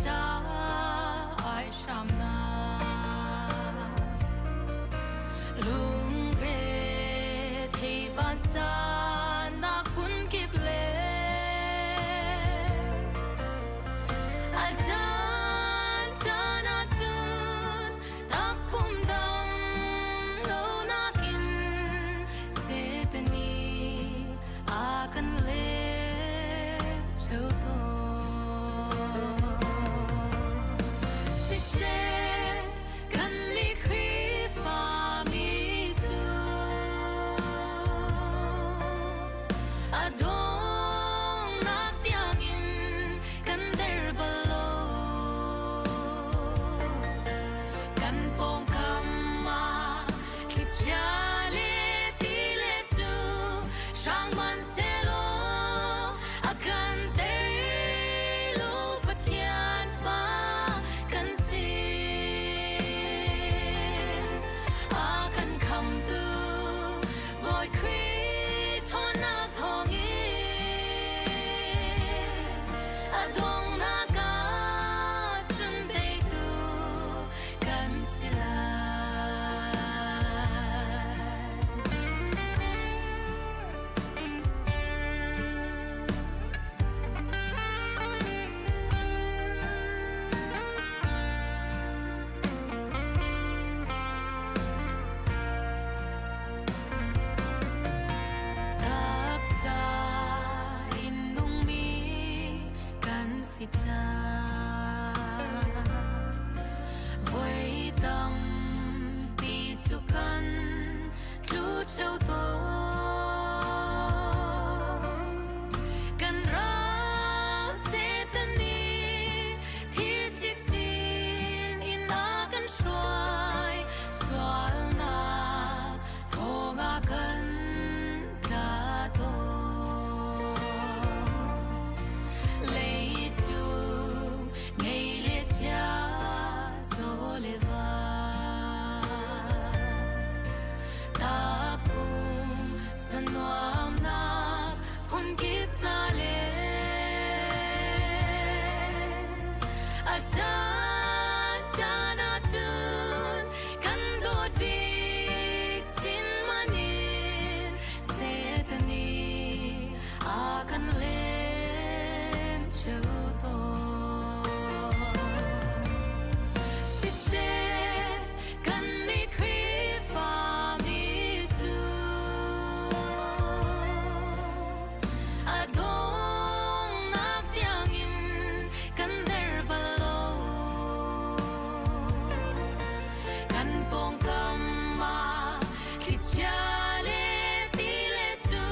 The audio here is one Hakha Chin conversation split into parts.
Ṭah ai hramnak. Lungre thei vansannak phunkip le a caan caan ahcun takpum dam lo nakin Satan nih a kan lem ṭheo tawn. Siseh, kannih Khrihfami cu a donghnak tiangin kan der bal lo. Kan pawngkam ah thlichia le ti le cu hrang hmanhsehlaw a kan tei lo. Pathian fa kan si. A kan khamtu Bawi Khrih ṭhawnnak thawngin a donghnak ah cun teitu kan si lai. Taksa in nungmi kan si cang. Voi tampi cu kan tlu ṭheo tawn. Kan ral Satan nih thir cikcin in a kan hruai. Sualnak thawng a kan tla tawn. Leicung ngei le chia chaw le va. Takpum sanuamnak phunkip hna le a caan caan ahcun kan dawt bik sin manin Satan nih a kan lem ṭheo tawn. Siseh, kannih Khrihfami cu a donghnak tiangin kan der bal lo. Kan pawngkam ah thlichia le ti le cu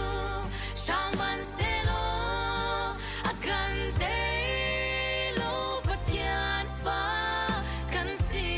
hrang hmanhsehlaw a kan tei lo. Pathian fa kan si.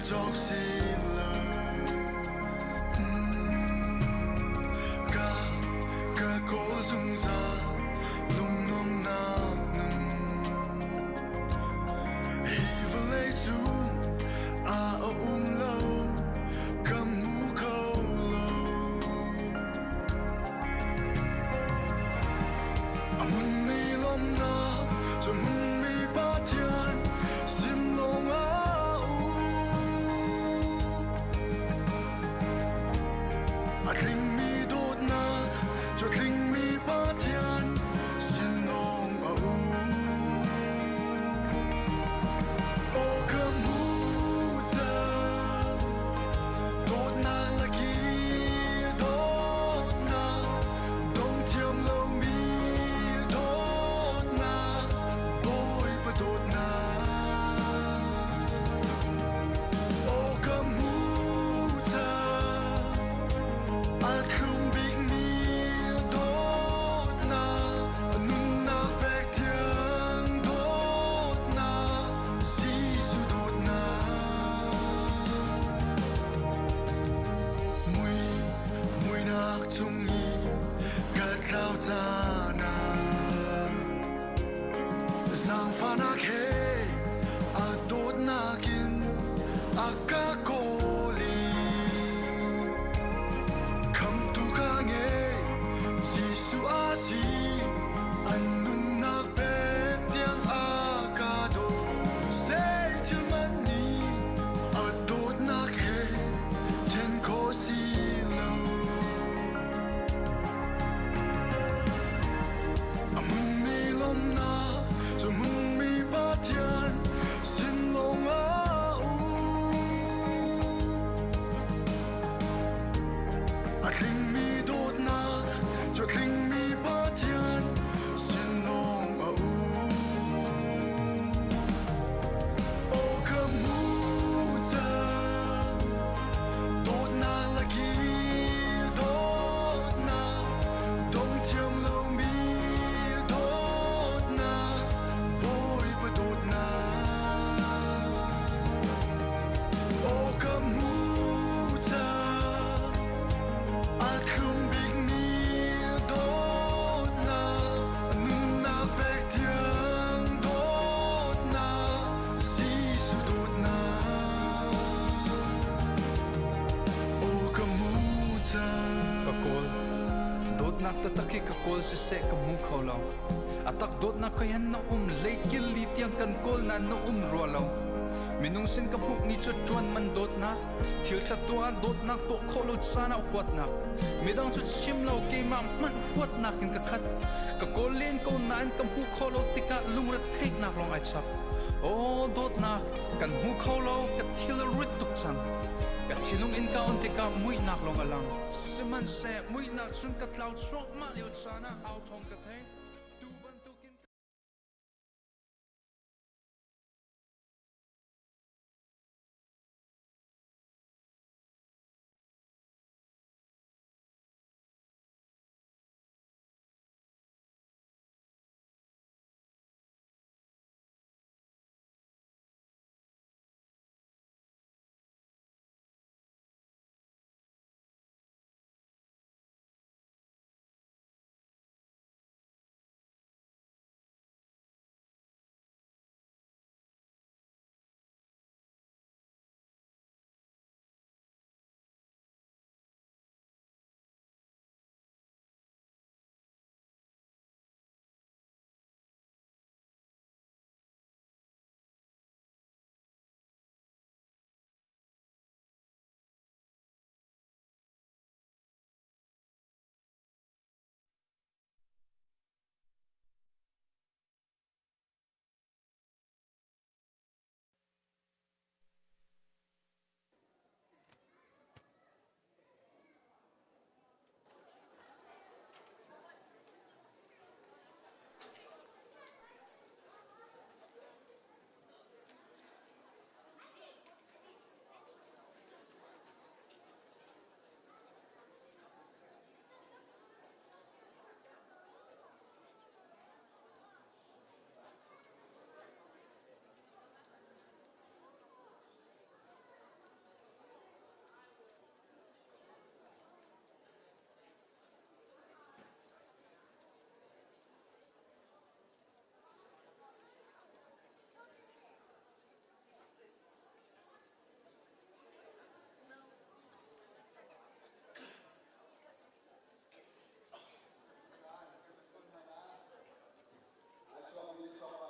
Cawk si lo. Ka ka kawl zungzal lungnuamnak nun. Hi vawlei cung ah a um lo, ka hmu kho lo. A hmunmi lawmhnak cu hmunmi Pathian sim lawng ah um. A tlingmi dawtnak cu tlingmi Pathian sin lawng a um. Aw ka hmu cang, dawtnak laki dawtnak, dong thiam lomi dawtnak, Bawipa dawtnak. Aw ka hmu cang, a thlum bikmi dawtnak, nunnak pek thiang dawtnak, Jesuh dawtnak. Mui muinak chung i ka tlau caan ah, zaangfahnak he a dawtnak in a ka kawl i khamtu ka ngei Jesuh a si, an nunnak pek tiang a ka daw. Zei thil hmanh nih a dawtnak he ṭhen khawh si lo. A hmunmi lawmhnak cu hmunmi Pathian sin lawng ah um. A tlingmi dawtnak cu tlingmi Pathian sin lawng a um. Aw ka hmu cang, dawtnak laki dawtnak, dong thiam lomi dawtnak, Bawipa dawtnak. Aw ka hmu cang, a thlum bikmi dawtnak, nunnak pek thiang dawtnak, Jesuh dawtnak. Aw ka hmu cang. Ka kawl. Dawtnak taktak hi ka kawl siseh ka hmu kho lo. A tak dawtnak ka hin na um leikil li tiang kan kawl nain na um rua lo. Minung sin ka hmuhmi cu ṭuan man dawtnak, thil ṭhat tuah ah dawtnak tuah khawh lo caan ah huatnak. Midang cu chim lo keimah hmanh huatnak in ka khat. Ka kawl len ko nain ka hmuh khawh lo tikah lungretheihnak lawng ai chap. Aw dawtnak, kan hmu kho lo, ka thil a rit tuk cang. Ka thinlung in ka on tikah muihnak lawng a lang. Sihmanhseh muihnak cun ka tlau cuahmah lio caan ah au thawng ka theih. Tu bantukin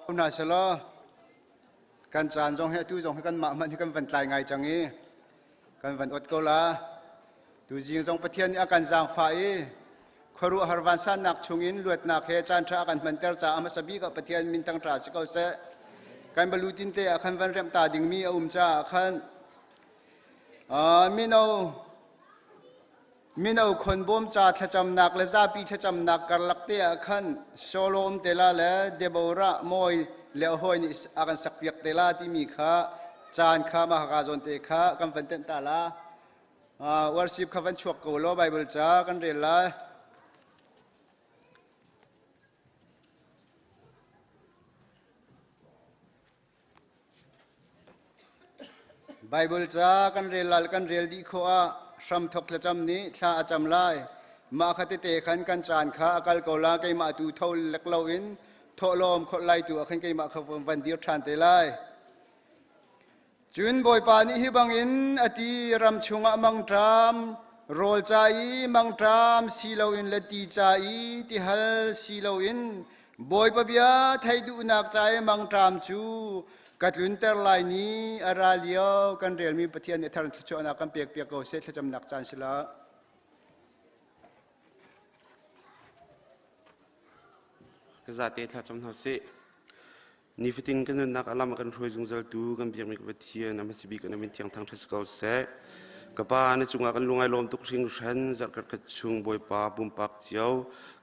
Hna selaw kan caan zong hi atu zong hi kanmah hmanh hi kan van tlai ngai cang i kan van ot ko la. Tuzing zong Pathian nih a kan zaangfah i khuaruahhar vansannak chungin luatnak he caan ṭha a kan hmanter caah hmasa bik ah Pathian min thangṭha si ko seh. Kan balutin te ah khan van remh ta dingmi a um caah khan mino Mino khawnbawm ca thlacamnak le zapi thlacamnak karlak te ah khan Shalom te la le Deborah Mawi le a hawi nih a kan sakpiak te la timi kha caan kha mahaka zawn te kha kan van tenh ta la. Worship kha van chuak ko law Bible ca kan rel lai. Baibal ca kan rel lai kan rel dih khawh ah hramthok thlacam nih thla a cam lai. Mah kha tete khan kan caan kha a kal ko la keimah tu tho lek loin thawhlawm kholh lai tu ah khan keimah kha van dir ṭhan te lai. Cun Bawipa nih hi bangin a ti ram chungah mangṭam rawl ca i mangṭam si loin le ti ca i tihal si loin Bawipa bia theih duhnak ca i mangṭam cu ka tlunter lai ni a ra lio kan relmi Pathian nih thar thluachuahnak kan pekpiak ko seh thlacamnak caan si la. Ka zate thlacam hna sih. Nifatin kan nunnak a lam a kan hruai zungzaltu kan biakmi ka Pathian a hmasa bik na min thiang thangṭhat si ko seh. Ka Pa, na cungah kan lungai lawm tuk hringhran zarhkhat khat chung Bawipa pumpak cio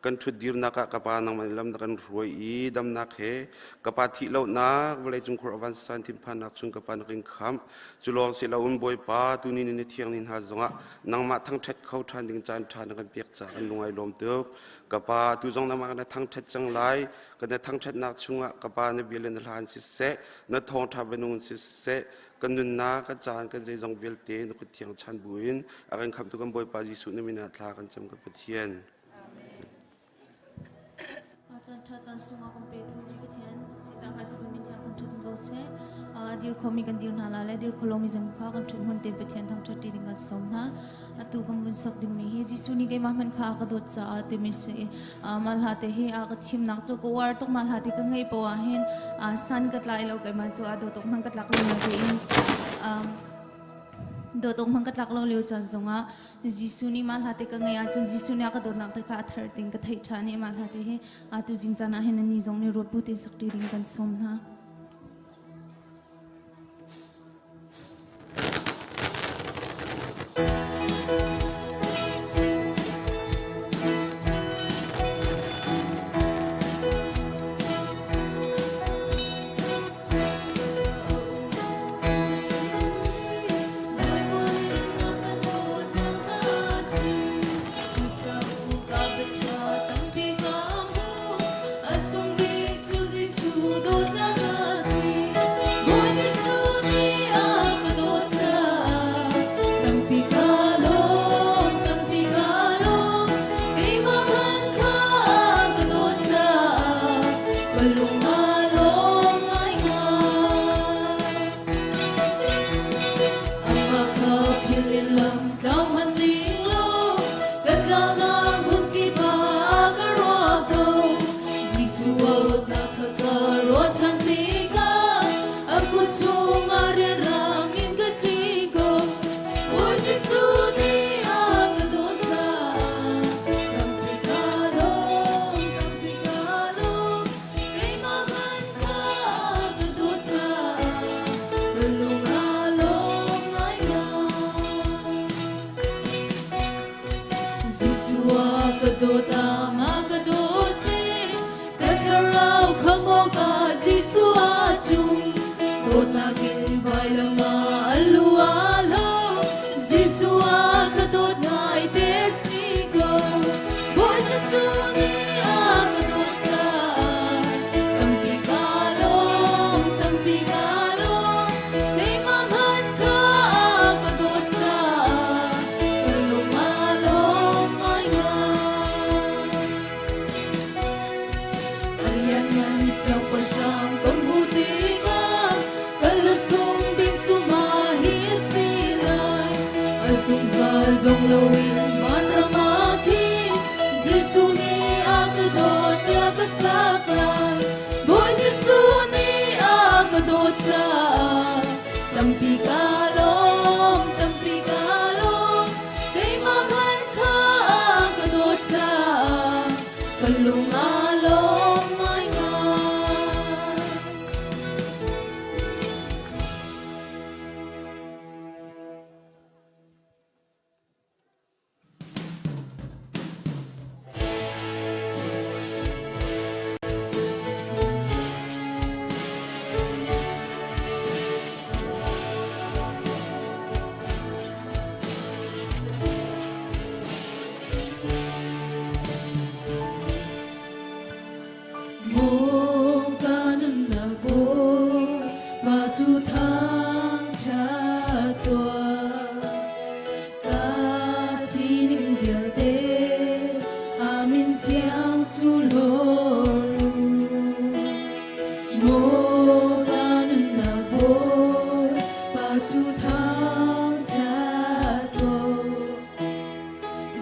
kan ṭhutdirnak ah ka Pa nangmah nih lam na kan hruai i damnak he ka Pa thih lonak vawleicung khur a vansan thinphannak chung ka Pa na kan khamh. Cu lawng si loin Bawipa tuni ni na thiang ni hna zongah nangmah thangṭhat kho ṭhan ding caan ṭha na kan pek caah kan lungai lawm tuk. Ka Pa, tu zong nangmah na thangṭhat cang lai. Ka na thangṭhatnak chungah ka Pa na bia le na hla in siseh, na thawngṭha bianung in siseh, kan nunnak, kan caan, kan zeizong vialte na kut thiang chan buin a kan khamhtu kan Bawipa Jesuh na min ah thla kan cam ka Pathian. Caan ṭha caan sung a kan petu Pathian si cang hmai sakun min thiang thangṭhat ko seh. Dir khomi kan dir hna la le dir kholomi zong kha kan ṭhut hmun te Pathian thangṭhat ṭi ding kan sawm hna. Atu kan vun sak dingmi hi Jesuh nih keimah hmanh kha a ka dawt caah timi si i mah hla te hi a ka thimnak cu ka uar tuk mah hla te ka ngaih poah ah hin san ka tlai lo keimah cu a dawt awk hmanh ka tlak lo tiin dawt awk hmanh ka tlak lo lio caan zongah Jesuh nih mah hla te ka ngaih ahcun Jesuh nih a ka dawtnak te kha a thar ting ka theih ṭhan i mah hla te hi atu zing caan ah hin ni zong nih ruat bu tein sak ṭi ding kan sawm hna. Ka lung a lawm ngaingai. Maw ka nunnak Bawipa cu thangṭhat tuah. Ka sining vialte a min thiang cu hlawr u. Maw ka nunnak Bawipa cu thangṭhat tuah.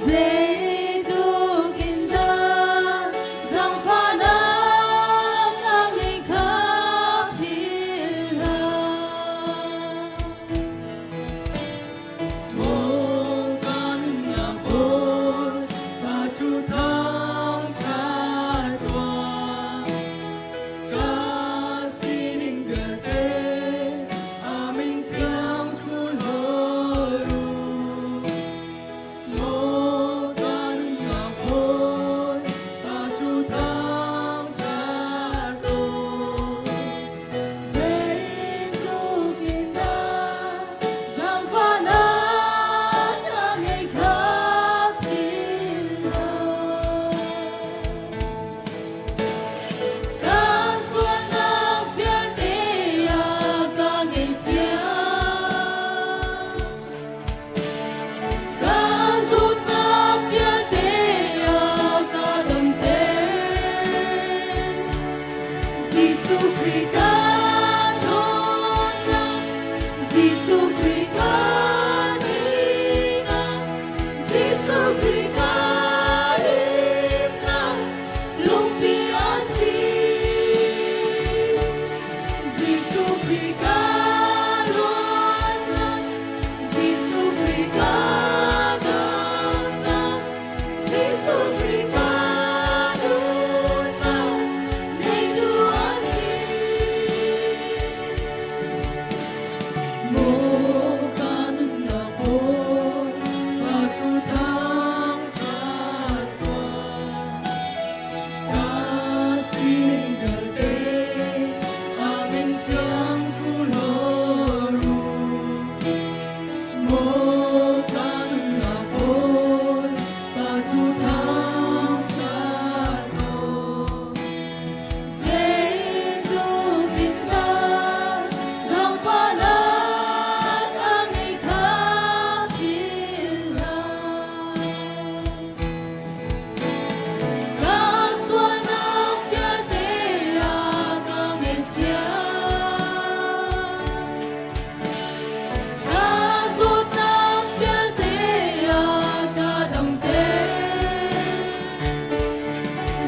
Zeitluk in dah zaangfahnak a ngei kha philh hlah. Maw ka nunnak Bawipa cu thangṭhat tuah. Ka sining vialte a min thiang cu hlawr u. Maw ka nunnak Bawipa cu thangṭhat tuah. Zeitluk in dah zaangfahnak a ngei kha philh hlah. Ka sualnak vialte a ka ngaihthiam. Ka zawtnak vialte a ka damter. Jesuh Khrih ka ṭhawnnak, Jesuh Khrih ka teinak, Jesuh Khrih ka himnak, lungpi a si. Jesuh Khrih ka luatnak, Jesuh Khrih ka damnak, Jesuh Khrih ka nunnak, ngeitu a si. Maw ka nunnak Bawipa cu thangṭhat tuah. Ka sining vialte a min thiang cu hlawr u. Maw ka nunnak Bawipa cu thangṭhat tuah. Zeitluk in dah zaangfahnak a ngei kha philh hlah. Ka sualnak vialte a ka ngaihthiam. Ka zawtnak vialte a ka damter.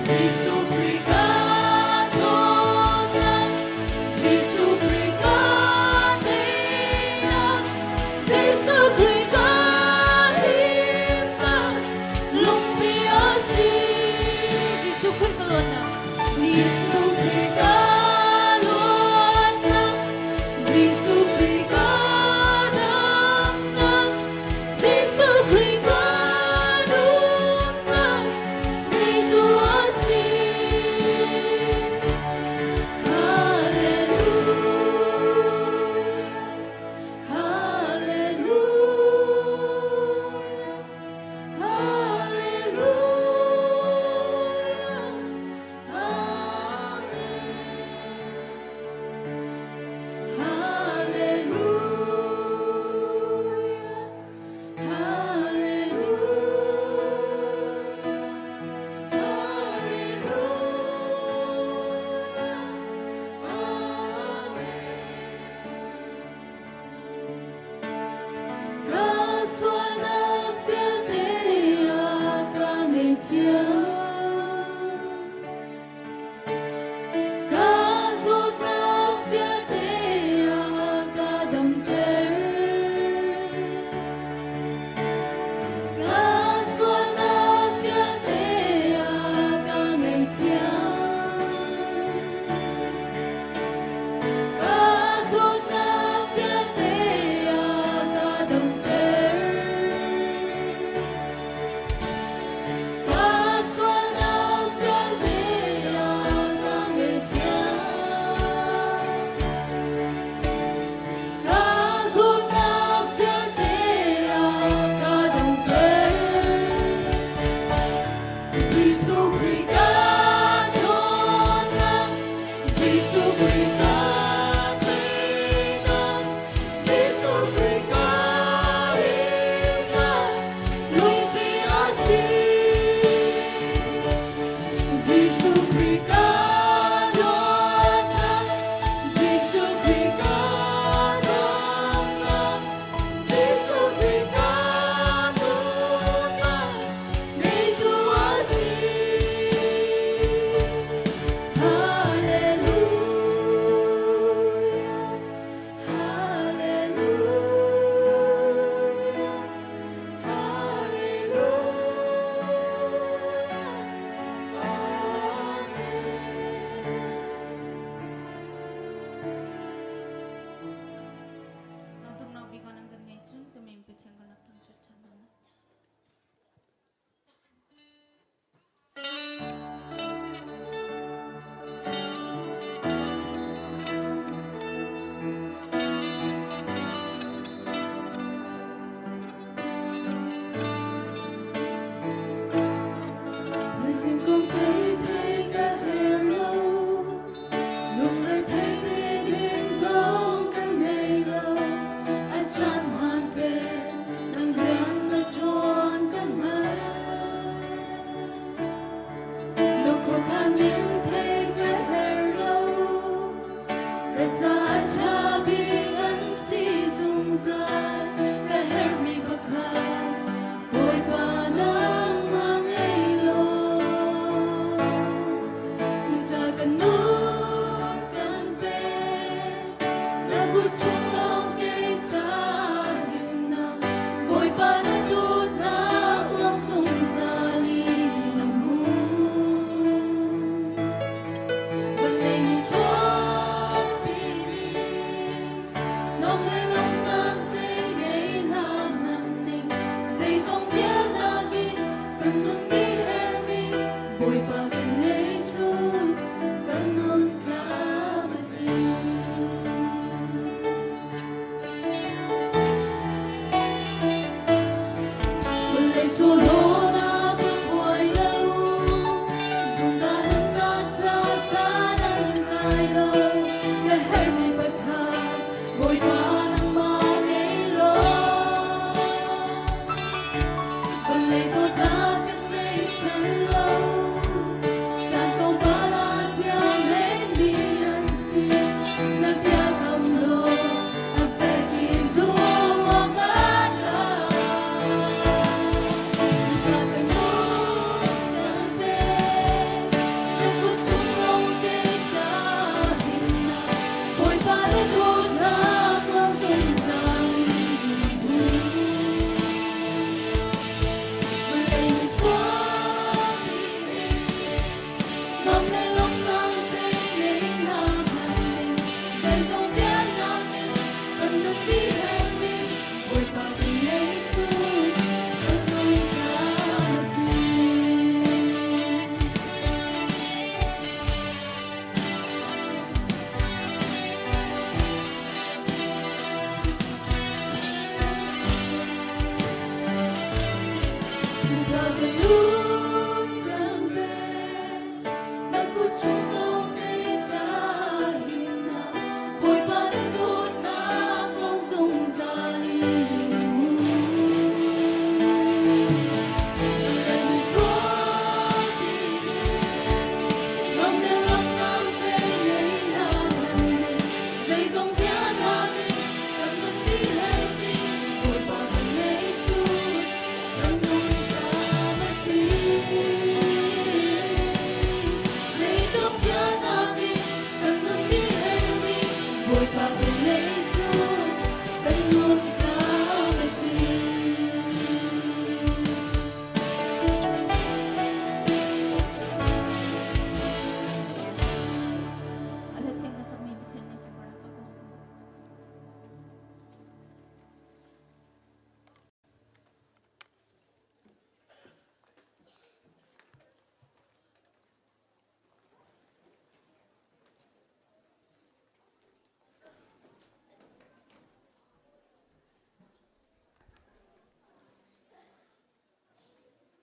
Jesuh Khrih ka ṭhawnnak, Jesuh Khrih ka teinak, Jesuh Khrih ka himnak, lungpi a si. Jesuh Khrih ka luatnak, Jesuh Khrih ka luatnak, Jesuh Khrih ka damnak, Jesuh Khrih ka nunnak, ngeitu a si. Hallelujah, Hallelujah, Hallelujah, Amen.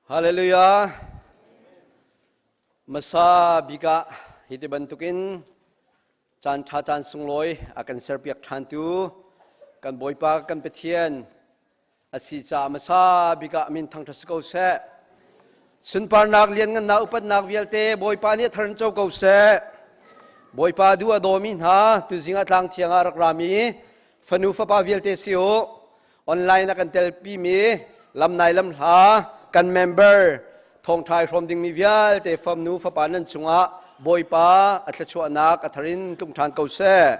Hallelujah. Masa bika hi ti bantukin caan ṭha caan sunglawi a kan serpiak ṭhantu kan Bawipa kan Pathian a si caah hmasa bik ah min thangṭhat si ko seh. Sunparnak lianngannak upatnak vialte Bawipa nih a thar in co ko seh. Bawipa duh a dawmi hna tuzing ah tlang thiang ah rak rami fanu fapa vialte si u. Online a kan telpimi lamnai lamhla kan member thawngṭha i hrawm dingmi vialte famnu fapa nan cungah Bawipa a thluachuahnak a thar in tlung ṭhan ko seh.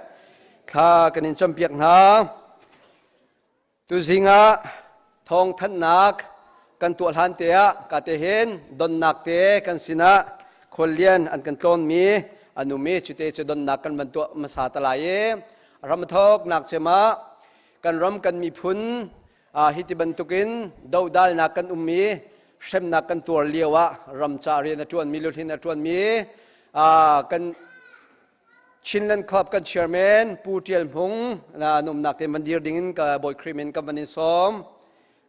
Thla kan in campiak hna. Tuzing ah thawngthanhnak kan tuah hlan te ah ka te hin donnak te kan sinah khuallian an kan tlawnmi an um i cute cu donnak kan van tuah hmasa ta lai i ramthok nak cem ah kan ram kan miphun hi ti bantukin dodalnak kan um i hremnak kan tuar lio ah ram ca rian a ṭuanmi luhlin a ṭuanmi kan Chinland Club kan chairman Pu Tial Hmung na numnak te van dir ding in ka Bawi Khrih min kan van in sawm.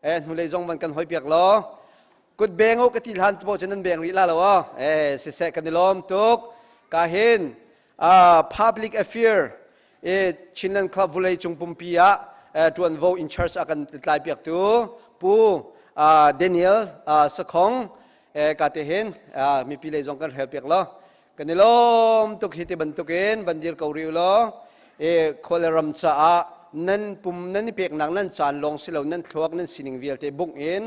Eh hnulei zong van kan hoi piak law. Kut beng u ka ti hlan po cu nan beng rih la lo aw. Eh siseh kan i lawm tuk. Ka hin public affair e Chinland Club vulei cung pumpi ah tuanvo in charge a kan tlai piak tu Pu Daniel Sakhong ka te hin mipi lei zong kan rel piak law. Kan i lawm tuk hi ti bantukin van dir ko rih u law e khual le ram caah nan pum nan i peknak nan caan lawng si lo nan thluak nan sining vialte bungh in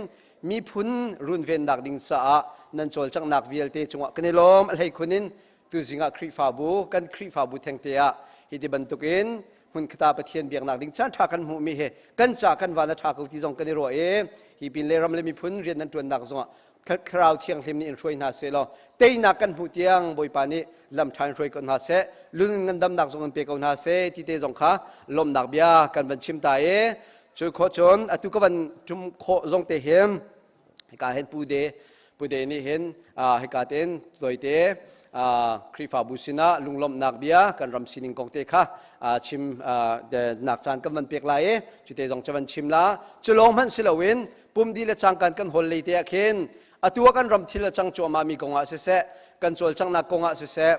miphun runvennak ding caah nan cawlcanghnak vialte cungah kan i lawm a hleikhun in tuzing ah Khrihfabu kan Khrihfabu thengte ah hi ti bantukin hmunkhata Pathian biaknak ding caan ṭha kan hmuhmi hi kan ca kan van a ṭha ko ti zong kan i ruah i hi pin le ram le miphun rian nan ṭuannak zongah Thlarau Thianghlim nih in hruai hna seh law teinak kan hmuh tiang Bawipa nih lam ṭha in hruai ko hna seh lung ngandamnak zong in pe ko hna seh ti te zong kha lawmhnak bia kan van chim ta i cu khawh cun atu ka van ṭum khawh zong te hin hika hin pu de pu de nih hin hika tein toite Khrihfabu sinah lunglawmhnak bia kan ram sining kong te kha chim nak caan kan van pek lai i cu te zong cu van chim la cu lawng hmanh si loin pumdi le cangkan kan hol lei te ah khin atu ah kan ram thil a cang cuahmah mi kong ah siseh kan cawlcanghnak kong ah siseh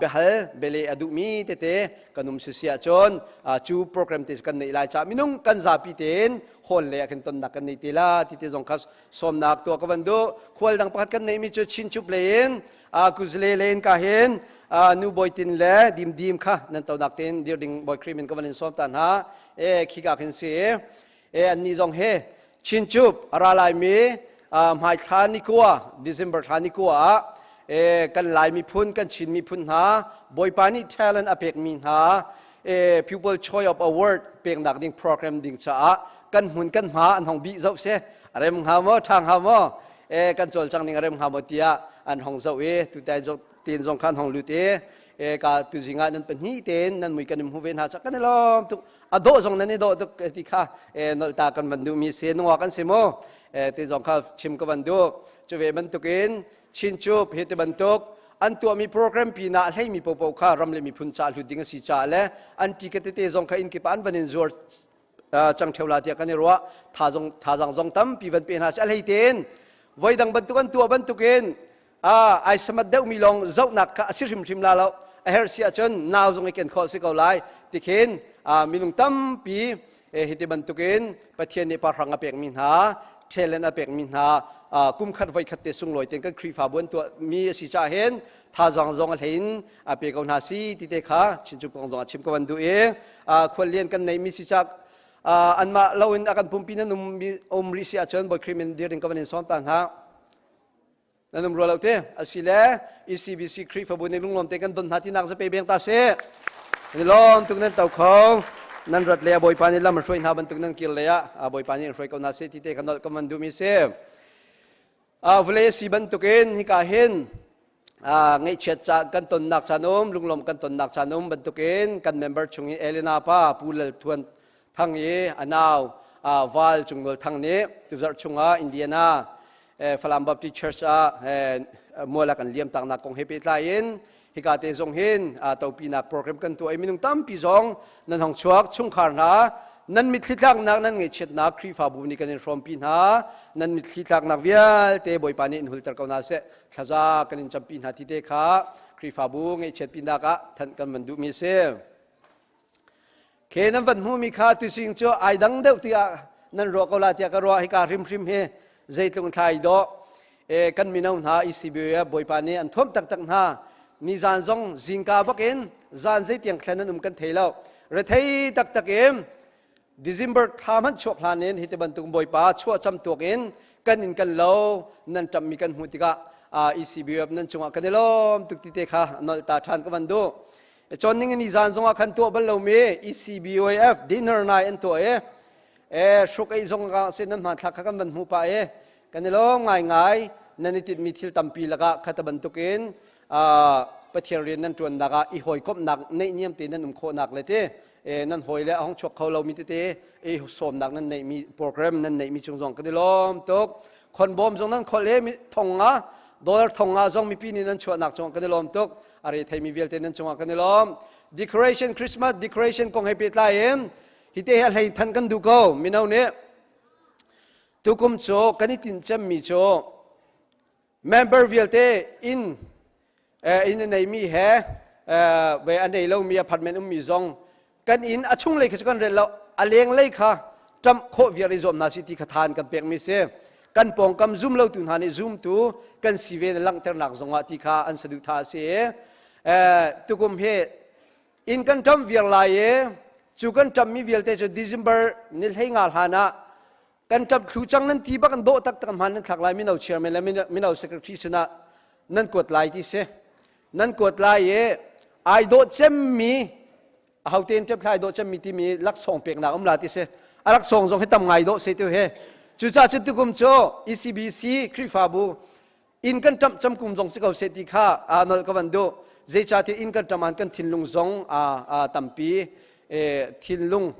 biahal bele a duhmi tete kan um sisi ahcun cu program te kan neih lai ca minung kan zapi tein hall le ah khin tonnak kan nei te la ti te zong kha sawmnak tuah ka van duh khual dang pakhat kan neihmi cu Chinchup lei in kuzle len ka hin nu bawitin le dimdim kha nan tonak tein dir ding bawi Khrih min ka van in sawm ta hna e khika khin si E annih zong he Chinchup a ra laimi hmai thla ni kua December thla ni kua ah e, kan Lai miphun kan Chin miphun hna Bawipa nih talent a pekmi hna e, People Choice of Award peknak ding program ding caah kan hmun kan hma an hong bih zoh se a rem hnga maw ṭha hnga maw e, kan cawlcang ning a rem hnga maw tiah an hong zoh i tutan ten zong khan hong lut i e ka tuzing ah nan pahnih ten nan mui kan im hu ve hna cha kan i lawm tuk a dawh zong nan i dawh tuk ti kha e nolta kan van duh mi si nungwa kan si mu e ti zong kha chim ka van duh cu ve bantukin Chinchup hi ti bantuk an tuahmi program pi na hleimi popo kha ram le miphun ca hlut ding a si ca le an ticket tete zong kha inn kip an van in zuar cang theu la tiah kan i ruah thazong thazang zong tampi van pe hna si a hlei tein voi dang bantuk an tuah bantukin ai samat deuhmi lawng zohnak kha a si hrimhrim la lo a herh si ahcun nau zong i ken khawh si ko lai tikhin minung tampi hi ti bantukin Pathian nih parhrang a pekmi hna talent a pekmi hna kum khat voi khat te sunglawi ten kan Khrihfabu an tuahmi a si caah hin thazang zong a hlein a pe ko hna si ti te kha Chinchup kong zong a chim ko van duh i khuallian kan neihmi si cak anmah loin a kan pumpi nan um rih si ahcun Bawi Khrih min dir ding ka van in sawm ta hna nan um rua lo te asile ECBC Khrihfabu nih lunglawm te kan don hna tinak zape beng ta si ni lawm tuk nan to kho nan rat le a bawipa nih lam hruai hna bantuk nan kir le ah a bawipa nih hruai ko hna si ti te kan nolh kan van duhmi si a vawlei si bantukin hika hin ngaihchiat ca kan tonnak caan um lunglawm kan tonnak caan um bantukin kan member chung i Elena pa Pu Lal Thuan Thang i a nau Val Cung Nawl Thang nih tuzarh chungah Indiana Falam Baptist Church ah mual a kan liam taknak kong he pehtlai in hika te zong hin topinak program kan tuah i minung tampi zong nan hong chuak chungkhar hna. Nan mitthli tlaknak nan ngaihchiatnak Khrihfabu nih kan in hrawmpi hna. Nan mitthli tlaknak vialte Bawipa nih in hulter ko hna seh. Thlaza kan in campi hna ti te kha Khrihfabu ngaihchiatpinak ah thanh kan van duhmi a si. Ke nan van hmuhmi kha tusing cu ai dang deuh tiah nan ruah ko la tiah ka ruah. Hika hrimhrim hi zeitlung thlai dawh e, kan mino hna ECBA Bawipa nih an thuam taktak hna. Nizan zong zingka bakin zan zeitiang thlen an um kan thei lo. Rethei taktak in December thla hmanh chuak hlan in hi ti bantuk Bawipa chuah cam tuak in kan in kan lo nan ṭammi kan hmuh tikah ECBF nan cungah kan i lawm tuk ti te kha nolh ta ṭhan ka van duh. Cawn ning ni zan zongah khan tuah bal lomi ECBOF dinner nai an tuah i e hruk ei zong ka se nan hmanthlak kha kan van hmu pa i kan i lawm ngai ngai. Nan i tinhmi thil tampi lakah khata bantukin Pathian rian nan ṭuannak ah i hawikomhnak neihniam te nan um khawhnak le te nan hawi le a hong chuak kho lomi tete i sawmnak nan neihmi program nan neihmi cung zong kan i lawm tuk. Khonbawm zong nan kholh i thong nga dollar thong nga zong mipi nih nan chuahnak cung kan i lawm tuk. A re theimi vialte nan cungah kan i lawm. Decoration, Christmas decoration kong he pehtlai in hi te hi hlei than kan duh ko. Mino nih tukum cu kan i tinh cemmi cu member vialte in inn a neimi he ve a nei lomi apartment ummi zong kan inn a chung lei kha cu kan rel lo, a leng lei kha ṭamh khawh viar i zuam hna si ti kha than kan pekmi si. Kan pawngkam zum lo tu hna nih zumtu kan si ve na langhternak zongah ti kha an saduhthah a si. Tukum hi inn kan ṭamh viar lai i cu kan ṭamhmi vialte cu December ni 15 hlan ah kan ṭap thlu cang nan ti bak an dawh taktak hman nan thlak lai, mino chairman le mino secretary sinah nan kuat lai ti si. Nan kuat lai i ai dawh cemmi ahote in ṭep thlai dawh cemmi timi laksawng peknak um la ti si. A laksawng zong hi tam ngai dawh se tu he. Cucaah cu tukum cu ECBC Khrihfabu inn kan ṭamh cam kum zong si ko seh ti kha nolh ka van duh. Zeicahtiah inn kan ṭamh ah kan thinlung zong tampi thinlung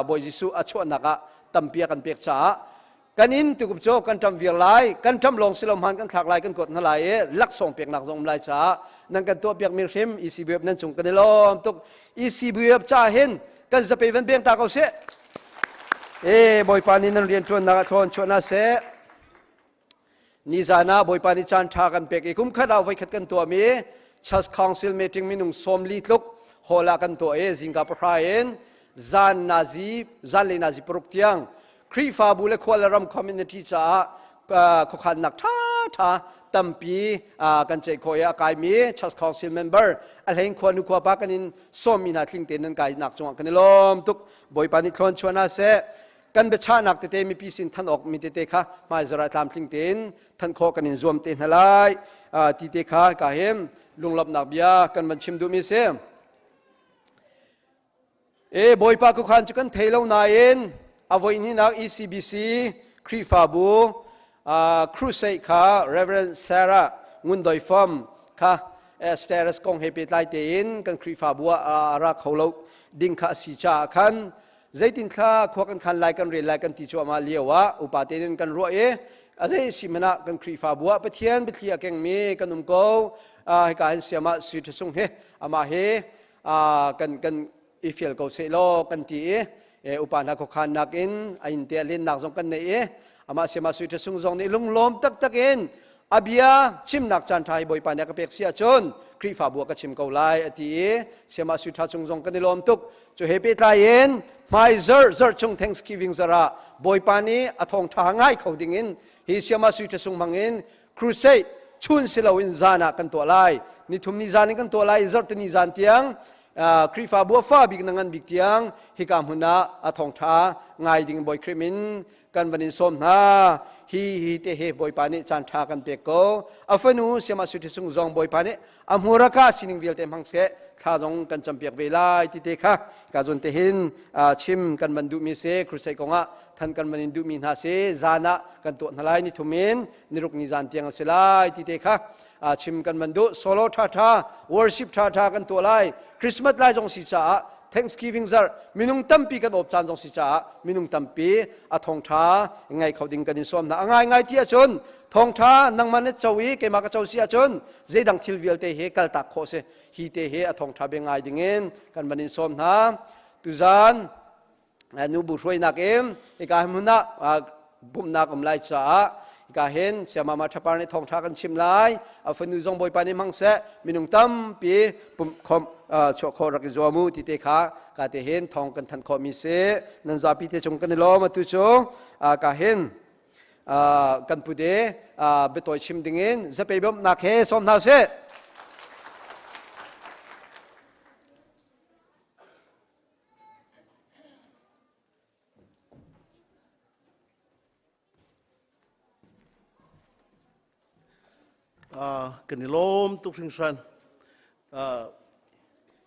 Bawi Jesuh a chuahnak ah tampi a kan pek caah kan inn tukum cu kan ṭamh viar lai. Kan ṭamh lawng si lo, hmaan kan thlak lai, kan kuat hna lai i laksawng peknak zong um lai caah nan kan tuah piakmi hrim ECBF nan cung kan i lawm tuk. ECBF ca hin kan zape van beng ta ko seh. E Bawipa nih nan rian ṭuannak ah thlawn chuah hna seh. Nizan ah Bawipa nih caan ṭha kan pek i kum khat ah voikhat kan tuahmi Church Council meeting minung 40 tluk hall ah kan tuah i zingka 9 in zan nazi zanlei nazi 6 tiang Khrihfabu le khua le ram community caah khuakhannak ṭhaṭha tampi kan ceih khawh i a kaimi Church Council member a hlei khua nu khua pa kan in sawmmi hna tling tein nan kainak cungah kan i lawm tuk. Bawipa nih thlawn chuah hna seh. Kan biachahnak tete mipi sin than awk mi tete kha hmaizarh ah tlamtling tein than khawh kan in zuam te hna lai ti te kha ka hin lunglawmhnak bia kan van chim duhmi si. E Bawipa khuakhan cu kan thei lo nain a voihnihnak ECBC Khrihfabu crusade kha Reverend Sarah Ngundoi Fom kha status kong he pehtlai tein kan Khrihfabu ah a ra kho lo ding kha a si caah khan zeitin thla khua kan khan lai, kan rel lai kan ti cuahmah lio ah upa tein kan ruah i a zei si hmanh ah kan Khrihfabu ah Pathian biathli a kengmi kan um ko. Hika hin siamah sui ṭha he amah he kan kan i fial ko seh law kan ti i upa hna khuakhannak in a inn te a lennak zong kan nei i amah siamah sui ṭha sung zong nih lunglawm taktak in a bia chimnak caan ṭha hi Bawipa nih a ka pek si ahcun Khrihfabu ah ka chim ko lai a ti i siamah sui ṭha cung zong kan i lawm tuk. Cu he pehtlai in hmai zarh zarh chung Thanksgiving zarh ah Bawipa nih a thawngṭha ngai kho ding in hi siamah sui ṭha sung hmang in crusade chun si loin zan ah kan tuah lai. Nithum ni zan in kan tuah lai. Zarh ni zan tiang Khrihfabu a fa bik na ngan bik tiang hika hmun ah a thawngṭha ngai ding Bawi Khrih min kan van in sawm hna. Hi hi te he Bawipa nih caan ṭha kan pek ko. A fanu siamah suthi sung zong Bawipa nih a hmuraka sining vialte hmang seh, thla zong kan campiak ve lai ti te kha ka zawn te hin chim kan van duhmi si. Crusade kongah than kan van in duhmi hna si. Zan ah kan tuah hna lai, ni thum in niruk ni zan tiang a si lai ti te kha chim kan van duh. Solo ṭha ṭha, worship ṭha ṭha kan tuah lai. Christmas lai zong si caah, Thanksgiving zarh minung tampi kan awp caan zong si caah minung tampi a thawngṭha ngai kho ding kan in sawm hna. A ngai ngai ti ahcun thawngṭha nangmah na co i keimah ka co si ahcun zeidang thil vialte hi kaltak khawh si. Hi te hi a thawngṭha bia ngai ding in kan van in sawm hna. Tuzan Nu bu hruainak in hika hmun ah bumnak um lai caah hika hin siamama thapar nih thawngtha kan chim lai. A fanu zong Bawipa nih hmang seh, minung tampi pumh khawmh chuah khawh rak i zuam u ti te kha ka te hin thawng kan thanh khawh mi si. Nan zapi te cung kan i lawm. Atu cu ka hin kan pute biatawi chim dingin zapei bawmhnak he sawm hna usih. Kan i lawm tuk hringhran.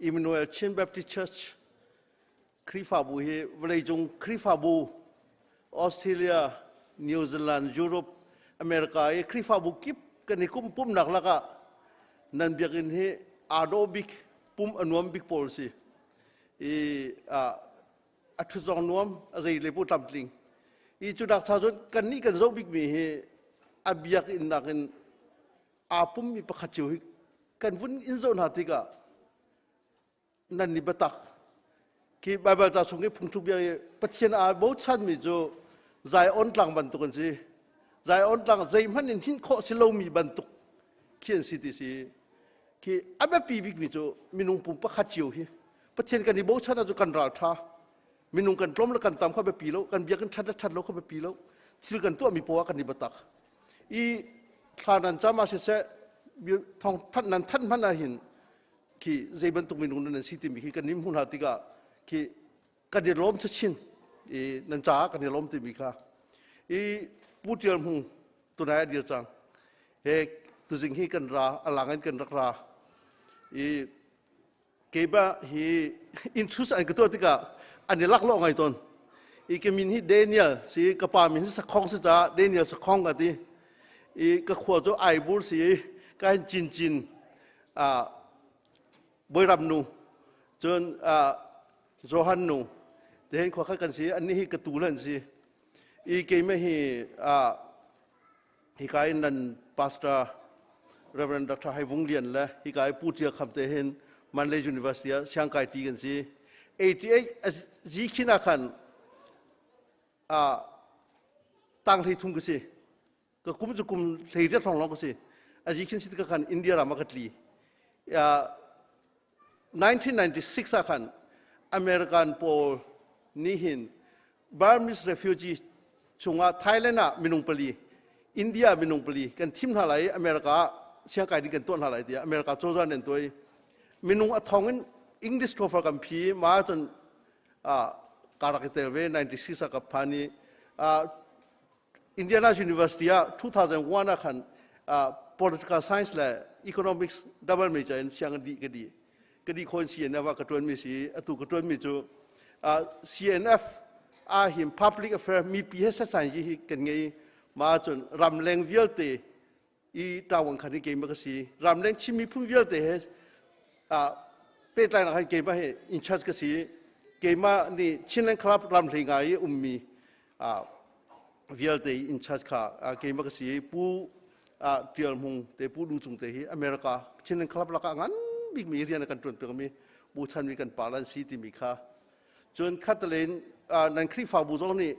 Emmanuel Chin Baptist Church Khrihfabu hi vawleicung Khrihfabu Australia, New Zealand, Europe, America i Khrihfabu kip kan i kum pumnak lakah nan biakinn hi aa dawh bik, pum a nuam bik pawl si. I a ṭhut zong nuam, a zei le pu tlamtling. I cu nak cha cun kannih kan zoh bikmi hi a biakinn nakin aa pummi pakhat cio hi kan vun in zoh hna tikah nan ni biatak khi Baibal ca chung i phungthluk bia i Pathian aa bochanmi cu Zion tlang bantuk an si. Zion tlang zeihmanh in hninh khawh si lomi bantuk khi an si ti si. Khi a biapi bikmi cu minung pum pakhat cio hi Pathian kan i bochan ahcun kan ral ṭha. Minung kan tlawm le kan tam kha biapi lo, kan biakinn ṭhat le ṭhat lo kha biapi lo. Thil kan tuahmi poah kan i biatak. I thla nan cam ah siseh, thawng thanh nan thanh hmanh ah hin khi zei bantuk minung nan si timi khi kan nim hna tikah khi kan i lawm chin i nan caah kan i lawm timi kha i Pu Tial Hmung tunai a dir cang he tuzing hi kan ra alang in kan rak ra i keiba hi interest an ka tuah tikah an i lak lo ngai ton i ka min hi Daniel si ka pa min hi Sakhong si ca Daniel Sakhong ka ti i ka khua cu Aibur si ka hin Cin Cin Bawiram nu cun Johan nu te hin khua khat kan si. Annih hi ka tu le an si i keimah hi hika in nan pastor Reverend Dr. Hai Vung Lian le hika i Pu Tia Kham te hin Mandalay University ah siangkai ti kan si. 88 zi khin ah khan tang hlei thum ka si. Ka kum cu kum 18 hrawng lawng ka si. Azi khin si ka khan India ram ah ka tli. 1996 ah khan American pawl nih hin Burmese refugee chungah Thailand ah minung pali, India minung pali kan thim hna lai i America ah siangkai ding kan tuah hna lai tiah America cozah nih an tuah i minung a thong in English TOEFL kan phi. Ma cun ka rak i tel ve. 96 ah ka phan i Indiana University ah 2001 ah khan political science le economics double major in siang dih ka dih ka dih khawn. CNF ah ka tuan mi si. Atu ka tuan mi cu CNF ah hin public affair mipi he satsai hi kan ngei. Ma cun ramleng vialte i tawang khan hi keimah ka si. Ramleng Chin miphun vialte he pehtlainak han keimah he in charge ka si. Keimah nih Chinland Club ram hlei ngai i ummi vialte in charge kha keimah ka si. Pu Tial Hmung te, Pu Lu Cung te hi America Chinland Club lakah ngan bikmi rian kan tuan piakmi bu chanmi kan pa lan si timi kha. Cun khatalen nan Khrihfabu zong nih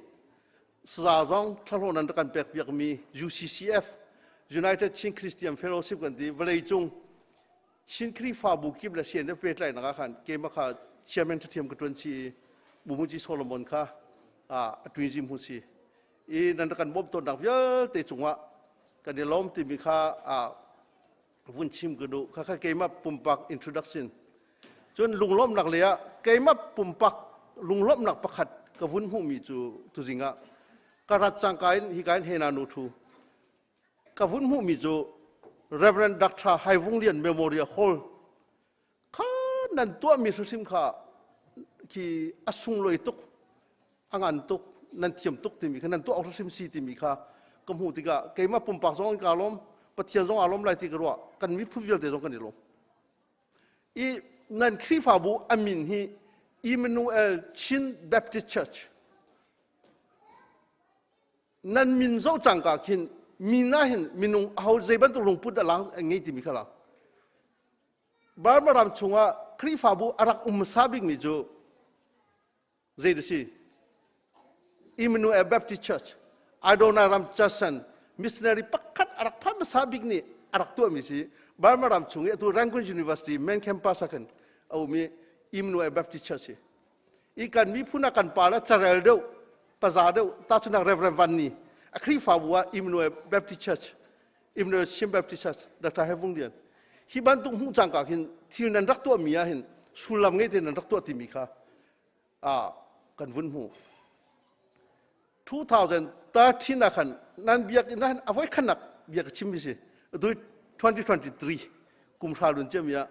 saza zong thlahlawh nan rak kan pek piakmi UCCF, United Chin Christian Fellowship kan ti, vawlei cung Chin Khrihfabu kip le CNF pehtlaihnak ah khan keimah kha chairman ṭhathiam ka ṭuan chih i Bumuci Solomon kha a ṭuizim hu si i nan rak kan bawmh tawnnak vialte cungah kan i lawm timi kha vun chim ka duh. Kha keimah pumpak introduction. Cun lunglawmhnak lei ah keimah pumpak lunglawmhnak pakhat ka vun hmuhmi cu tuzing ah ka rat cangka in hika in hena nu thu ka vun hmuhmi cu Reverend Dr. Hai Vung Lian Memorial Hall kha nan tuahmi hrimhrim kha khi a sunglawi tuk, a ngan tuk, nan thiam tuk timi kha, nan tuah awk hrimhrim si timi kha ka hmuh tikah keimah pumpak zong in kaa lawm, Pathian zong aa lawm lai ti ka ruah, kan miphun vialte zong kan i lawm. I nan Khrihfabu a min hi Emmanuel Chin Baptist Church. Nan min zoh cangka khin min ah hin minung aho zei bantuk lungput a lang ngei timi kha lang. Burma ram chungah Khrihfabu a rak um hmasa bikmi cu zei da si? Emmanuel Baptist Church Adonai ram Chasan missionary pakhat a rak phan hmasa bik nih a rak tuahmi si Burma ram chung i atu Rangoon University main campus ah khan a um i Emmanuel Baptist Church hi i kan miphun ah kan pa le carel deuh paza deuh tahchunak Reverend Van Ni a Khrihfabu ah Emmanuel Baptist Church Emmanuel Chin Baptist Church Dr. Hevung Lian hi bantuk hmuh cangka khin thil nan rak tuahmi ah hin sullam ngei te nan rak tuah timi kha kan vun hmu 2013 ah khan nan biakinn ah a voi khanak bia ka chim mi si atu 2023 kum hra lun ciami ah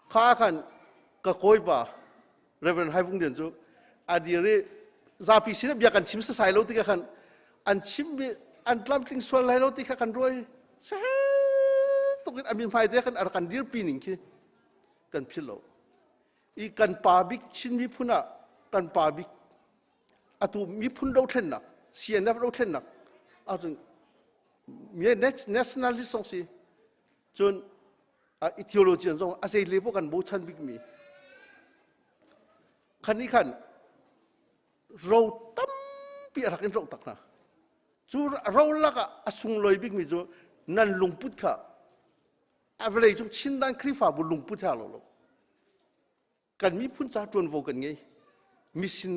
kha khan ka kawipa Reverend Hai Vung Lian cu a dir i zapi sin ah bia kan chim sasai lo tikah khan an chim mi an tlamtling sual lai lo ti kha kan ruai tuk in a min hmai te khan a kan dirpi ning khi kan philh lo i kan pa bik Chin miphun ah kan pa bik atu miphun dothlennak CNF dothlennak ahcun nationalist zong si cun theologian zong a zei le kan bochan bik mi khan ni khan ro tampi a rak in ro tak hna cu ro lak ah a sunglawi bik mi cu nan lungput kha a vawlei cung Chindan Khrihfabu lungput he lo lo kan miphun ca ṭuanvo kan ngei mission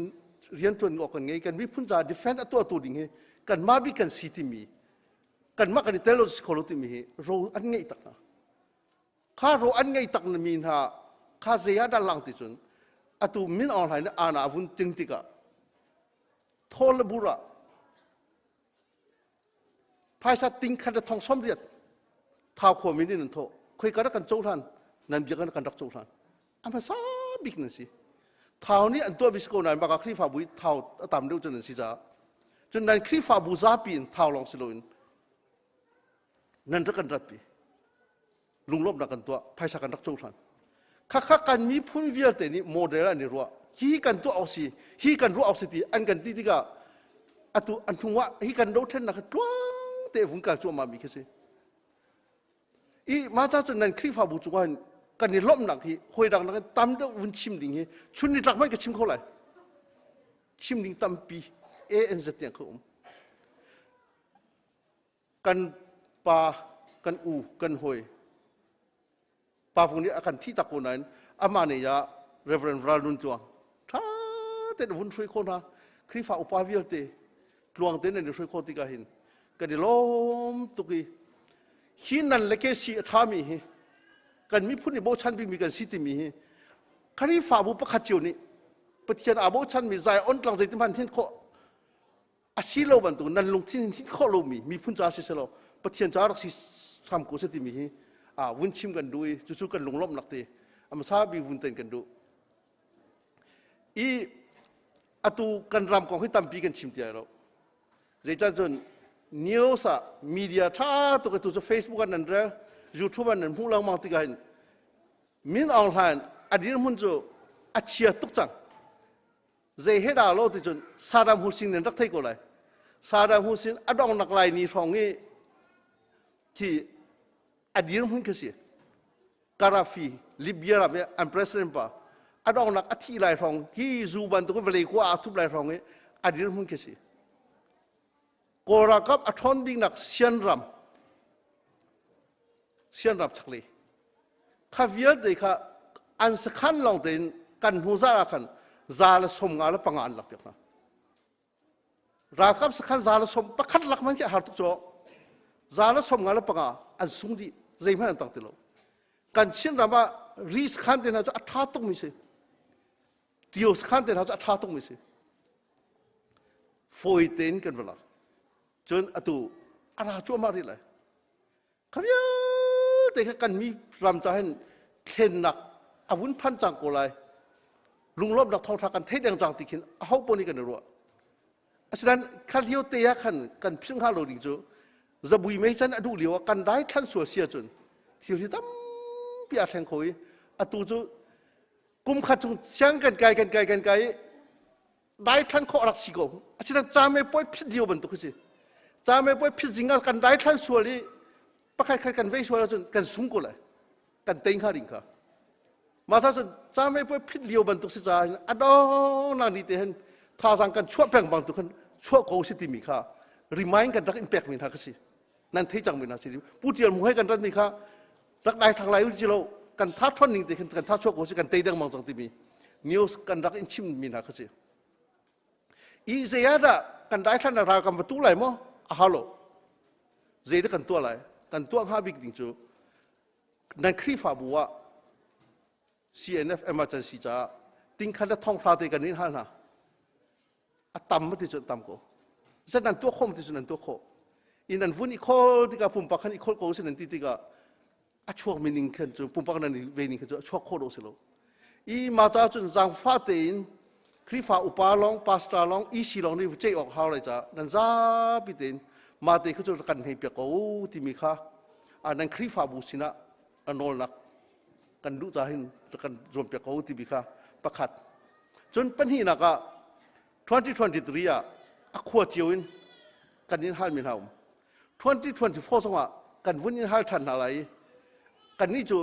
rianṭuan awk kan ngei kan miphun ca defend a tuahtu ding hi kanmah bik kan si timi kanmah kan i tel lo si kho lo timi hi ro an ngeih tak hna kha ro an ngeih tak mi hna kha zei ah dah lang ti cun atu min Aung Hlaing nih ana vun ting tikah thawl le bur ah Phaisa ting khat le thong 80 thau khuami nih nan thawh. Khoika dah kan cohlan? Nan biakinn ah kan rak cohlan. A hmasa bik nan si. Thau nih an tuah bik si ko nain baka Khrihfabu i thau a tam deuh cu nan si caah cun nan Khrihfabu zapi in thau lawng si loin nan rak kan ratpi. Lunglawmhnak kan tuah, phaisa kan rak cohlan. Khakha kan miphun vialte nih model an i ruah. Hi kan tuah awk si, hi kan ruah awk si ti an kan ti tikah atu an hnung ah hi kan dothlennak hi tluang te vung kal cuahmah mi khi si. I mah ca cun nan Khrihfabu cungah hin kan i lawmhnak hi hawi dang nakin tam deuh vun chim ding hi chun nitlak hmanh ka chim kho lai. Chim ding tampi ANZ tiang kha um. Kan pa, kan u, kan hawi Pa Vung nih a kan thih tak ko nain amah nih ah Reverend Ral Nun Tluang ṭha tein vun hruai khawh hna Khrihfa upa vialte tluang tein nan i hruai khawh tikah hin kan i lawm tuk i hi nan le ke si a ṭhami hi kan miphun i bochan bikmi kan si timi hi Khrihfabu pakhat cio nih Pathian aa bochanmi zai on tlang zeitin hmanh hin khawh a si lo bantuk nan lungthin hin khawh lomi miphun ca si selaw Pathian ca rak si hram ko se timi hi a vun chim kan duh i cucu kan lunglawmhnak te a hmasa bik vun ten kan duh i atu kan ram kong hi tampi kan chim ti lai lo zeican cun news ah media tha tuk atu cu Facebook an nan rel YouTube an nan hmuh lengmang tikah hin Min Aung Hlaing a dirhmun cu a chia tuk cang Zei he dah lo ti cun Saddam Hussein nan rak thei ko lai. Saddam Hussein a dongnak lai ni hrawng i khi a dirhmun khi si. Gaddafi, Libya ram i an president pa a dongnak a thih lai hrawng hi zu bantuk in vawlei khua aa thup lai hrawng i a dirhmun khi si. Kawl ralkap a ṭhawn biknak Sian ram Sian ram chaklei kha vialte kha an sakhan lawng tein kan hnu zar ah khan 155 an lak piak hna. Ralkap sakhan 111 lak man khi a har tuk cu. 155 an sung dih zeihmanh an tang ti lo. Kan Chin ram ah ri sakhan te hna cu a ṭha tukmi si. Tio sakhan te hna cu a ṭha tukmi si. Fawi tein kan va lak. Cun atu a ra cuahmah rih lai. Kha vialte kha kan mi ram ca hin thlennak a vun phan cang ko lai. Lunglawmhnak thawngṭha kan theih deng cang ti khin aho paoh nih kan i ruah. Asinain kha lio te ah khan kan philh hnga lo ding cu zabui mei can a duh lio ah kan dai thlan sual si ahcun thil hi tampi aa thleng kho i atu cu kum khat chung siang kan kai kan kai kan kai i daithlan khawh rak si ko asinain came poi phit lio bantuk si came poi phit zing ah kan daithlan sual i pakhat khat kan vei sual ahcun kan sung ko lai kan tei hnga ding kha mah cun came poi phit lio bantuk si caah a dong nak ni te hin thazang kan chuah peng bang tu khan. Chuah ko si timi kha remind kan rak in pek mi hna kha si. Nan thei cang mi hna si. Pu Tial Mu he kan rat mi kha rak dai thang lai u ci lo kan tha thon ning te khin kan tha chuak ko si kan tei deng mang cang timi news kan rak in chim mi hna kha si. I zei ah dah kan daithlan ah ral kan va tu lai maw? A hau lo. Zei dah kan tuah lai? Kan tuah hnga bik ding cu nan Khrihfabu ah CNF emergency caah tingkhat le thonghra te kan in hal hna. A tam ti cu tam ko. Zat nan tuah khawh ti cu nan tuah khawh. In an vun i khawl tikah pumpak khan i khawl ko si nan ti tikah a chuak mi ning khan cu pumpak nan ve ning khan cu a chuak khawh dawh si lo. I ma ca cun zaangfah tein Khrihfa upa lawng, pastor lawng, EC lawng nih ceih awk hau lai ca nan zapi tein ma te kha cu kan hei piak ko timi kha nan Khrihfabu sinah a nawlnak kan duh ca hin kan zuam piak ko timi kha pakhat. Cun pahnihnak ah 2023 ah a khua cio in kan in hal mi hna um. 2024 zongah kan vun in hal ṭhan hna lai i kannih cu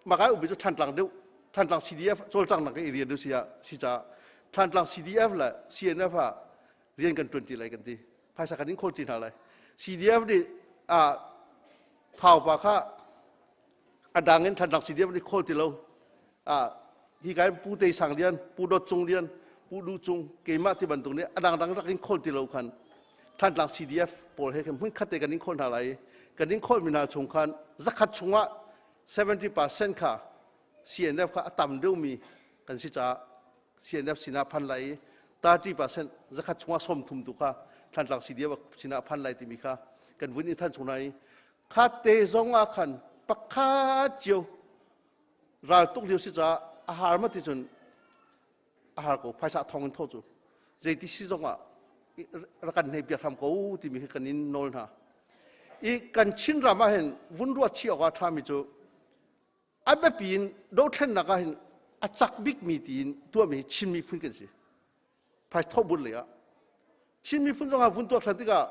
makai ummi cu Thantlang deuh Thantlang CDF cawlcanghnak i rian si ah si caah Thantlang CDF le CNF ah rian kan ṭuan ti lai kan ti. Phaisa kan in khawl ti hna lai. CDF nih a thau pa kha a dang in Thantlang CDF nih khawl ti lo. Hi kai Pu Tei Sang Lian, Pu Dawt Cung Lian, Pu Duh Cung, keimah ti bantuk nih a dangdang rak in khawl ti lo khan Thantlang CDF pawl he khan hmun khat te kan in khawl hna lai i kan in khawl mi hna chung khan zakhat chungah 70% kha CNF kha a tam deuhmi kan si caah CNF sinah phan lai i 30% zakhat chungah 30 tu kha Thantlang CDF sinah phan lai timi kha kan vun i than chung hna i kha te zong ah khan pakhat cio ral tuk lio si caah a har ma ti cun a har ko. Phaisa thong in tho cu zeiti si zong ah rak kan hnei piak hram ko timi hi kan in nawl hna. I kan Chin ram ah hin vun ruat chih awk ah ṭhami cu a biapi in dothlennak ah hin a cak bikmi tiin tuahmi Chin miphun kan si. Phai thawh lei ah Chin miphun zong ah vun tuak ṭhan tikah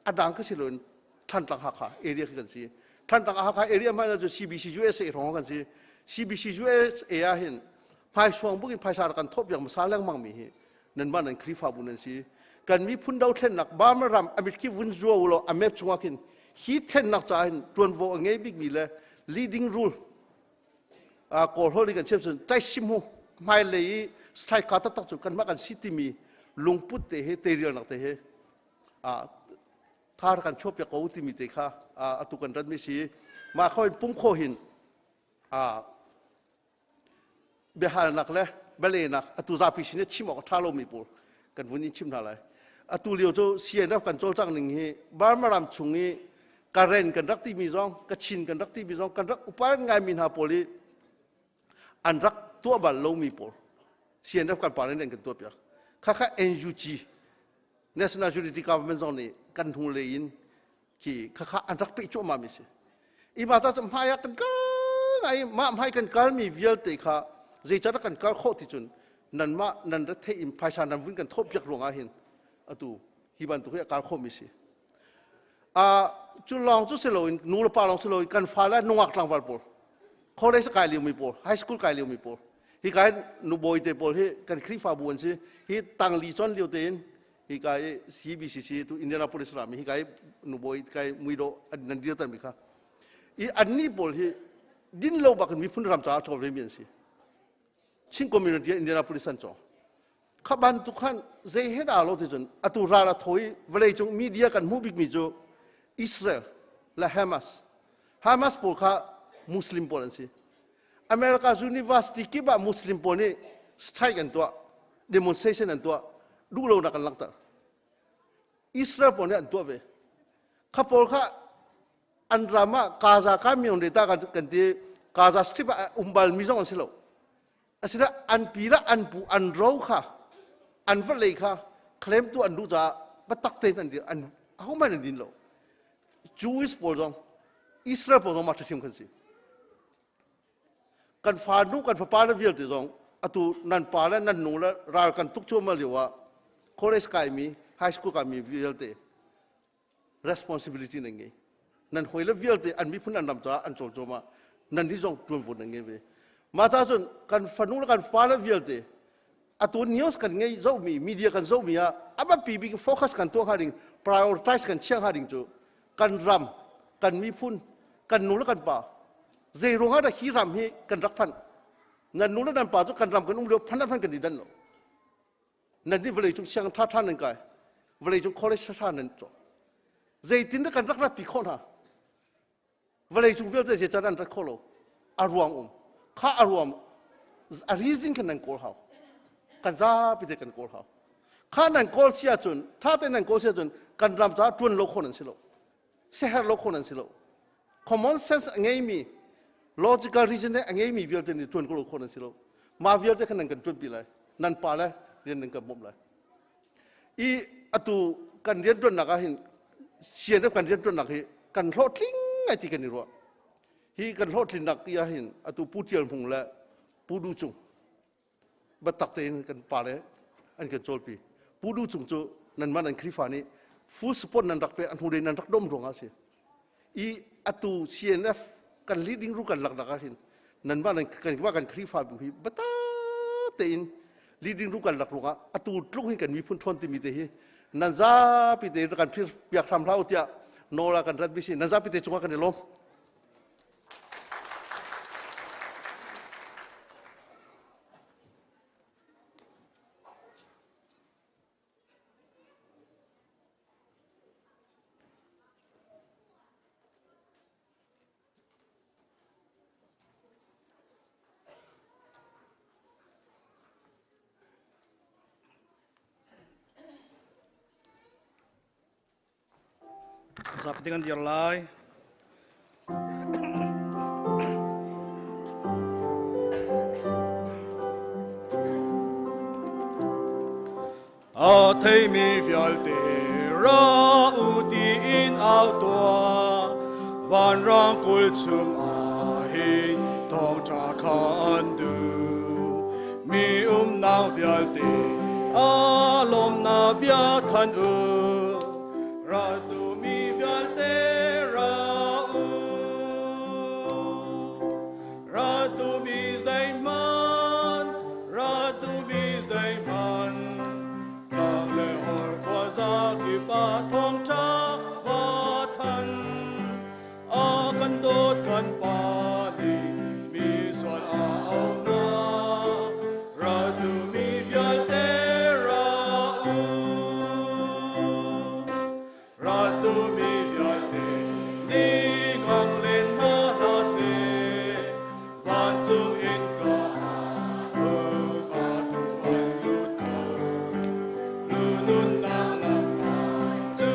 a dang ka si loin Thantlang Hakha area khi kan si. Thantlang Hakha area hmanh cu CBC USA hrawng kan si. CBC USA ah hin hmaisuang buk in phaisa rak kan thawh piak hmasa lengmang mi hi nanmah nan Khrihfabu nan si. Kan miphun dothlennak Burma ram amit khi vun zua u law a map chungah khin hi thlennak caah hin ṭuanvo a ngei bikmi le leading rule Kawl holh in kan chim cun taisim hu hmailei i strike ka taktak cu kanmah kan si timi lungput te he teirialnak te he thar kan chuahpiak ko timi te kha atu kan ratmi si. Mah kho in pum kho hin biahalnak le bialehnak atu zapi sin i chim awk a ṭha lomi pawl kan vun in chim hna lai. Atu lio cu CNF kan cawlcangh ning hi Burma ram chung i Karen kan rak timi zong, Kachin kan rak timi zong, kan rak upa ngaimi hna pawl i an rak tuah bal lomi pawl CNF kan pa nih an kan tuah piak. Khakha NUG, National Unity Government zong nih kan hnu lei in khi khakha an rak peh cuahmah mi si. I ma ca cu hmai ah kan kal ngai, mah hmai kan kal mi vialte kha zeicadah kan kal khawh ti cun nanmah nan rat theih in phaisa nan vun kan thawh piak ruangah hin atu hi bantuk hi a kal khawh mi si. Cu lawng cu si loin nu le pa lawng si loin kan fale nungak tlangval pawl, college kai lio mi pawl, high school kai lio mi pawl, hi kai nubawi te pawl hi kan Khrihfabu an si. Hi tangli chon lio tein hi kai CBCC tu Indianapolis rami hi kai nubawi kai muido nan dir tan mi kha i anni pawl hi din lo bak in miphun ram caah chawl ve mi an si. Chin community Indianapolis an cawng kha bantuk khan zei he dah lo ti cun atu ral a thawi vawlei cung media kan hmuh bikmi cu Israel le Hamas. Hamas pawl kha Muslim pawl an si. America University kip ah Muslim pawl nih strike an tuah, demonstration an tuah, duhlonak an langhter. Israel pawl nih an tuah ve. Kha pawl kha an ram ah Gaza ka mion data kan ti, Gaza Strip ah um bal mi zong an si lo. Asina an pi la an pu an ro kha an vawlei kha claim tu an duh caah biatak tein an dir, an ahohmanh an din lo. Jewish pawl zong Israel pawl zong mah ṭhaṭhim kan si. Kan fa nu kan fapa le vialte zong atu nan pa le nan nu le ral kan tuk cuahmah lio ah college kaimi, high school kaimi vialte responsibility nan ngei. Nan hawi le vialte an miphun an ram caah an cawl cuahmah, nan nih zong ṭuanvo nan ngei ve. Mah caah cun kan fanu le kan fa le vialte Atu news kan ngei zohmi, media kan zohmi ah a biapi bik focus kan tuah hnga ding, prioritize kan chiah hnga ding cu kan ram, kan miphun, kan nu le kan pa. Zei ruangah dah hi ram hi kan rak phanh? Nan nu le nan pa cu kan ram kan um lio phan phan kan i dan lo. Nan nih vawlei cung sianginn ṭha ṭha nan kai, vawlei cung college ṭha ṭha nan cawng. Zeitin dah kan rak ratpi khawh hna? Vawlei cung vialte zeicah an rat khawh lo? A ruang um. Kha a ruang a reason khan nan kawl hau. Kan zapi te kan kawl hau. Kha nan kawl si ahcun, ṭha tein nan kawl si ahcun kan ram caah ṭuan lo khawh nan si lo. Seher lo khawh nan si lo. Common sense a ngeimi, logical reason a ngeimi vialte nih ṭuan ko khawh nan si lo. Mah vialte khan nan kan ṭuanpi lai. Nan pa le rian nan kan bawmh lai. I atu kan rianṭuannak ah hin CNF kan rianṭuannak hi kan hlawhtling ngai ti kan i ruah. Hi kan hlawhtlinnak ti ah hin atu Pu Tial Hmung le Pu Du Cung biatak tein kan pa le an kan cawlpi. Pu Du Cung cu nanmah nan Khrihfa nih full support nan rak pek a hnulei nan rak dom ruangah a si. I atu CNF kan leading ru kan laknak ah hin nanmah nan kan kan Khrihfa bu hi biatak tein leading ru kan lak ruangah atu tluk hin kan miphun ṭhawn timi te hi nan zapi te kan phir piak hram hlah u tiah nawl ah kan rat mi si. Nan zapi te cungah kan i lawm. Zapi kan dir lai. A theimi vialte ra u tiin au tuah, vanrang kul chung ah hin thawngṭha kha an duh. Mi umnak vialte a lawmnak bia thanh u, ra duhmi vialte ra u. Ra duhmi zeihmanh, ra duhmi zeihmanh, tlang le hor khuaza kip ah thawngṭha va thanh. A kan dawt kan Pa nih mi sual a auh hna. Ra duhmi vialte ra u. Ra duhmi vialte nih ngang len hna hlah seh, vancung innka ah upa tu an lut ko. Lu nunnak lam cu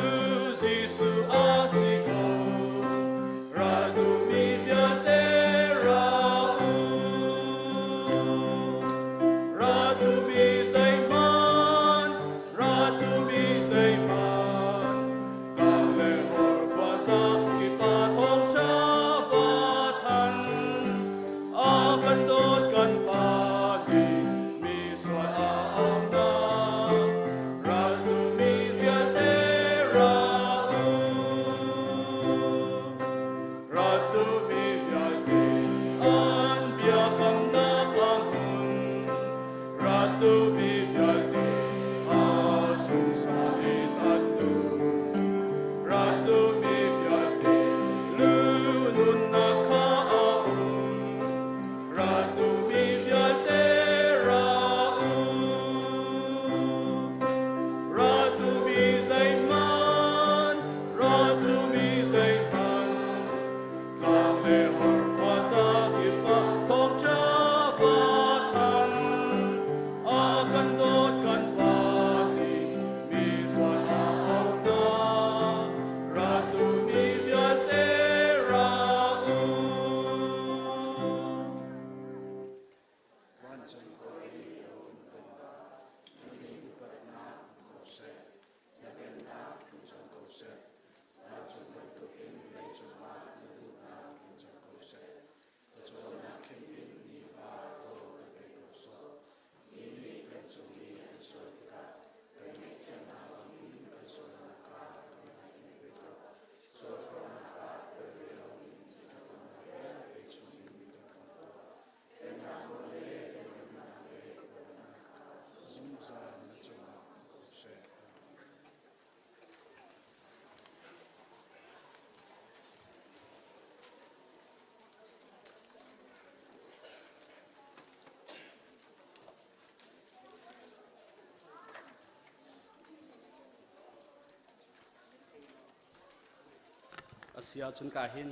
Asi ahcun ka hin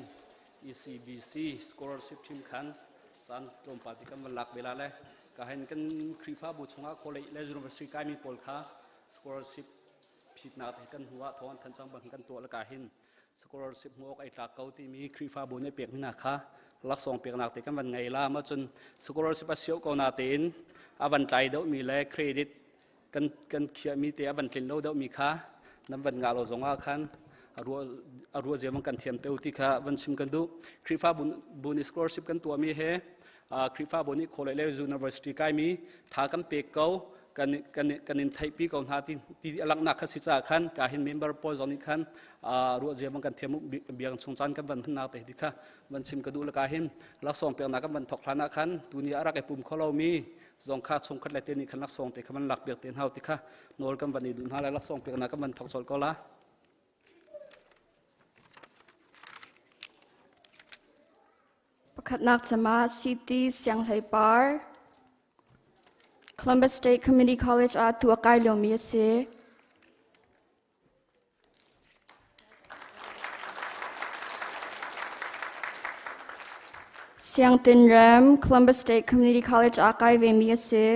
ECBC scholarship team khan caan tlawmpal te kan van lak ve la le ka hin kan Khrihfabu chungah college le university kaimi pawl kha scholarship phitnak te kan hnu ah thawng an thanh cang bang kan tuah le ka hin scholarship hmuh awk ai tlak ko timi Khrihfabu nih pek mi hna kha laksawng peknak te kan van ngei la ma cun scholarship a sio ko na tein a van tlai deuh mi le credit kan kan khiahmi te a van tlin lo deuhmi kha nan van ngah lo zongah khan a ruah zia kan thiam te ti kha van chim kan duh. Khrihfa bu nih scholarship kan tuahmi he Khrihfa bu nih college le university kaimi tha kan pek ko, kan kan kan in theihpi ko hna ti ti alangnak kha si caah khan ka hin member pawl zong nih khan ruah zia kan thiam biang chung caan kan van hmannak te ti kha van chim ka duh. Le ka hin laksawng peknak kan van thok hlan ah khan tuni a rak i pum kho lomi zong kha chungkhat le te nih khan laksawng te kha van lak piak te hna ti kha nawl kan van i duh hna lai. Laksawng peknak kan van thok colh ko la. Pakhatnak cama City Sianghleipar Columbus State Community College ah tu a kai liomi a si. Siangtin Rem, Columbus State Community College ah kai vemi a si.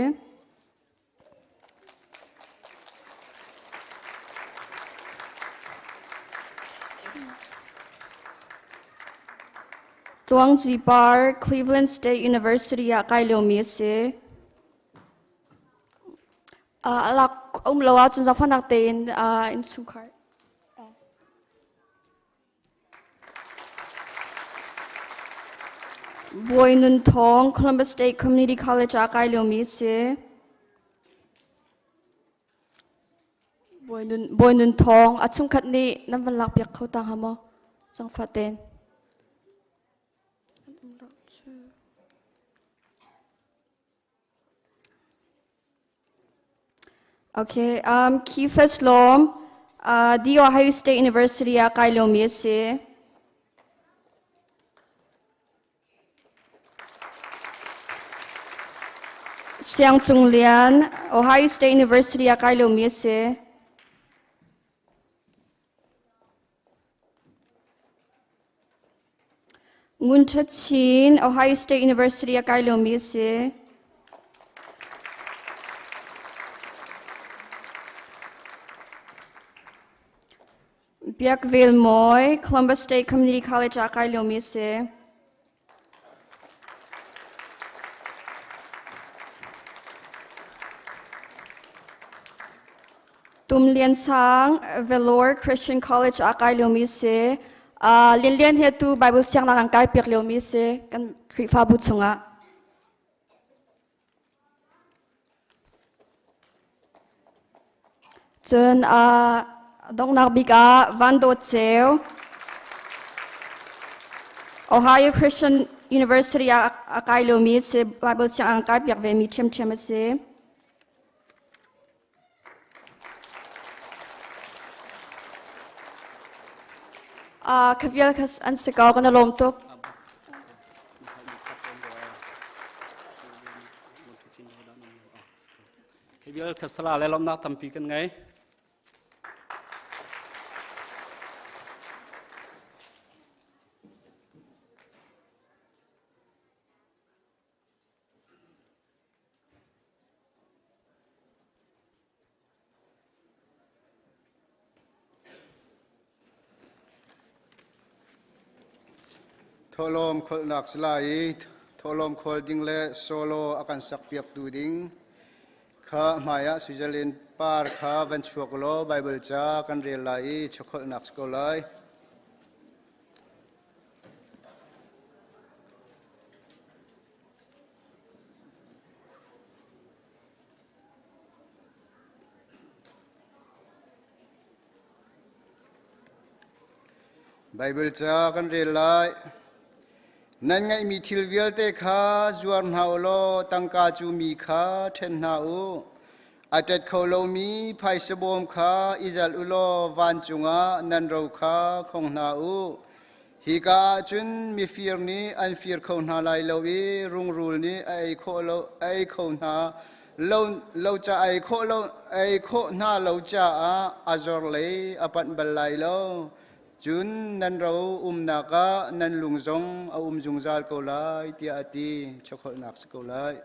Tluang Par, Cleveland State University ah kai liomi a si. Alak um lo ahcun zaangfahnak tein innchungkhar. Bawi Nun Thawng, Columbus State Community College ah kai liomi a si. Bawi Nun Thawng, a chungkhat nih nan van lakpiak kho ta hnga maw? Zaangfah tein. Okay, Kifas Lawm, The Ohio State University ah kai liomi a si. Siang Cung Lian, Ohio State University ah kai liomi a si. Ngun Ṭha Chin, Ohio State University a kai liomi a si. Biak Vel Mawi, Columbus State Community College ah kai liomi a si. Tum Lian Sang, Vellore Christian College ah kai liomi a si. Lian Lian hi atu Bible siangnak an kai piak liomi a si kan Khrihfabu chungah. Cun donghnak bik ah Van Dawt Ceu, Ohio Christian University ah a kai liomi a si. Bible siang an kai piak vemi ṭhiamṭhiam a si. Ka vial kha an si ko, kan i lawm tuk. Hi vial kha sala le lawmnak tampi kan ngei. Thawhlawm kholhnak si lai i thawhlawm khawl ding le solo a kan sakpiaktu ding kha hmaiah Switzerland par kha van chuak law Baibal ca kan rel lai i chawkholhnak si ko lai. Baibal ca kan rel lai. Nan ngeihmi thil vialte kha zuar hna u law tangka cu mi kha ṭhen hna u. A ṭet kho lomi phaisa bawm kha i zalh u law vancung ah nan ro kha khong hna u. Hika ah cun mifir nih an fir kho hna lai lo i rungrul nih a ei khawh lo a ei kho hna lo lo ca ei khawh lo ei khawh hna lo caah a zor lei a panh bal lai lo. Cun nan ro umnak ah nan lung zong a um zungzal ko lai, tiah a ti. Chokholhnak si ko lai.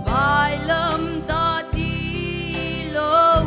Vailam ta ti lo.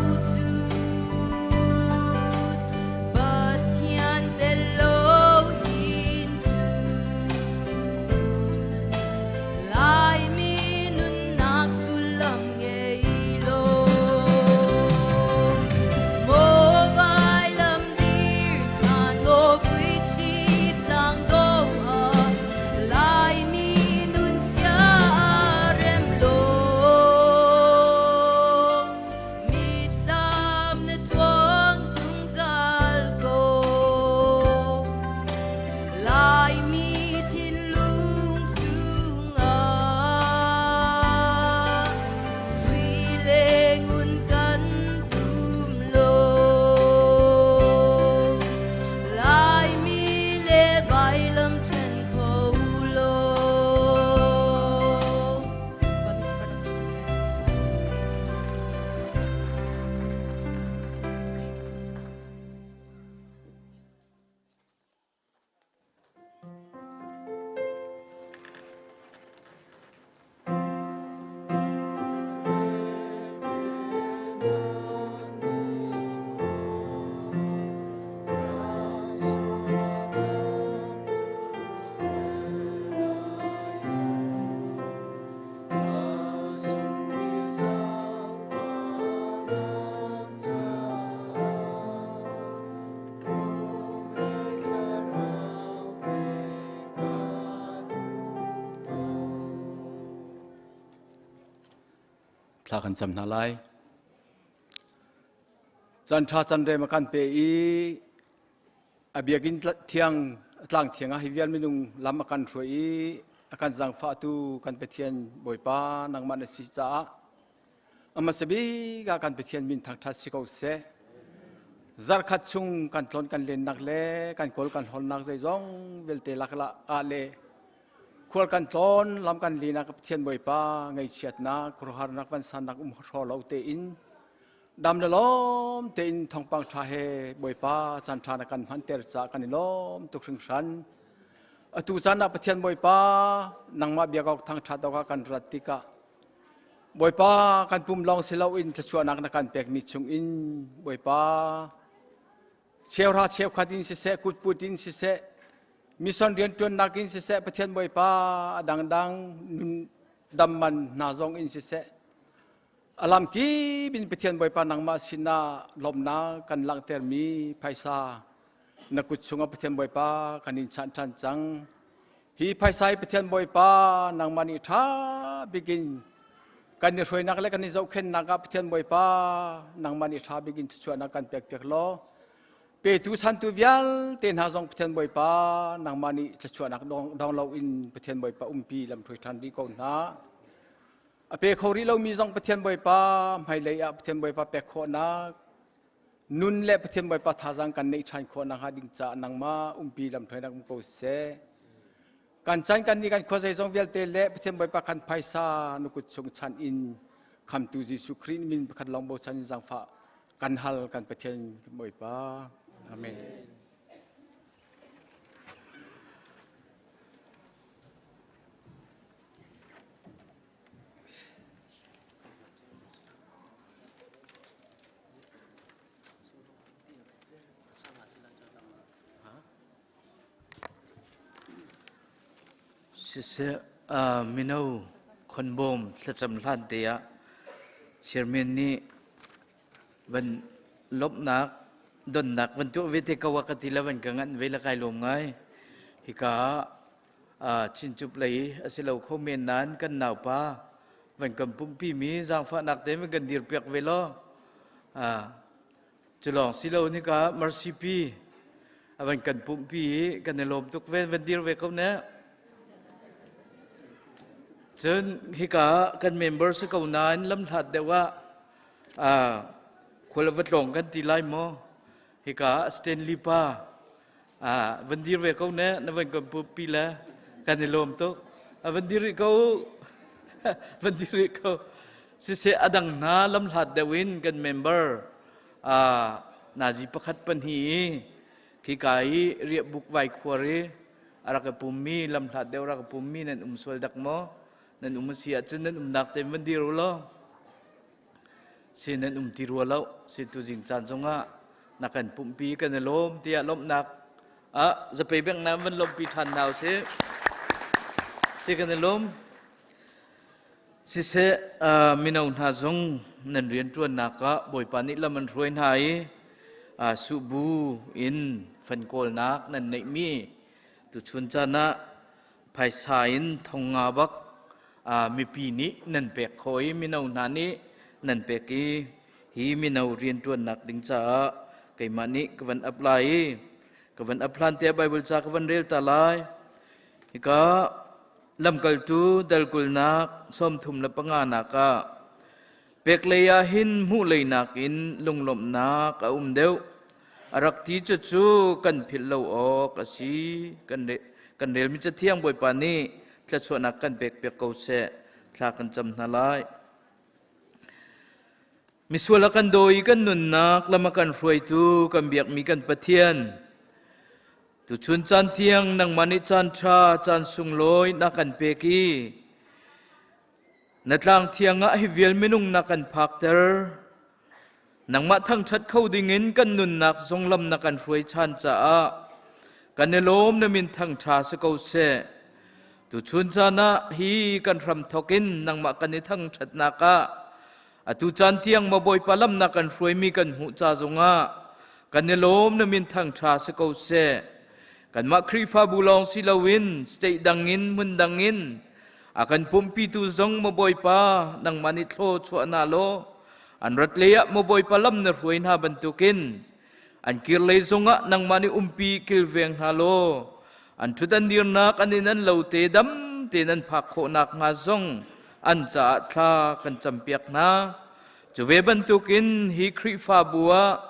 Thla kan cam hna lai. Caan ṭha can rem a kan pe i a biakinn thiang tlang thiang ah hi vial minung lam a kan hruai i a kan zaangfahtu kan Pathian Bawipa nangmah na si caah a hmasa bik ah kan Pathian min thangṭhat si ko seh. Zarkhat chung kan tlawn kan lennak le kan kawl kan hawlnak zeizong vialte lak ah le Khual kan tlawn, lam kan linak Pathian Bawipa ngaihchiatnak, khuaruahharnak vansannak um hraw lo tein dam le lawm tein thawngpang ṭha he Bawipa caan ṭha na kan hmanter caah kan i lawm tuk hringhran. Atu caan ah Pathian Bawipa nangmah biak awk thangṭhat awkah kan rat tikah Bawipa kan pum lawng si loin thluachuahnak na kan pekmi chungin Bawipa cheuhra cheukhat in siseh kutput in siseh mission rianṭuannak in siseh Pathian Bawipa a dangdang nun damman hna zong in siseh a lam kip in Pathian Bawipa nangmah sinah lawmhnak kan langhtermi phaisa na kut chungah Pathian Bawipa kan in chanh ṭhan cang. Hi phaisa hi Pathian Bawipa nangmah nih ṭha bikin kan i hruainak le kan i zohkhenhnak ah Pathian Bawipa nangmah nih ṭha bikin thluachuahnak kan pekpiak law petu santu vialte hna zong Pathian Bawipa nangmah nih thluachuahnak dong loin Pathian Bawipa umpi lamhruai ṭhan rih ko hna. A pe kho rih lomi zong Pathian Bawipa hmailei ah Pathian Bawipa pek khawhnak nun le Pathian Bawipa thazaang kan neih ṭhan khawh nakhnga ding caah nangmah umpi lamhruainak um ko seh. Kan chan kan ni kan khua zeizong vialte le Pathian Bawipa kan phaisa na kut chung chan in khamtu Jesuh Khrih min pakhat lawng bochan in zaangfah kan hal kan Pathian Bawipa. Amen. Siseh, mino khonbawm thlacam hlan te ah chairman nih van lawmhnak donnak van tuah ve te ko a ka ti le van ka nganh ve le kai lawm ngai. Hika ah Chinchup lei a si lo kho men nain kan naupa van kan pumpi mi zaangfahnak te van kan dirpiak ve law cu lawng si lo nika Mercy pi a van kan pumpi i kan i lawm tuk ve van dir ve ko ne. Cun hika kan member si ko nain lamhlat deuh ah khual va tlawng kan ti lai maw hika Stanley pa van dir ve ko ne na van kan pi le kan i lawm tuk a van dir rih ko van dir rih ko siseh a dang hna lamhlat deuh in kan member nazi pakhat pahnih i khika i riahbuk vai khuar i a rak i pummi lamhlat deuh rak i pummi nan um sual dak maw nan um a si ahcun nan umnak te van dir u law si nan um ti rua lo si tu jing caan zongah na kan pumpi kan i lawm tiah lawmhnak ah zapei beng na van lawmhpi ṭhan hna usih si kan i lawm siseh mino hna zong nan rianṭuannak ah Bawipa nih lam an hruai hna i suhbu in fan kawlnak nan neihmi tuchun caan ah phaisa in thong nga bak mipi nih nan pek khawh i mino hna nih nan pek i hi mino rianṭuannak ding caah keimah nih ka van apply i ka van applan te Bible ca ka van rel ta lai. Hika lamkaltu dalkulnak 35 nak ah pek lei ah hin hmuh lei nakin lunglawmhnak a um deuh. A rak ti cucu kan philh lo awk a si. Kan relmi Cathiang Bawipa nih thluachuahnak kan pek piak ko seh. Thla kan cam hna lai. Misual a kan daw i kan nunnak lam a kan hruaitu kan biakmi kan Pathian. Tuchun caan tiang nangmah nih caan ṭha, caan sunglawi na kan pek i na tlang thiang ah hi vial minung na kan phakter. Nangmah thangṭhat kho dingin kan nunnak zong lam na kan hruai ṭhan caah kan i lawm na min thangṭha si ko seh. Tuchun caan ah hi kan hram thawk in nangmah kan i thangṭhatnak ah atu caan tiang maw Bawipa lam na kan hruaimi kan hmuh ca zongah kan i lawm na min thangṭha si ko seh. Kanmah Khrihfabu lawng si loin state dang in hmun dang in A kan pumpitu zong maw Bawipa nangmah nih thlaw chuah hna law an rat lei ah maw Bawipa lam na hruai hna bantukin an kir lei zongah nangmah nih umpi kilveng hna law an ṭhut an dirnak an inn an lo te dam tein an phak khawhnak hnga zong an caah thla kan campiak hna. Cu ve bantukin hi Khrihfabu ah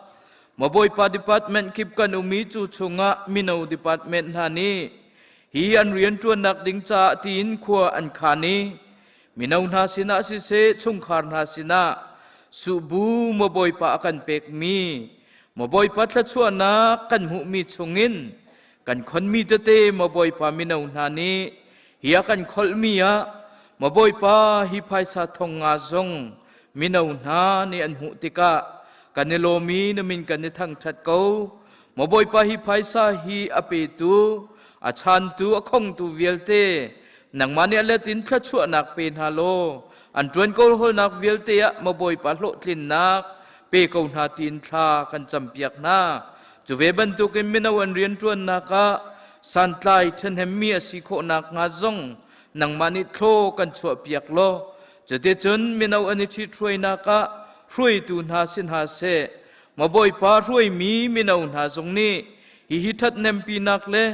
maw Bawipa department kip kan um i cu chungah mino department hna nih hi an rianṭuannak ding caah tiin khua an khan i mino hna sinah siseh chungkhar hna sinah suhbu maw Bawipa a kan pekmi maw Bawipa thluachuahnak kan hmuhmi chungin kan khonmi tete maw Bawipa mino hna nih hi a kan kholhmi ah maw Bawipa hi phaisa thong nga zong mino hna nih an hmuh tikah kan i lawm i na min kan i thangṭhat ko. Maw Bawipa hi phaisa hi a petu a chantu a khongtu vialte nangmah nih a let in thluachuahnak pe hna law an ṭuan kawlhawlnak vialte ah maw Bawipa hlawhtlinnak pe ko hna tiin thla kan campiak hna. Cu ve bantukin mino an rianṭuannak ah santlai ṭhahnemmi a si khawh nakhnga zong nangmah nih thlaw kan chuahpiak law cuticun mino an i ṭhithruainak ah hruaitu hna si hna seh maw Bawipa hruaimi mino hna zong nih hihi ṭhathnempinak le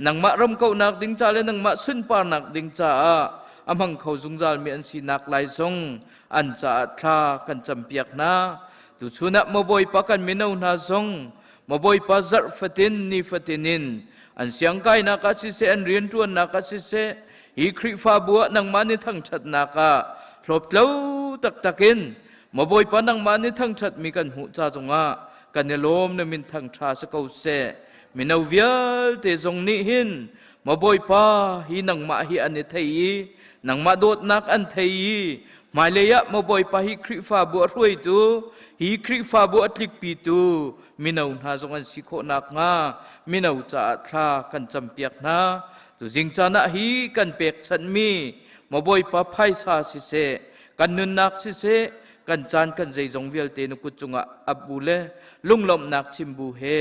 nangmah ramkohnak ding ca le nangmah sunparnak ding caah a hmang kho zungzalmi an sinak lai zong an caah thla kan campiak hna. Tuchun ah maw Bawipa kan mino hna zong maw Bawipa zarh fatin ni fatin in an siangkainak ah siseh an rianṭuannak ah siseh hi Khrihfabu ah nangmah nih thangṭhatnak ah hlawptlo taktak in maw Bawipa nangmah nih thangṭhatmi kan hmuh ca zongah kan i lawm na min thangṭha si ko seh. Mino vialte zong nih hin maw Bawipa hi nangmah hi an i thei i nangmah dawtnak an thei i hmailei ah maw Bawipa hi Khrihfabu a hruaitu hi Khrihfabu a tlikpitu mino hna zong an si khawh nakhnga mino caah thla kan campiak hna. Tuzing caan ah hi kan pekchanhmi maw Bawipa phaisa siseh kan nunnak siseh kan caan kan zeizong vialte na kut cungah ap bu le lunglawmhnak chim bu he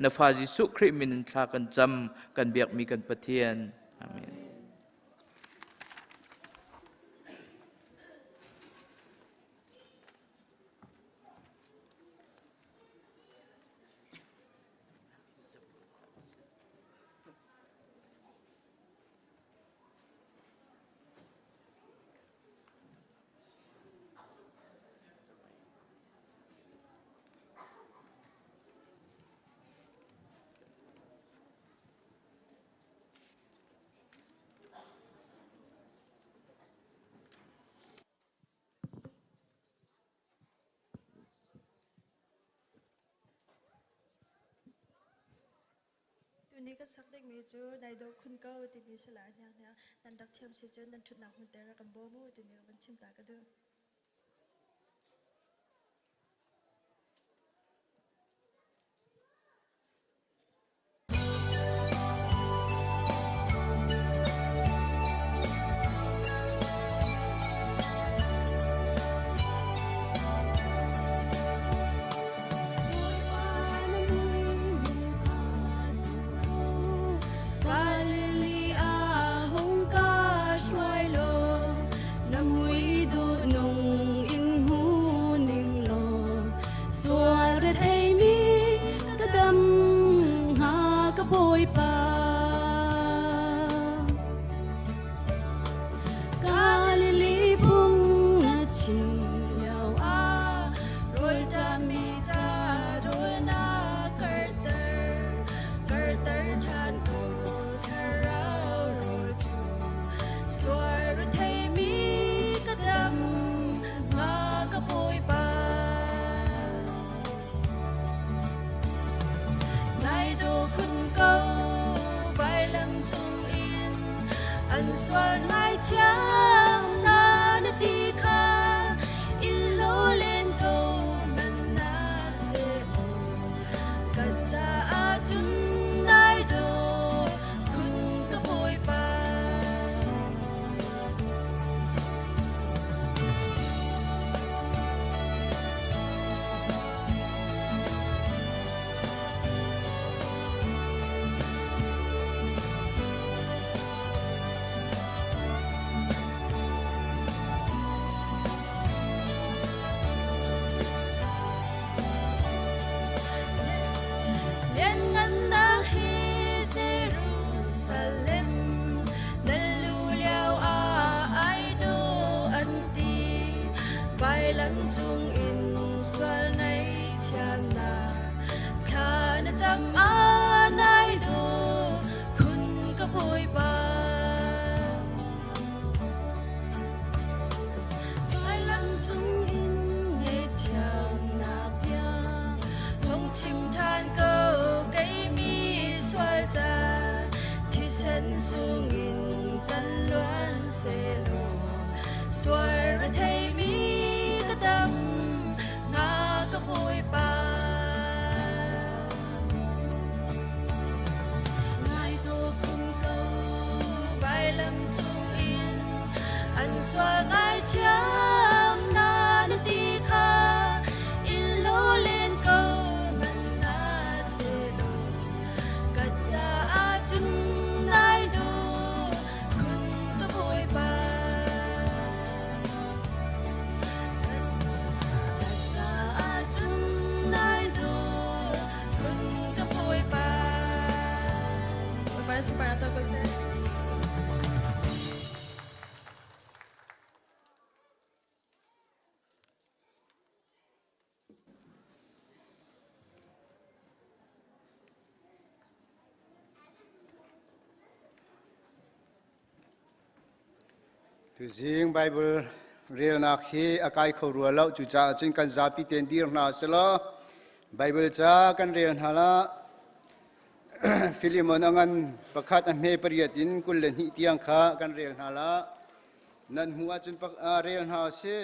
na fa Jesuh Khrih min in thla kan cam kan biakmi kan Pathian. Amen. Tuni ka sak dingmi cu nai dawh khun ko timi si lai hniang hniang nan rak thiam si cun nan ṭhutnak hmun te rak kan bawm u timi ka van chim ta ka duh. Galilee ah hung ka hruai law na mui duh nung in hmu ning law sual rethei mi ka dam hnga ka bawipa. Galilee phung na chim lio ah rawlṭammi ca rawl na karter karter ṭhan ko thlarau rawl cu sual retheimi ka dam hnga ka bawipa. Nai dawh khun ko vailam cungin an sual ngaithiam na na ti kha in lo len ko man na seh kan caah cun nai dawh khun ka bawipa. chung in sual nei thiamnak thla na cam ah nai dawh khun ka Bawipa. Vailam cung in ngaihthiamnak bia hong chim ṭhan ko kei mi sual ca thisen sungin kan luan sehlaw sual retheimi ka tam na ka Bawipa. Nai dawh khun ko vailam chungin an sual ngaithiam na na ti kha in law len ko man na selaw ka caah cun nai duh khun ka Bawipa. Ka caah cun nai duh khun ka Bawipa. Bawipa super na ko seh. Tuzing Bible relnak hi a kai kho rua lo cucaah cun kan zapi tein dir hna selaw Bible ca kan rel hna la Filimon a ngan pakhat a hme pariat in 22 tiang kha kan rel hna la nan hmu ahcun rel hna usih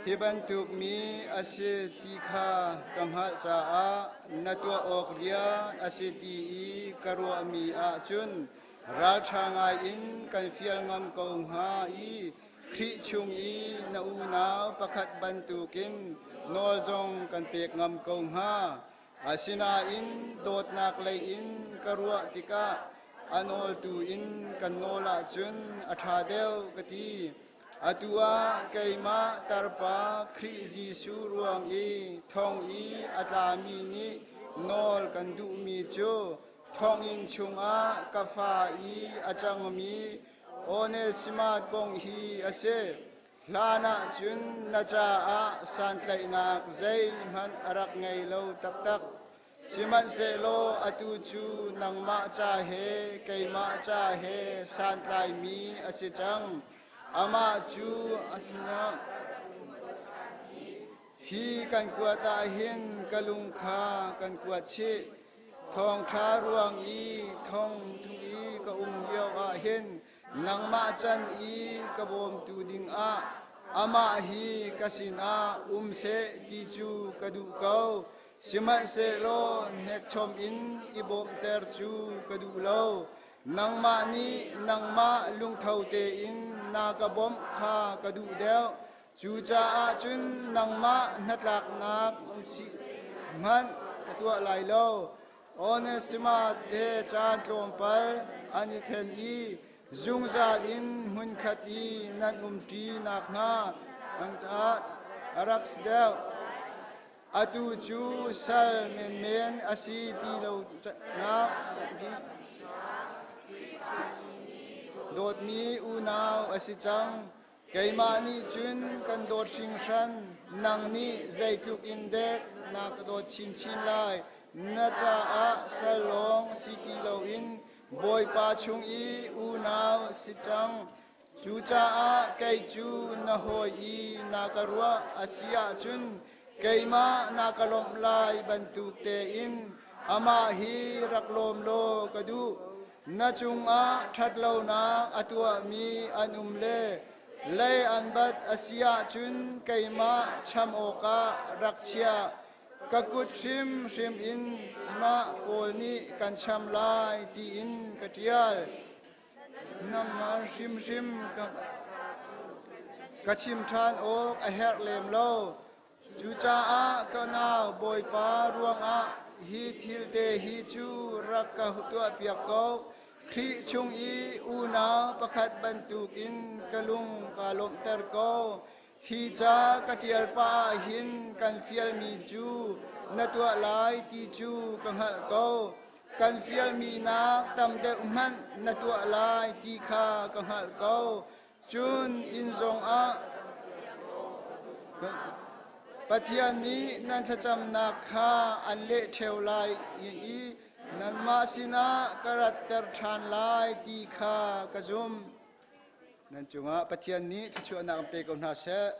Hi bantuk mi a si ti kha ka hngalh caah na tuah awk rian a si ti i ka ruahmi ahcun ralṭha ngaiin kan fial ngam ko hnga i Khrih chung i na unau pakhat bantukin nawl zong kan pek ngam ko hnga. Asinain dawtnak lei in ka ruah tikah a nawltu in kan nawl ahcun a ṭha deuh ka ti. Atu ah keimah tarpa Khrih Jesuh ruang i thong i a tlami nih nawl kan duhmi cu thonginn chungah ka fa i a cangmi Onesimas kong hi a si. Hlan ah cun na caah santlaihnak zeihmanh a rak ngei lo taktak. Sihmanhsehlaw atu cu nangmah ca he keimah ca he santlaimi a si cang. Amah cu a sinah hi kan kuat ah hin ka lung kha kan kuat chih. Thawngṭha ruang i thong chung i ka um lio ah hin nangmah can i ka bawmtu dingah amah hi ka sinah um seh ti cu ka duh ko. Sihmanhsehlaw hnekchom in i bawmhter cu ka duh lo. Nangmah nih nangmah lungtho tein na ka bawmh kha ka duh deuh. Cucaah cun nangmah hnatlaknak hmanh ka tuah lai lo. Onesimas he caan tlawmpal an i then i zungzal in hmunkhat i nan umṭi nakhnga an a rak si deuh. Atu cu sal menmen a si ti lo nak dawtmi unau a si cang. Keimah nih cun kan dawt hringhran, nang nih zeitluk in dek na ka dawt chinchin lai. Na caah sal lawng si ti loin Bawipa chung i unau si cang. Cucaah kei cu na hawi i na ka ruah a si ahcun keimah na ka lawmh lai bantuk tein amah hi rak lawm law ka duh. Na cungah ṭhatlonak a tuahmi an um le lei an bat a si ahcun keimah cham awkah rak chia. Ka kut hrimhrim in mah pawl nih kan cham lai tiin ka ṭial. Nangmah hrimhrim ka chim ṭhan awk a herh lem lo. Cucaah ka nau Bawipa ruangah hi thil te hi cu rak ka tuahpiak ko. Khrih chung i unau pakhat bantukin ka lung kaa lawmhter ko. Hi ca ka ṭial pah ah hin kan fialmi cu na tuah lai ti cu ka hngalh ko. Kan fialmi nak tam deuh hmanh na tuah lai ti kha ka hngalh ko. Cun inn zongah Pathian nih nan thlacamnak kha an leh ṭheo lai i nanmah sinah ka ratter ṭhan lai ti kha ka zumh. Nan cungah Pathian nih thluachuahnak in pe ko hna seh.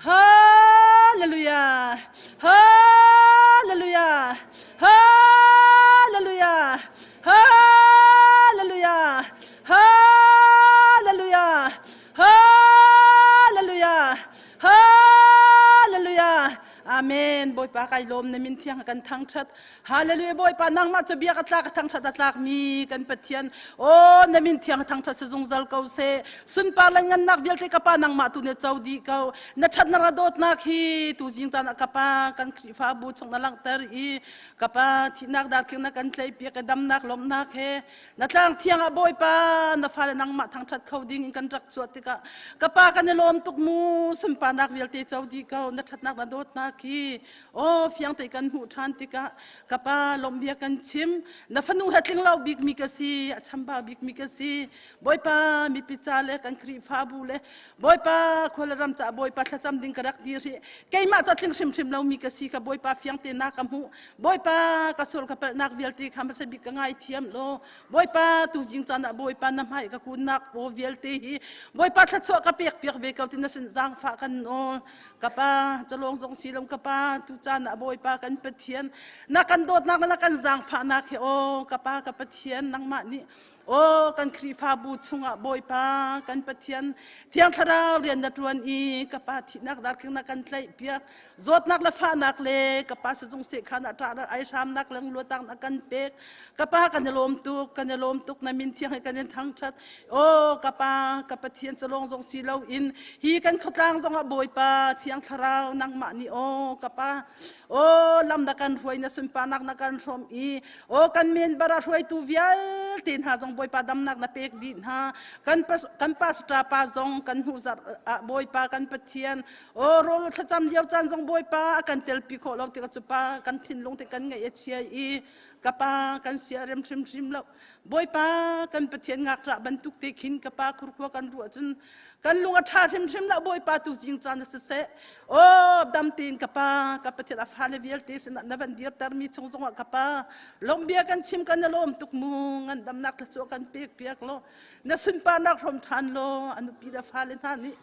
Hallelujah! Hallelujah! Hallelujah! Hallelujah! Hallelujah! Hallelujah! Hallelujah! Amen. Bawipa kai lawm na min thiang kan thangthat. Hallelujah Bawipa nangmah cu bia ka tlak ka thangthat a tlak mi kan Pathian. O na min thiang thangthat se zungzal ko se. Sunpar le ngannak vialte ka pa nangmah tu ne co dih ko. Na thatnak na dawtnak hi tu zing caan ah ka pa kan Khrihfabu chung na langhter i ka pa thihnak darkhing na kan tleipiak i damnak lawmhnak he na tlang thiang ah Bawipa na fale nangmah thangṭhat kho ding in kan rak chuah tikah ka pa kan i lawm tuk mu sunparnak vialte co dih ko na ṭhatnak na dawtnak hi aw fiang te kan hmuh ṭhan tikah ka pa lawmhbia kan chim na fanu he tling lo bik mi ka si a chambau bik mi ka si Bawipa mipi ca le kan Khrihfabu le Bawipa khua le ram caah Bawipa thlacam ding ka rak dir hi keimah ca tling hrimhrim lomi ka si kha Bawipa fiang te na ka hmuh Bawipa ka sual ka palhnak vialte kha hmasa bik ka ngaithiam law Bawipa tu zing caan ah Bawipa na hmai ka kunnak aw vialte hi Bawipa thluachuah ka pek piak ve ko ti na sin zaangfah kan nawl ka pa calawng zong si lo ka pa tu caan ah Bawipa kan Pathian na kan dawtnak na kan zaangfahnak hi aw ka pa ka Pathian nangmah nih Aw kan Khrihfabu chungah Bawipa kan Pathian Thiang Thlarau rian na ṭuan i ka pa thihnak darkhing na kan tlaihpiak zawtnak le fahnak le ka pa sizung sehkhan ah ṭah ai hramnak le luatak na kan pek ka pa kan i lawm tuk kan i lawm tuk na min thiang hi kan in thangṭhat aw ka pa ka Pathian calawng zong si loin hi kan khuatlang zongah Bawipa Thiang Thlarau nangmah nih aw ka pa aw lam na kan hruai na sunparnak na kan hrawm i Aw kan member a hruaitu vialte hna zong Bawipa damnak na pek dih hna. Kan kan pastor pa zong kan hnu zarh ah Bawipa kan Pathian aw rawl thlacam lio caan zong Bawipa a kan telpi khawh lo tikah cu pa kan thinlung te kan ngaih a chia i ka pa kan sia rem hrimhrim lo. Bawipa kan Pathian ngakṭah bantuk te khin ka pa khurkhua kan ruah cun kan lung a ṭha hrimhrim lo Bawipa tu zing caan a siseh aw dam tein ka pa ka Pathian a fale vialte sinah na van dirtermi chung zongah ka pa lawmhbia kan chim kan na lawm tuk mu ngandamnak thluachuah kan pek piak law na sunparnak hrawm ṭhan law a nupi le fale hna nih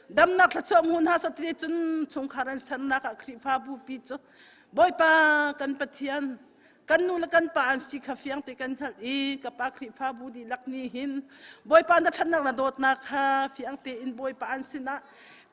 damnak thluachuah hmu hna sate cun chungkhar an sernak ah Khrihfabu pi cu Bawipa kan Pathian kan nu le kan pa an si kha fiang te kan hngalh i ka pa Khrihfabu dihlak nih hin Bawipa na ṭhatnak na dawtnak kha fiang tein Bawipa an sinah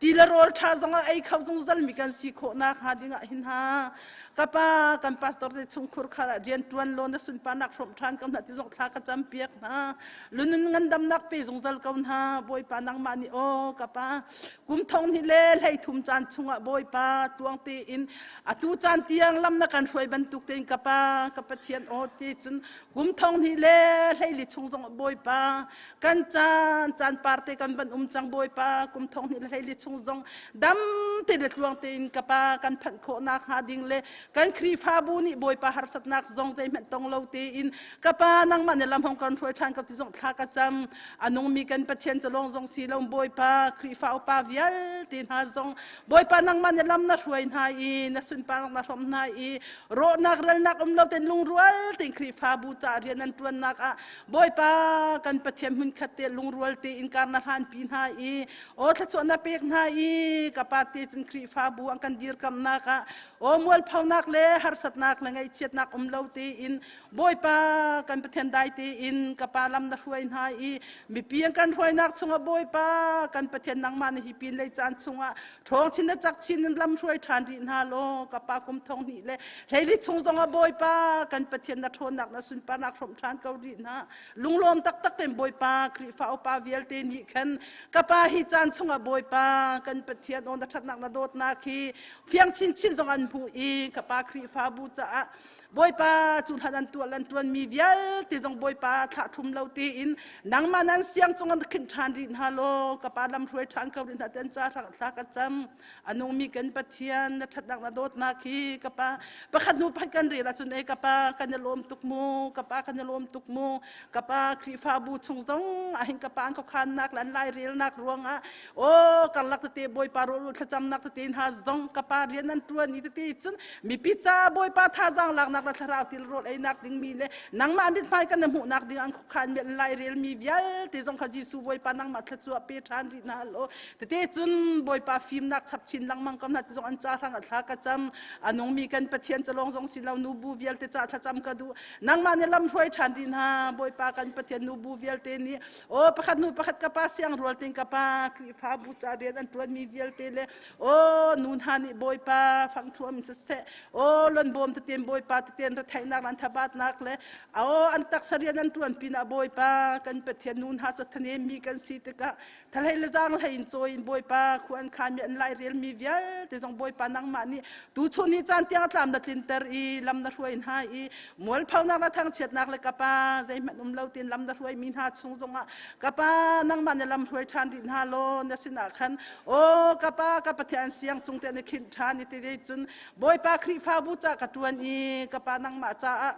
ti le rawl ṭha zongah ei kho zungzal mi kan si khawh nak hnga dingah hin ha ka pa kan pastor te chungkhur khar ah rian ṭuan law na sunparnak hrawm ṭhan ko hna ti zong thla ka cam piak hna lunun ngandamnak pe zungzal ko hna Bawipa nangmah nih aw ka pa kum thong hnih le hlei thum caan chungah Bawipa tuang tein atu caan tiang lam na kan hruai bantuk tein ka pa ka Pathian aw ti cun kum thong hnih le hleili chung zong Bawipa kan caan caan par te kan van um cang Bawipa kum thong hnih le hleili chung zong dam te le tluang tein ka pa kan phanh khawh nak hnga ding le kan Khrihfabu nih Bawipa harsatnak zong zeihmanh tong lo tein ka pa nangmah nih lam hong kan hruai ṭhan ko ti zong thla ka cam a nungmi kan Pathian cu lawng zong si lo Bawipa Khrihfa upa vialte hna zong Bawipa nangmah nih lam na hruai hna i na sunparnak na hrawmh hna i rawhnak ralnak um lo tein lungrual tein Khrihfabu ca rian an ṭuannak ah Bawipa kan Pathian hmunkhat te lungrual tein kar na hlanpi hna i aw thluachuah na pek hna i ka pa te cun Khrihfabu an kan dirkamnak ah O mualphonak le harsatnak le ngaihchiatnak um lo tein Bawipa kan Pathian dai tein ka pa lam na hruai hna i mipi an kan hruainak chungah Bawipa kan Pathian nangmah na hi pin lei caan chungah ṭhawng chin na cak chin in lam hruai ṭhan rih hna law ka pa kum thong hnih le hleili chung zongah Bawipa kan Pathian na ṭhawnnak na sunparnak hrawmh ṭhan ko rih hna. Lunglawm taktak tein Bawipa Khrihfa upa vialte nih khan ka pa hi caan chungah Bawipa kan Pathian aw na ṭhatnak na dawtnak hi fiang chinchin zong an hmuh i ka pa Khrihfabu caah Bawipa cu hlan an tuah lan ṭuanmi vialte zong Bawipa thlah ṭhum lo tiin nangmah nan siang cung an khinh ṭhan rih hna law ka pa lam hruai ṭhan ko rih hna ten ca thla ka cam. A nungmi kan Pathian na ṭhatnak na dawtnak hi ka pa pakhat hnu pakhat kan rel ahcun ei ka pa kan i lawm tuk mu, ka pa kan i lawm tuk mu. Ka pa Khrihfabu chung zong ahin ka pa an khuakhannak le an lairelnak ruangah aw karlak tete Bawipa rawlul thlacamnak tete hna zong ka pa rian an ṭuan i tete cun mipi ca Bawipa thazaang laknak le thlarau til rawl einak dingmi le nangmah mithmai kan hmuhnak ding an khuakhan mi an lairelmi vialte zong kha Jesuh Bawipa nangmah thluachuah pe ṭhan rih hna law tete cun Bawipa fimnak chap chin lengmang ko hna ti zong an ca hrang a thla ka cam. A nungmi kan Pathian calong zong si lo nubu vialte ca thlacam ka duh. Nangmah nih lam hruai ṭhan rih hna Bawipa kan Pathian nubu vialte nih. Aw pakhat nu pakhat ka pa siang rual ting ka pa Khrihfabu ca rian an ṭuanmi vialte le aw nu hna nih Bawipa fangthuam siseh aw lonbawm teten Bawipa teten retheihnak lan thabatnak le aw an taksa rian an ṭuan pinah Bawipa kan Pathian nu hna cu thanem mi kan si tikah thalei le zaang hlei in cawi in Bawipa khu an khan mi an lai rel mi vialte zong Bawipa nangmah nih tuchun hi caan tiang tlam na tlinter i lam na hruai hna i mualphonak na thangchiatnak le kapa zeihmanh um lo tin lam na hruai mi hna chung zongah kapa nangmah na lam hruai ṭhan rih hna law na sinah khan aw kapa ka Pathian siang cung te na khinh ṭhan i te cun Bawipa Khrihfabu ca ka ṭuan i kapa nangmah caah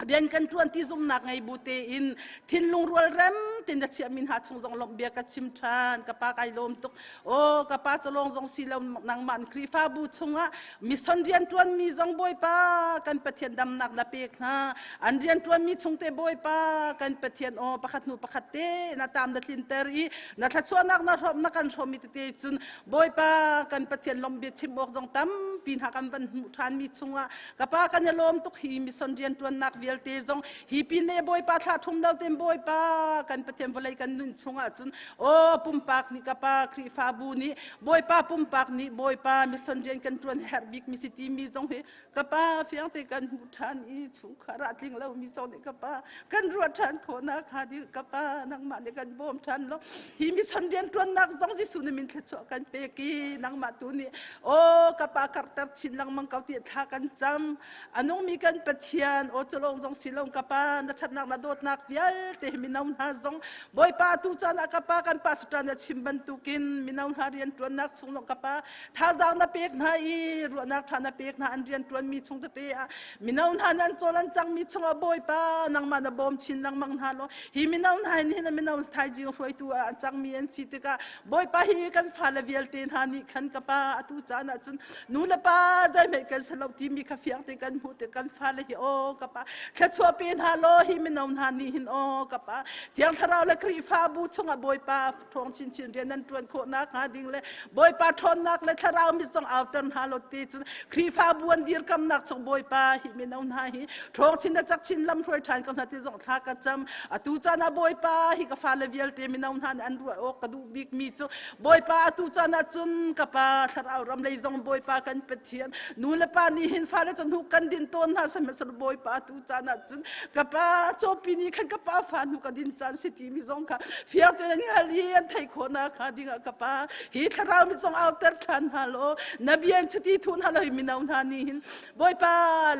rian kan ṭuan ti zumnak ngei bu tein thinlung rualrem tin na chiahmi hna chung zong lawmh bia ka chim ṭhan. Ka pa kai lawm tuk. Aw ka pa calawng zong si lo nangmah Khrihfabu chungah mission rian ṭuanmi zong Bawipa kan Pathian damnak na pek hna. An rian ṭuanmi chungte Bawipa kan Pathian aw pakhat hnu pakhat te na tam na tlinter i na thluachuahnak na hrawm na kan hrawmmi tete cun Bawipa kan Pathian lawmh bia chim awk zong tampi hna kan van hmuh ṭhanmi chungah ka pa kan i lawm tuk. Hi mission rian ṭuannak vialte zong hi pin le Bawipa thlah ṭhum lo ten Bawipa kan Pathian vawlei kan nun chungah cun aw pumpak nih ka pa Khrihfabu nih Bawipa pumpak nih Bawipa mission rian kan ṭuan herh bik mi si timi zong hi ka pa fiang te kan hmuh ṭhan i chungkhar ah tling lomi zong nih ka pa kan ruah ṭhan khawhnak hnga ding ka pa nangmah nih kan bawm ṭhan lo. Hi mission rian ṭuannak zong Jesuh nih min thluachuah kan pek i nangmah tu nih aw ka pa karter chin lengmang ko ti thla kan cam. A nungmi kan Pathian aw calong zong silong ka pa na ṭhatnak na dawtnak vialte mino hna zong Bawipa tu caan ah ka pa kan pastor na chim bantukin mino hna rian ṭuannak chung zong ka pa thazaang na pek hna i ruahnak ṭha na pek hna. An rian ṭuanmi chung tete ah mino hna nan cawl an cangmi chungah Bawipa nangmah na bawm chin lengmang hna law hi mino hna hin hin mino thaizing hruaitu ah an cangmi an si tikah Bawipa hi kan fale vialte hna nih khan ka pa atu caan ah cun nu le pa zeihmanh kan si lo timi kha fiang te kan hmuh tik kan fale hi aw ka pa thluachuah pe hna law hi mino hna nih hin aw ka pa Thiang Thlarau le Khrihfabu chungah Bawipa ṭhawng chinchin rian nan ṭuan khawh nakhnga ding le Bawipa ṭhawnnak le thlarau mit zong auter hna law ti cun Khrihfabu an dirkamnak chung Bawipa hi mino hna hi ṭhawng chin le cak chin lam hruai ṭhan ko hna ti zong thla ka cam. Atu caan ah Bawipa hi ka fale vialte mino hna nih an ruah awk ka duh bikmi cu Bawipa atu caan ah cun ka pa thlarau ram lei zong Bawipa kan Pathian nu le pa nih hin fale cu hnuk kan din tawn hna sihmanhsehlaw Bawipa atu caan ah cun ka pa cawpi nih khan ka pa fa hnu ka din caan si timi zong kha fiang tein an hngal i an theih khawhnak hnga dingah ka pa hi thlarau mi zong auter ṭhan hna law na bia in chiti thu hna lo hi mino hna nih hin Bawipa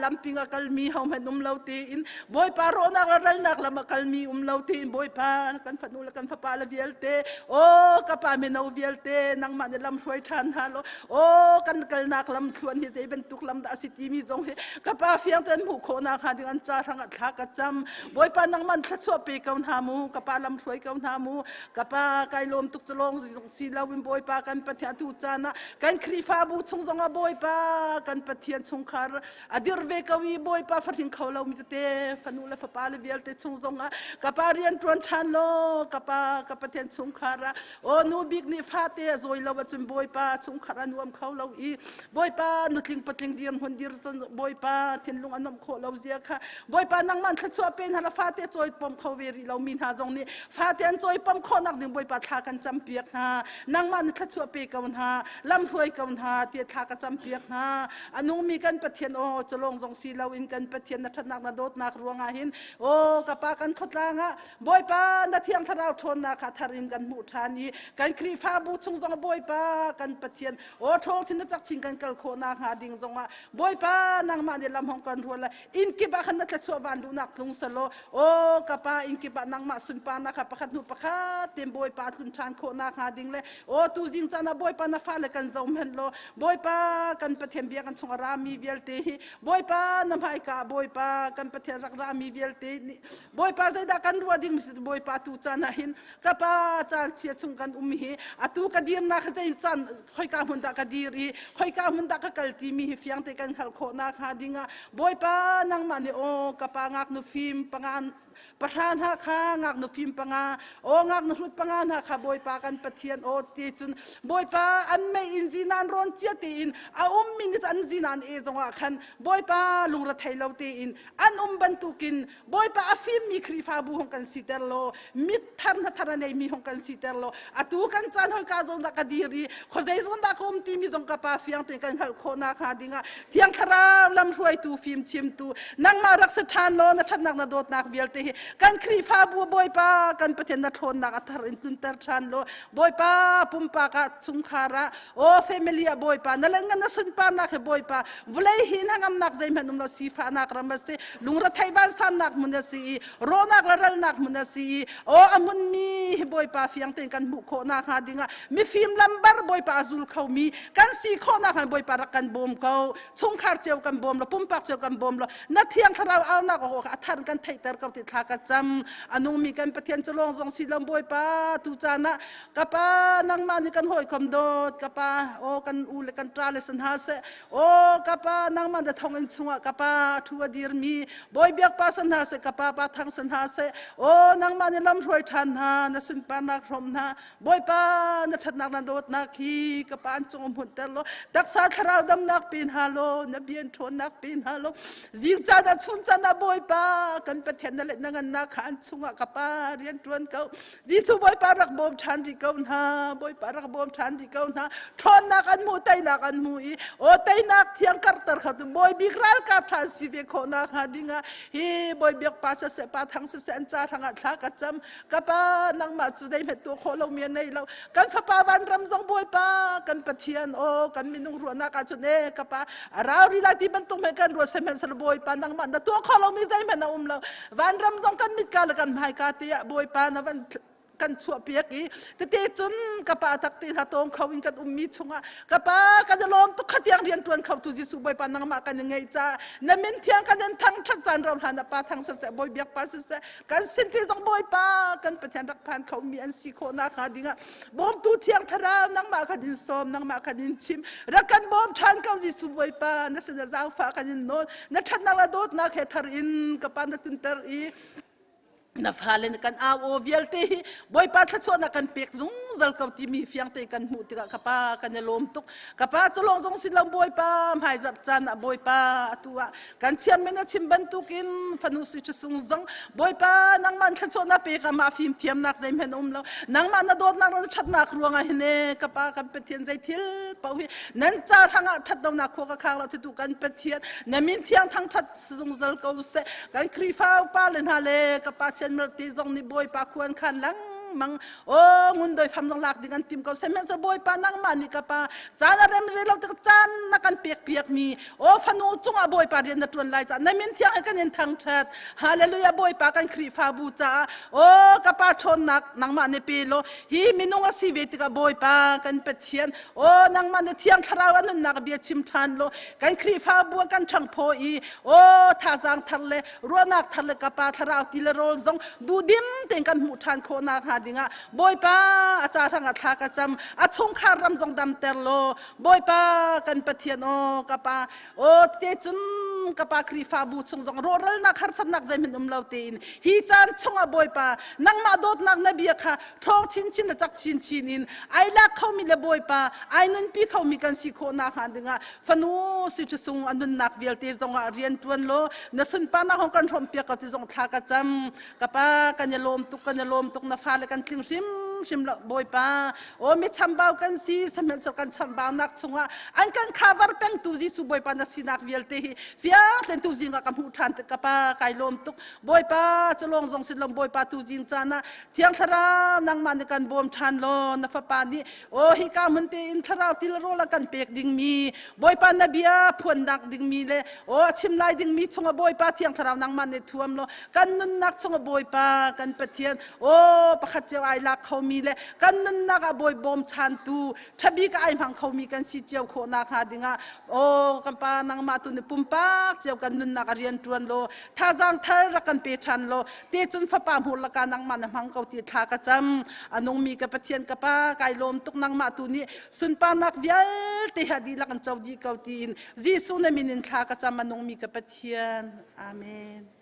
lamping a kalmi hohmanh um lo tein Bawipa rawhnak le ralnak lam a kalmi um lo tein Bawipa kan fanu le kan fapa le vialte aw ka pa mino vialte nangmah nih lam hruai ṭhan hna law aw kan kalnak lam thluan hi zei bantuk lam dah a si timi zong hi ka pa fiang tein hmuh khawhnak hnga ding an ca hrangah thla ka cam. Bawipa nangmah thluachuah pe ko hna mu ka pa. pa lam hruai ko hna mu. Ka pa kai lawm tuk cu lawng si lo in Bawipa kan Pathian tu caan ah kan Khrihfabu chung zong ah Bawipa kan Pathian chungkhar a dir ve ko i Bawipa fahring kho lo mi tete fanu le fapa le vialte chung zong ah ka pa rian ṭuan ṭhan law ka pa ka Pathian chungkhar ah aw nu bik nih fate a zawi lo ahcun Bawipa chungkhar a nuam kho lo i Bawipa nutling patling dir hmun dir Bawipa thinlung a nuamh khawh lo zia kha Bawipa nangmah thluachuah pe hna la fate cawi pom kho ve rih lomi hna zong nih fate an cawi pom khawhnak ding Bawipa thla kan campiak hna. Nangmah na thluachuah pe ko hna, lam hruai ko hna tiah thla ka campiak hna. A nungmi kan Pathian aw culawng zong si loin kan Pathian na ṭhatnak na dawtnak ruangah hin aw ka pa kan khuatlang ah Bawipa na thiang thlarau ṭhawnnak kha thar in kan hmuh ṭhan i kan Khrihfabu chung zong Bawipa kan Pathian aw ṭhawng chin na cak chin kan kal khawhnak hnga ding zongah Bawipa nangmah nih lam hong kan rual lai. Inn kip ah khan na thluachuah van duhnak tlung selaw aw ka pa inn kip ah nangmah sunparnak kha pakhat hnu pakhat tein Bawipa tlun ṭhan khawhnak hnga ding le aw tuzing caan ah Bawipa na fale kan zoh hmanh law Bawipa kan Pathian bia kan chung a rami vialte hi Bawipa na hmaika ah Bawipa kan Pathian rak rami vialte nih Bawipa zeidah kan ruah ding si Bawipa tu caan ah hin ka pa caan chia chung kan um hi atu ka dirnak hi zei caan khoika hmun dah ka dir i khoika hmun dah ka kal timi hi fiang te kan hngalh khawh nak hnga ding ah Bawipa nangmah nih aw ka pa ngaknu fim panga pahra hna kha ngaknu fim panga aw ngaknu hrut panga hna kha Bawipa kan Pathian aw ti cun Bawipa an mei in zinan rawn cia tein a ummi nih an zinan e zongah khan Bawipa lungre thei lo tein an um bantukin Bawipa a fimmi Khrihfabu hong kan siter law mit thar na thar a neimi hong kan siter law atu kan caan hoi ka zawn dah ka dir i khuazei zawn dah ka um timi zong ka pa fiang tein kan hngalh khawh nak hnga dingah Thiang Thlarau lamhruaitu fimchimtu nangmah rak si ṭhan law na ṭhatnak na dawtnak vialte hi kan Khrihfabu Bawipa kan Pathian na ṭhawnnak a thar in tlunter ṭhan law Bawipa pumpak ah chungkhar ah aw family ah Bawipa na le na sunparnak hi Bawipa vawlei hi hnangamnak zeihmanh um lo sifahnak ram a si lungretheih vansannak hmun a si i rawhnak le ralnak hmun a si i aw a hmunmi hi Bawipa fiang tein kan hmuh khawh nakhnga dingah mifim lambar Bawipa a zul khomi kan si khawh nakhnga Bawipa rak kan bawm ko. Chungkhar cio kan bawm lo, pumpak cio kan bawm lo. Na thiang thlarau aunak aw a thar kan theihter ko ti thla ka cam. A nungmi kan Pathian cu lawng zong si lo Bawipa tu caan ah ka pa nangmah nih kan hawikom dawt ka pa aw kan u le kan ṭa le si hna seh aw ka pa nangmah na thonginn chungah ka pa thu a dirmi Bawi biak pa si hna seh ka pa pa thang si hna seh aw nangmah nih lam hruai ṭhan hna na sunparnak hrawm hna Bawipa na ṭhatnak na dawtnak hi ka pa an cung hmunter law taksa thlarau damnak pe hna law na bian ṭhawnnak pe hna law zing caan ah chun caan ah Bawipa kan Pathian na let na ngannak kha an chungah ka pa rian ṭuan ko. Jesuh Bawipa rak bawm ṭhan rih ko hna. Bawipa rak bawm ṭhan rih ko hna. Ṭhawnnak an hmu, teinak an hmu i aw teinak thiang karhter kha tu Bawi bik ralkap ṭha si ve khawhnak hnga dingah hi Bawi biak pa siseh pa thang siseh an ca hrangah thla ka cam. Ka pa nangmah cu zeihmanh tuah khawh lomi a nei lo. Kan fapa vanram zong Bawipa kan Pathian aw kan minung ruahnak ahcun e ka pa a rau rih lai ti bantuk hmanh kan ruat sihmanhsehlaw Bawipa nangmah na tuah khawh lomi zeihmanh a um lo. Vanram zong kan mitka le kan hmaika te ah Bawipa na van kan chuahpiak i tete cun ka pa tak te hna tawng kho in kan ummi chungah ka pa kan i lawm tuk khatiang rian tuan kho tu Jesuh Bawipa nangmah kan i ngeih caah na min thiang kan in thangthat caan ro hlan ah pa thang siseh Bawi biak pa siseh kan sin ti zong Bawipa kan Pathian rak phan khomi an si khawh nakhnga dingah bawmtu thiang thlarau nangmah kan in sawm nangmah kan in chim rak kan bawm ṭhan ko Jesuh Bawipa na sin ah zaangfah kan in nawl na ṭhatnak le dawtnak he thar in ka pa na tunter i na fale kan au aw vialte hi Bawipa thluachuahnak kan pek zungzal ko timi fiang te kan hmuh tikah ka pa kan i lawm tuk. Ka pa cu lawng zong si lo Bawipa hmaizarh caan ah Bawipa atu ah kan chairman a chim bantukin fanu si sung zong Bawipa nangmah thluachuahnak pe ka mah fimthiamnak zeihmanh um lo. Nangmah na dawtnak na ṭhatnak ruangah hin e ka pa kan Pathian zei thil paoh hi nan ca hrangah ṭhat lonak khua ka khang lo tu kan Pathian na min thiang thangṭhat zungzal ko seh. Kan Khrihfa upa le hna le ka pa Chian Merti zong nih Bawipa khuan khan lang. lengmang. O ngun doi fam zong lak ding an tim ko. Sihmanhsehlaw Bawipa nangmah nih ka pa caan a rem re lo tik caan na kan pek piak mi o fanu cungah Bawipa rian na tuan lai caah na min thiang he kan in thangthat. Hallelujah. Bawipa kan Khrihfabu caah o ka pa ṭhawnnak nangmah nih pe law hi minung a si ve tikah Bawipa kan Pathian o nangmah nih Thiang Thlarau a nunnak bia chim ṭhan law kan Khrihfabu ah kan ṭhangphaw i o thazaang thar le ruahnak thar le ka pa thlarau ti le rawl zong duhdim tein kan hmuh ṭhan khawh nakhnga dingah Bawipa a ca hrangah thla ka cam. A chungkhar ram zong damter law Bawipa kan Pathian aw ka pa aw te cun ka pa Khrihfabu chung zong rawhralnak harsatnak zeihmanh um lo tein hi caan chungah Bawipa nangmah dawtnak na bia kha ṭhawng chinchin le cak chinchin in ai lak khomi le Bawipa ai nunpi khomi kan si khawh nakhnga dingah fanu si sung a nunnak vialte zongah rian ṭuan law na sunparnak hong kan hrawmpiak ko ti zong thla ka cam. Ka pa kan i lawm tuk, kan i lawm tuk, na fale kan tling hrimhrim lo Bawipa. O mi chambau kan si, sihmanhsehlaw kan chambaunak chungah an kan khavar pengtu Jesuh Bawipa na sinak vialte hi fiang tein tu zing ah ka hmuh ṭhan tik ka pa kai lawm tuk. Bawipa culawng zong si lo Bawipa tu zing caan ah Thiang Thlarau nangmah nih kan bawm ṭhan law na fapa nih o hika hmun tein thlarau til rawl a kan pek dingmi Bawipa na bia phuannak dingmi le o a chim lai dingmi chungah Bawipa Thiang Thlarau nangmah nih thuam law kan nunnak chungah Bawipa kan Pathian o pakhat cio ai lak khomi le kan nunnak ah Bawi bawm chantu ṭhabik ai hmang khomi kan si cio khawh nakhnga dingah o kan pa nangmah tu nih pumpak cio kan nunnak a rian ṭuan law thazaang thar rak kan pe ṭhan law te cun fapa hmur laka nangmah na hmang ko ti thla ka cam. A nungmi ka Pathian ka pa kai lawm tuk, nangmah tu nih sunparnak vialte ha dihlak an co dih ko tiin Jesuh na min in thla ka cam, a nungmi ka Pathian. Amen.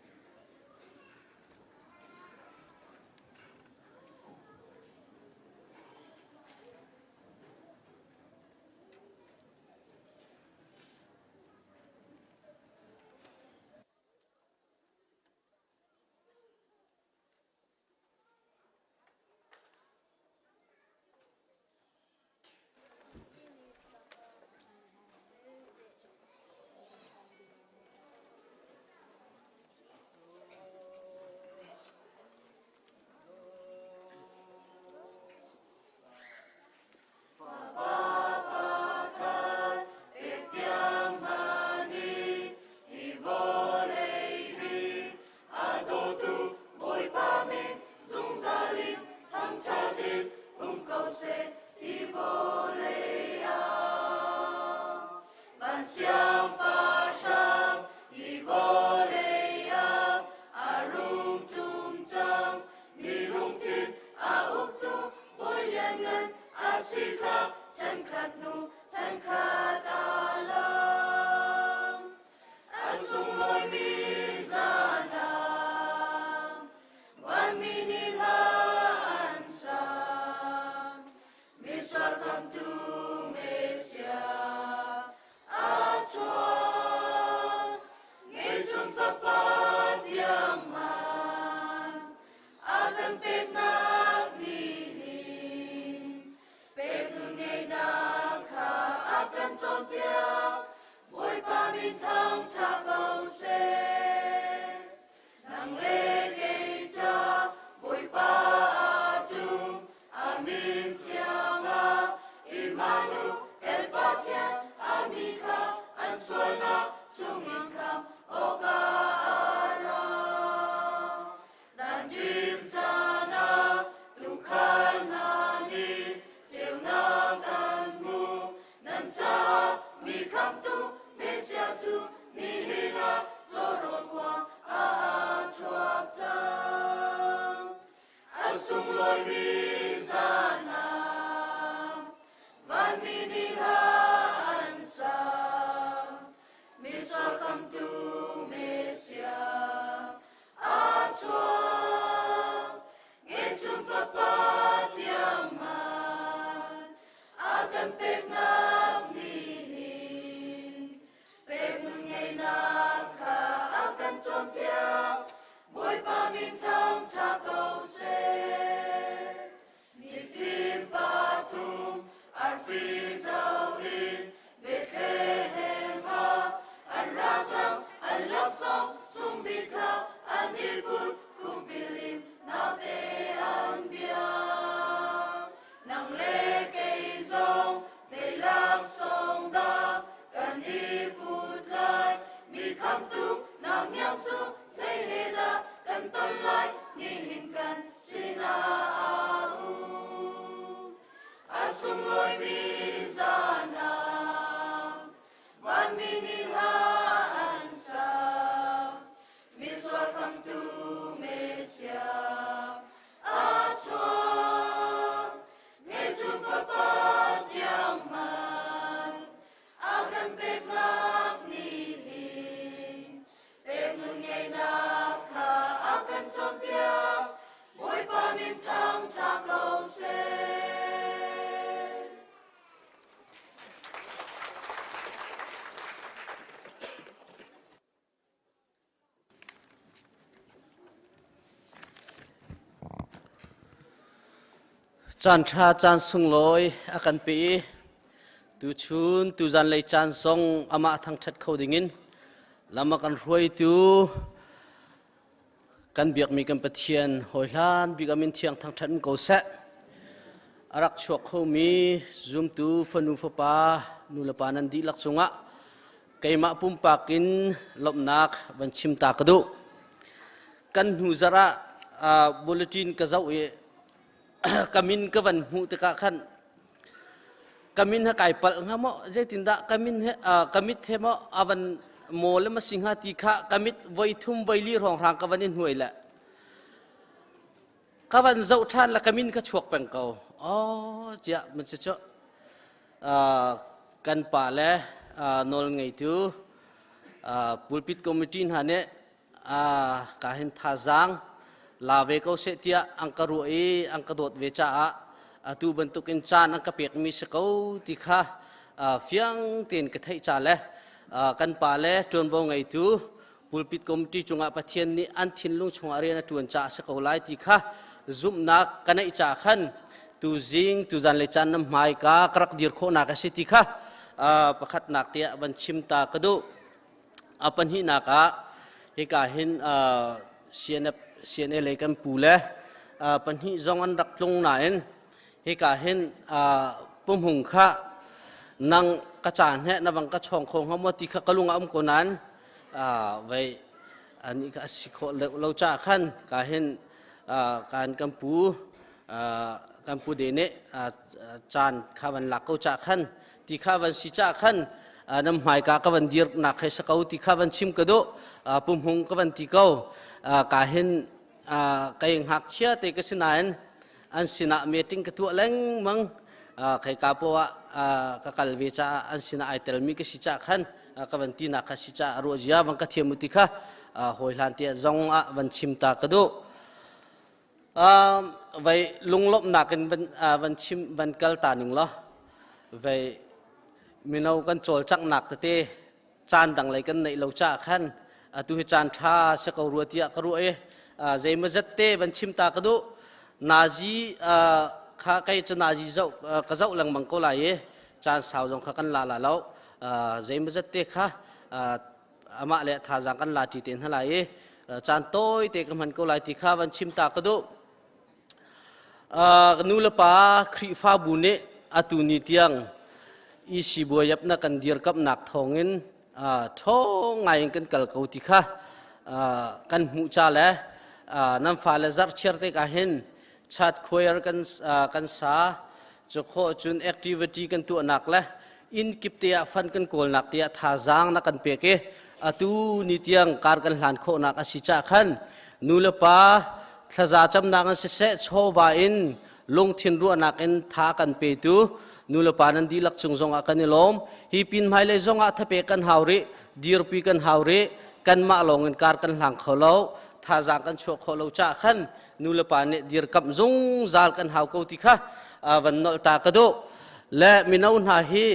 khamtu nang hniang cu zei he dah kan ton lai nihin kan sinah a um. A sunglawimi zan ah vanmi nih hla an sa. Misual khamtu Messiah a chuak. Ngeihchun fapa tiang man a kan peknak nih hin pek nun ngeihnak kha a kan cawnpiak. Bawipa min thangṭha ko seh. Caan ṭha caan sunglawi a kan pe i tuchun tuzan lei caan zong amah thangṭhat kho dingin lam a kan hruaitu kan biakmi kan Pathian hawihlan bik amin thiang thangṭhat in ko seh. A rak chuak khomi zumtu fanu fapa nulepa nan dihlak cungah keimah pumpak in lawmhnak van chim ta ka duh. Kan hnu zarh ah bulletin ka zoh i ka min ka van hmuh tikah khan ka min he kai palh hnga maw zeitindah ka min he ka mit he maw a van maw le ma si hnga ti kha ka mit voi thum voi li hrawnghrang ka van i hnuai le ka van zoh ṭhan le ka min ka chuak peng ko. Oh, tiah man cu cu kan pa le nawl ngeitu pulpit committee hna nih ka hin thazaang la ve ko seh tiah an ka ruah i an ka dawt ve caah atu bantukin caan an ka pekmi si ko ti kha fiang tein ka theih ca le kan pa le ṭuanvo ngeitu pulpit committee cungah Pathian nih an thinlung chungah rian a ṭuan caah si ko lai ti kha zumhnak ka neih caah khan tuzing tuzan le caan nam hmai ka ka rak dir khawhnak a si ti kha pakhatnak tiah van chim ta ka duh. A pahnihnak ah hika hin CNF CNA lei kan pu le pahnih zong an rak tlung nain hika hin pumhung kha nang ka caan he na bang ka chawng kho hnga maw ti kha ka lung a um ko nain vei ani ka si khawh lo cha khan ka hin kan kan pu kan pu de nih caan kha van lak ko cha khan ti kha van si cha khan nam hmai ka ka van dir nak he sa ko ti kha van chim ka do pumhung ka van ti ko ka hin kai ngakchia te ka sinain an sinah meeting ka tuah lengmang kai ka po ah ka kal ve caah an sinah ai telmi ka si ca khan ka van ti nak kha si ca ruah zia van ka thiam ti kha hawi hlan te zong ah van chim ta ka duh vai lunglawmhnak in van van chim van kal ta ning lo vai mino kan cawlcanghnak tete caan dang lei kan neih lo caah khan atu hi caan ṭha si ko rua tiah ka ruah i zeimawzat te van chim ta ka duh. Nazi kha kei cu nazi zoh ka zoh lengmang ko lai i caan sau zong kha kan la la lo. Zeimawzat te kha amah le thazaang kan la ṭi te hna lai i caan tawi te ka hman ko lai ti kha van chim ta ka duh. Nu le pa Khrihfabu nih atu ni tiang EC buaiap na kan dirkamhnak thawngin ṭhawng ngai in kan kal ko ti kha kan hmuh ca le nan fale zarhchiar te ka hin chat choir kan kan sa cu khawh cun activity kan tuahnak le inn kip te ah fan kan kawlnak te ah thazaang na kan pek i atu ni tiang kar kan hlan khawhnak a si cah khan nu le pa thlaza camnak in siseh chawva in lungthin ruahnak in tha kan petu nu le pa nan dihlak cung zongah kan i lawm. Hi pin hmailei zongah thape kan hau rih, dirpi kan hau rih, kanmah lawng in kar kan hlang kho lo, thazaang kan chuah khawh lo cah khan nu le pa nih dirkamh zungzal kan hau ko ti kha van nolh ta ka duh. Le mino hna hi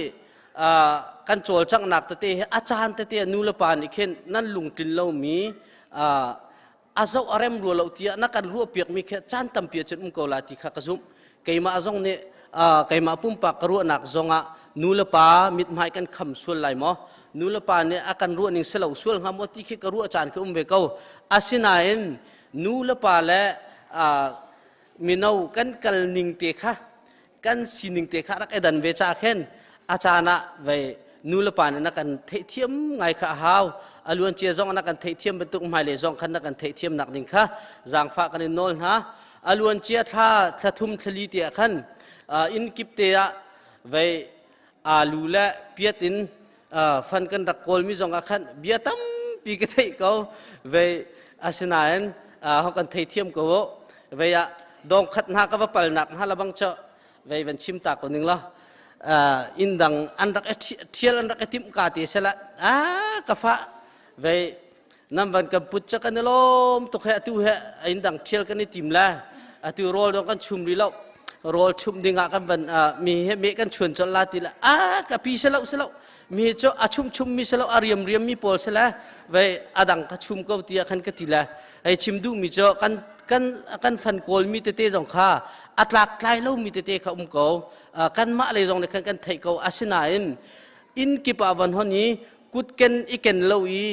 kan cawlcanghnak tete hi a caan tete nu le pa nih khin nan lungtlin lomi a zoh a rem rua lo tiah na kan ruahpiakmi khi caan tampi ahcun um ko la ti kha ka zumh. Keimah zong nih keimah pumpak ka ruahnak zongah nu le pa mithmai kan kham sual lai maw, nu le pa nih a kan ruah ning si lo sual hnga maw ti khi ka ruah caan khi um ve ko. Asinain nu le pa le mino kan kal ning te kha kan sining te kha rak i dan ve ca khin a caan ah vei Nu le pa nih na kan theihthiam ngai kha a hau. A luan cia zong na kan theihthiam bantuk hmailei zong khan na kan theihthiam nak ding kha zaangfah kan in nawl hna. A luan cia thla thla thum thlali te ah khan inn kip te ah vei alu le piat in fan kan rak kawlmi zong ah khan bia tampi ka theih ko. Vei asinain ho kan theithiam ko vei ah dong khat hna ka va palnak hna labang cho vei van chim ta ko ning la. Inn dang an rak thial an rak timh ka te sela a ka fa vei nam van kan put cha kan lom tuk he atu he inn dang thial kan i tim la atu rol dong kan chum ri lo rol chum ding ah kan van mi he me kan chuan chol la ti la a ka pi selo selo mi cho a chum chum mi selo a riam riam mi pawl sela vei adang ka chum ko tia khan ka ti la. Ei chim duh mi cu kan kan kan fan kawl mi tete zong kha a tlak tlai lo mi tete kha um ko. Kan mah lei zong nih khan kan theih ko. Asinain inn kip ah van hon i kutken i ken lo i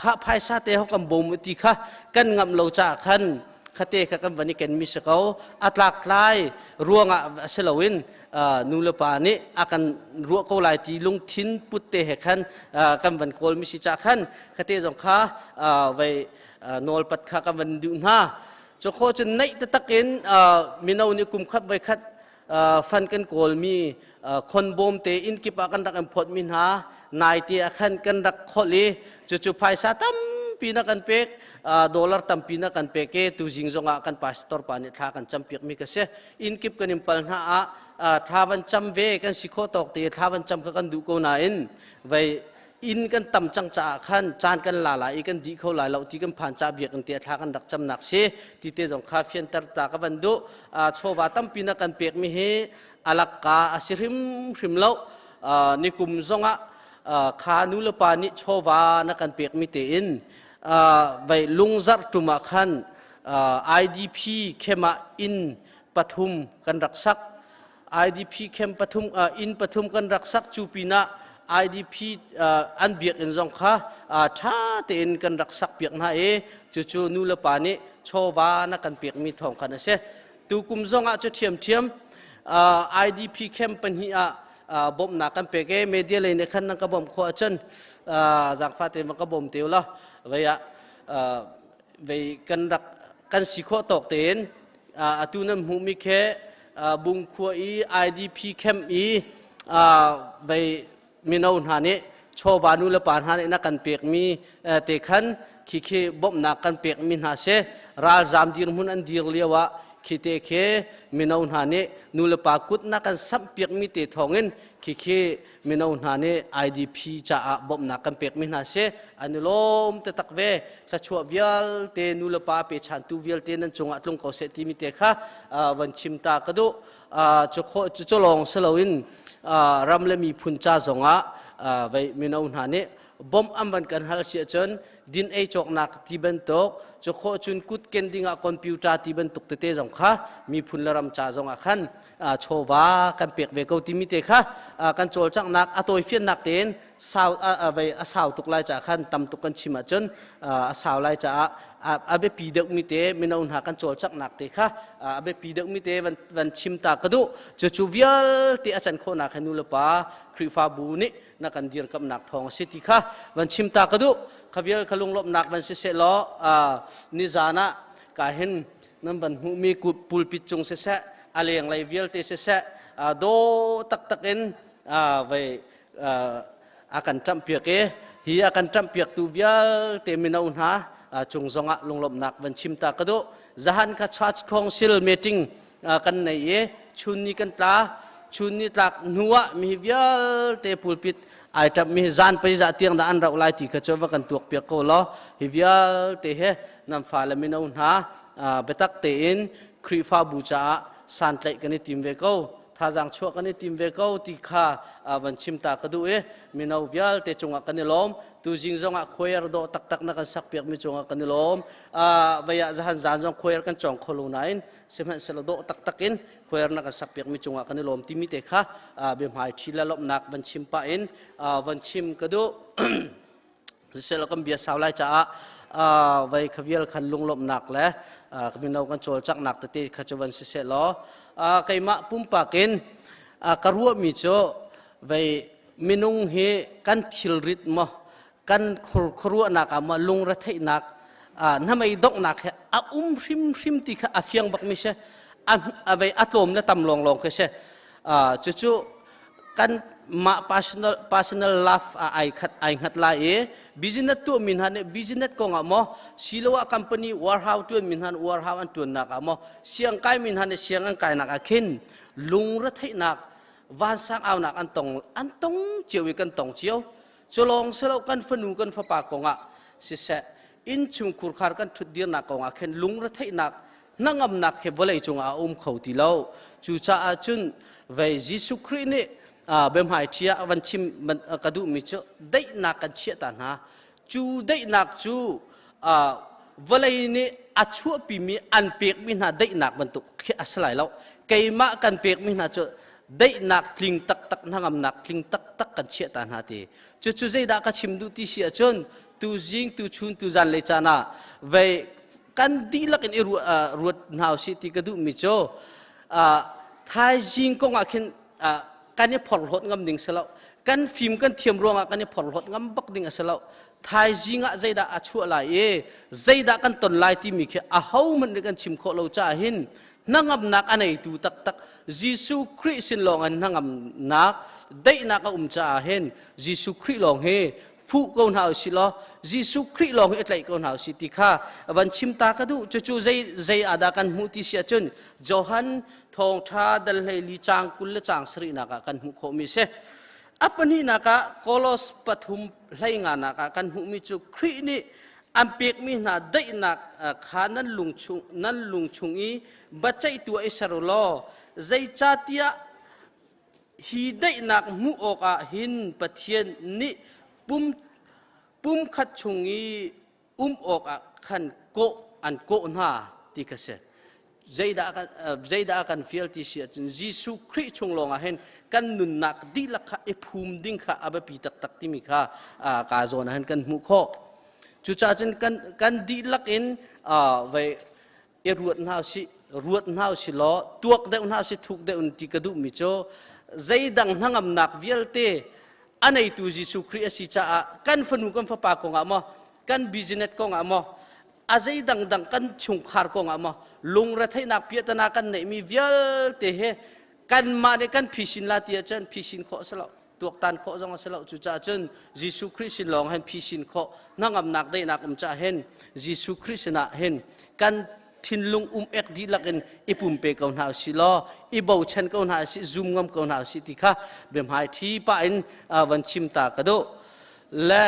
kha phaisa te ho kan bawm ti kha kan ngamh lo ca khan khate kha kan van i ken mi si ko. A tlak tlai ruangah a si loin nu le pa nih a kan ruah ko lai ti lungthin put te he khan kan van kawl mi si ca khan khate zong kha vei nawlpat kha kan van duh hna. Cu kho cun naih taktak in mino nih kum khat voi khat fan kan kawl mi khon bawm te inn kip ah kan rak in phawt mi hna nai te ah khan kan rak kholh i cucu phaisa tampi na kan pek, dollar tampi na kan pek i tu zing zong ah kan pastor pa nih thla kan cam piak mi ka si. Inn kip kan in pal hna ah thla van cam ve kan si khawh tawk te thla van cam kha kan duh ko nain vei inn kan tam cang caah khan caan kan la lai i kan dih kho lai lo ti kan phan ca biakinn te thla kan rak camnak si ti te zong kha fianter ta ka van duh. Chawva tampi na kan pek mi hi alakka a si hrim hrim lo. Nikum zongah kha nu le pa nih chawva na kan pek mi tein vei lungzarh tum ah khan IDP khem ah inn pathum kan rak sak. IDP camp pathum inn pathum kan rak sak. Cu pinah IDP an biakinn zong kha ṭha tein kan rak sak piak hna i cucu nu le pa nih chawva na kan pekmi thawng khan a si. Tukum zong ah cu ṭhiamṭhiam IDP camp pahnih ah bawmhnak kan pek i media lei nih khan nan ka bawmh khawh ahcun zaangfah tein va ka bawm te u law vei ah vei kan rak kan si khawh tawk tein atu nan hmuhmi khi Bungkhua i IDP camp i vei mino hna nih chawva nu le pa hna nih na kan pekmi te khan khi khi bawmhnak kan pekmi hna si. Ralzam dirhmun an dir lio ah khi te khi mino hna nih nu le pa kut na kan samh piakmi te thawngin khi khi mino hna nih IDP caah bawmhnak kan pekmi hna si. An i lawm taktak ve. Thluachuah vialte nu le pa pechantu vialte nan cungah tlung ko seh timi te kha van chim ta ka duh. Cu lawng si loin ram le miphun ca zongah vei mino hna nih bawmh an van kan hal si ahcun din ei cawknak ti bantuk cu khawh cun kut ken dingah computer ti bantuk tete zong kha miphun le ram ca zongah khan chawva kan pek ve ko timi te kha kan cawlcanghnak a tawifiannak tein sau a sau tuk lai caah khan tam tuk kan chim ahcun a sau lai caah a biapi deuhmi te mino hna kan cawlcanghnak te kha a biapi deuhmi te van van chim ta ka duh. Cucu vialte a can khawhnak he nu le pa Khrihfabu nih na kan dirkamnak thawng a si ti kha van chim ta ka duh. Kha vial kha lunglawmhnak van si seh law nizan ah ka hin nan van hmuhmi pulpit cung siseh a lenglei vialte siseh daw taktak in vei a kan ṭamhpiak i hi a kan ṭamhpiaktu vialte mino hna cung zongah lunglawmhnak van chim ta ka duh. Zahan kha church council meeting kan nei i chun ni kan tla. Chun ni tlak hnu ah mi vialte pulpit ai ṭamh mi zan pei za tiang dah an rauh lai ti kha cu va kan tuak piak ko law hi vialte he nan fale mino hna biatak tein Khrihfabu caah santlaih kan i tim ve ko, thazaang chuah kan i tim ve ko ti kha van chim ta ka duh i mino vialte cungah kan i lawm. Tuzing zongah choir dawh taktak na kan sak piakmi cungah kan i lawm. Vei ah zahan zan zong choir kan cawng kho lo nain sihmanhsehlaw dawh taktak in choir na kan sak piakmi cungah kan i lawm timi te kha biahmai ṭhi le lawmhnak van chim pah in van chim ka duh. Siseh kan bia sau lai caah vai khavial khan lunglawmhnak le mino kan cawlcanghnak tete kha cu van siseh law keimah pumpak in ka ruahmi cu vei. Minung hi kan thilrit maw kan khuaruahnak ah maw lungretheihnak hnamei donghnak he a um hrimhrim ti kha a fiang bak mi si. A vei a tlawm le tam lawnglawng khi si. Cucu kan mah personal personal life ah ai khat ai hngat lai i business tuah mi hna nih business kong ah maw siloah company warehouse tuan mi hna nih warehouse an tuannak ah maw siang kai mi hna nih siang an kainak ah khin lungretheihnak vansang aunak an tong an tong cio i kan tong cio. Culawng silo kan fanu kan fapa kongah siseh innchung khurkhar kan ṭhutdirnak kongah khin lungretheihnak hnangamnak he vawlei cungah a um kho ti lo. Cucaah cun vei Jesuh Khrih nih biahmai ṭhi ah van chim ka duhmi cu daihnak kan chiah ta hna. Cu daihnak cu vawlei nih a chuahpimi an pekmi hna daihnak bantuk khi a si lai lo. Keimah kan pekmi hna cu daihnak tling taktak hnangamnak tling taktak kan chiah ta hna ti. Cucu zeidah ka chim duh ti si ahcun tuzing tuchun tuzan lei caan ah vei kan dihlak in i ruat hna usih ti ka duhmi cu thaizing kong ah khin kan i phorhlawt ngam ding si lo. Kan fim kan thiam ruangah kan i phorhlawt ngam bak ding a si lo. Thaizing ah zeidah a chuah lai i zeidah kan ton lai timi khi ahohmanh nih kan chim khawh lo caah hin hnangamnak a neitu taktak Jesuh Khrih sin lawng in hnangamnak daihnak a um caah hin Jesuh Khrih lawng hi fuh ko hna usih law Jesuh Khrih lawng hi tlaih ko hna usih ti kha van chim ta ka duh. Cucu zei zei ah dah kan hmuh ti si ahcun Johan thawngṭha dal 14 caang 20 le caang sarihnak ah kan hmuh khawhmi a si. A pahnihnak ah Kolos 3 hleinganak ah kan hmuhmi cu Khrih nih an pekmi hna daihnak kha nan lung chung nan lung chung i biaceihtu ah i ser u law zeicahtiah hi daihnak hmuh awkah hin Pathian nih pum pumkhat chung i um awkah khan kawh an kawh hna ti kha si. Zeidah kan zeidah kan fial ti si ahcun Jesuh Khrih chung lawngah hin kan nunnak dihlak kha i phum ding kha a biapi taktak timi kha ka zawn ah hin kan hmuh khawh. Cucaah cun kan kan dihlak in vei i ruat hna usih ruat hna usih law tuak deuh hna usih thuk deuh in ti ka duhmi cu zeidang hnangamnak vialte a neitu Jesuh Khrih a si caah kan fanu kan fapa kongah maw kan business kongah maw a zei dangdang kan chungkhar kongah maw lungretheihnak piahtana kan neihmi vialte he kanmah nih kan phisin la ti ahcun phisin khawh a si lo, tuaktan khawh zong a si lo. Cucaah cun Jesuh Khrih sin lawng hin phisin khawh hnangamnak daihnak um caah hin Jesuh Khrih sinah hin kan thinlung um ek dihlak in i pumpe ko hna usih law i bochan ko hna usih, zum ngam ko hna usih ti kha biahmai ṭhi pah in van chim ta ka duh. Le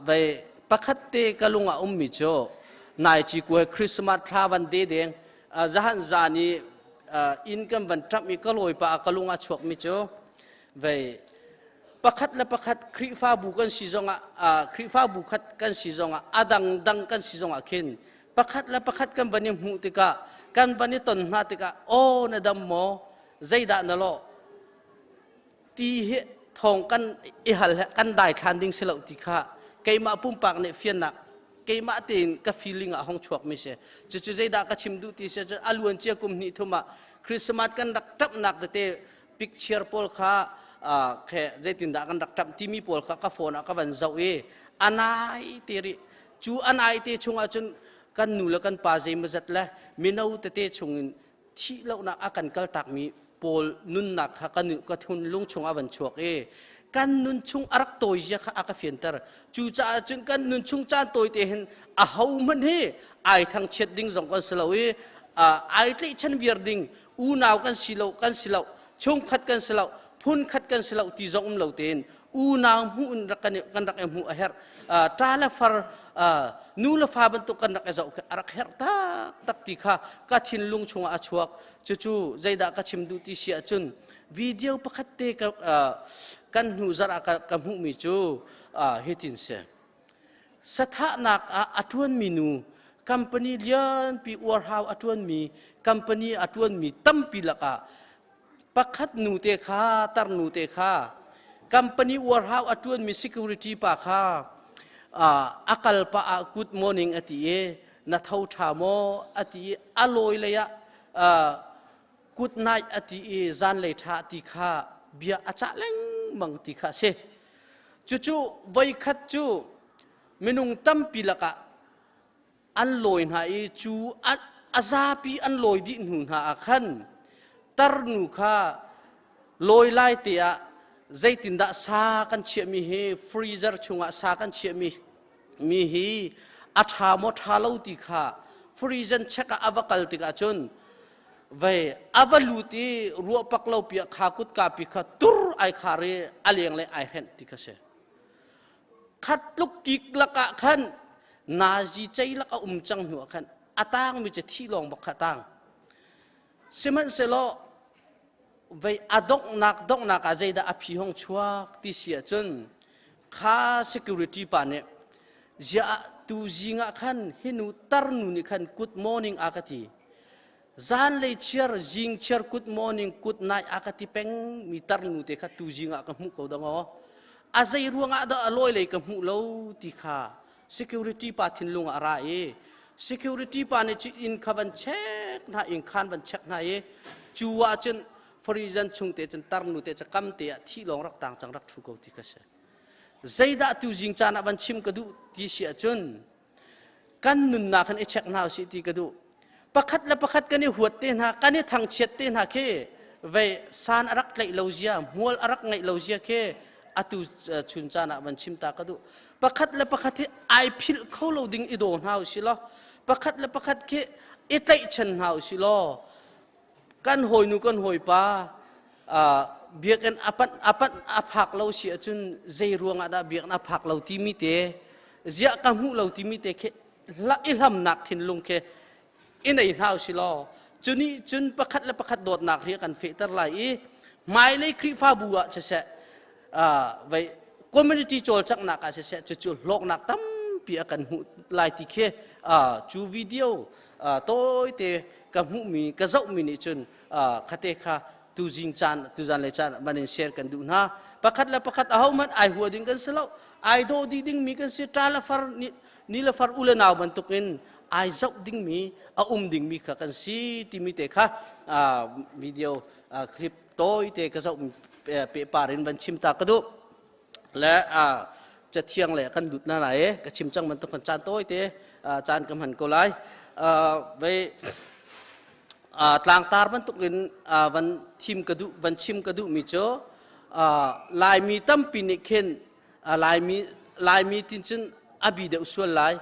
vei pakhat te ka lung ah ummi cu nai ci kuai Christmas thla van de deng zahan zan i inn kan van ṭamh i ka lawi pa ka lung ah chuakmi cu vei pakhat le pakhat Khrihfabu kan si zongah Khrihfabu khat kan si zongah a dangdang kan si zongah khin pakhat le pakhat kan van i hmuh tikah kan van i ton hna tikah aw na dam maw, zeidah na lawh ti hi thawng kan i hal he kan daithlan ding si lo ti kha keimah pumpak nih fiannak keimah tein ka feeling ah hong chuak mi si. Cucu zeidah ka chim duh ti si cun a luan cia kum hnih thum ah Christmas kan rak ṭapnak tete picture pawl kha khe zeitindah kan rak ṭamh timi pawl kha ka phone ah ka van zoh i anai te rih. Cu anai te chungah cun kan nu le kan pa zeimawzat le mino tete chungin thih lonak a kan kaltakmi pawl nunnak kha kan ka thun lung chung a van chuak i kan nun chung a rak tawi zia kha a ka fianter. Cucaah cun kan nun chung caan tawi te hin a ho hmanh hi ai thangchiat ding zong kan si lo i ai tlaihchan viar ding unau kan si lo kan si lo, chungkhat kan si lo, phun khat kan si lo ti zong um lo tein unau hmuh in rak kan kan rak i hmuh a herh. Ṭa le far, nu le fa bantuk kan rak i zoh a rak herh taktak ti kha ka thinlung chungah a chuak. Cucu zeidah ka chim duh ti si ahcun video pakhat te ka kan hnu zarh ah ka hmuhmi cu hitin si. Sathahnak ah a ṭuanmi nu company lianpi uarhau a ṭuanmi company a ṭuanmi tampi lakah pakhat nu te kha tarnu te kha company uarhau a ṭuanmi security pa kha a kal pah ah good morning a ti i na tho ṭha maw a ti i a lawi lei ah good night a ti i zanlei ṭha ti kha bia a cah lengmang. lengmang ti kha a si. Cucu voikhat cu minung tampi lakah an lawi hna i cu a zapi an lawi dih hnu hna ah khan tarnu kha lawi lai te ah zeitindah sa kan chiahmi hi freezer chungah sa kan chiahmi mi hi a ṭha maw ṭha lo ti kha freezer check ah a va kal tikah cun vei a va lut i ruah pak lo piah kha kutka pi kha tur ai khar i a leng le ai hrenh ti kha si. Khat tluk kik lakah khan nazi cei lak a um cang hnu ah khan a tangmi cu thi lawng bak kha a tang. Sihmanhsehlaw vei a donghnak donghnak ah zeidah a phi hong chuak ti si ahcun kha security pa nih ziah tu zing ah khan hinu tarnu nih khan good morning a ka ti. Zanlei chiar zing chiar good morning good night a ka ti peng mi tarnu te kha tu zing ah ka hmuh ko dang aw. A zei ruangah dah a lawi lei ka hmuh lo ti kha security pa thinlung ah a ra i security pa nih cu inn kha van check hna inn khan van check hna i cu ah cun Farizan chung te cun tarnu te cu kam te ah thi lawng rak tang cang rak thu ko ti kha si. Zeidah tu zing caan ah van chim ka duh ti si ahcun kan nunnak kan i check hna usih ti ka duh. Pakhat le pakhat kan i huat te hna, kan i thangchiat te hna khi vei san a rak tlaih lo zia, hmual a rak ngeih lo zia khi atu chun caan ah van chim ta ka duh. Pakhat le pakhat hi ai philh kho lo ding i daw hna usih law, pakhat le pakhat khi i tlaihchan hna usih law, kan hawinu kan hawipa biakinn a panh a panh a phak lo si ahcun zei ruangah dah biakinn a phak lo timi te ziah ka hmuh lo timi te khi i hlamnak thinlung khi i nei hna usih law cu nih cun pakhat le pakhat dawtnak hi a kan fehter lai i hmailei Khrihfabu ah siseh vei community cawlcanghnak ah siseh cucu hlawknak tampi a kan hmuh lai ti khi cu video tawite ka hmuhmi ka zohmi nih cun khate kha tuzing caan tuzan le caan van in share kan duh hna. Pakhat le pakhat ahohmanh ai hua ding kan si lo, ai daw dih dingmi kan si. Ṭa le far ni le far u le nau bantukin ai zoh dingmi a um dingmi kha kan si timi te kha video clip tawite ka zoh pehpar in van chim ta ka duh le cathiang le kan lut na lai ka chim cang bantuk kan caan tawite caan ka hman ko lai. Vei tlangtar bantuk in van thim ka duh van chim ka duh mi cu Laimi tampi nih khin Laimi Laimi tin cun a bi deuh sual lai.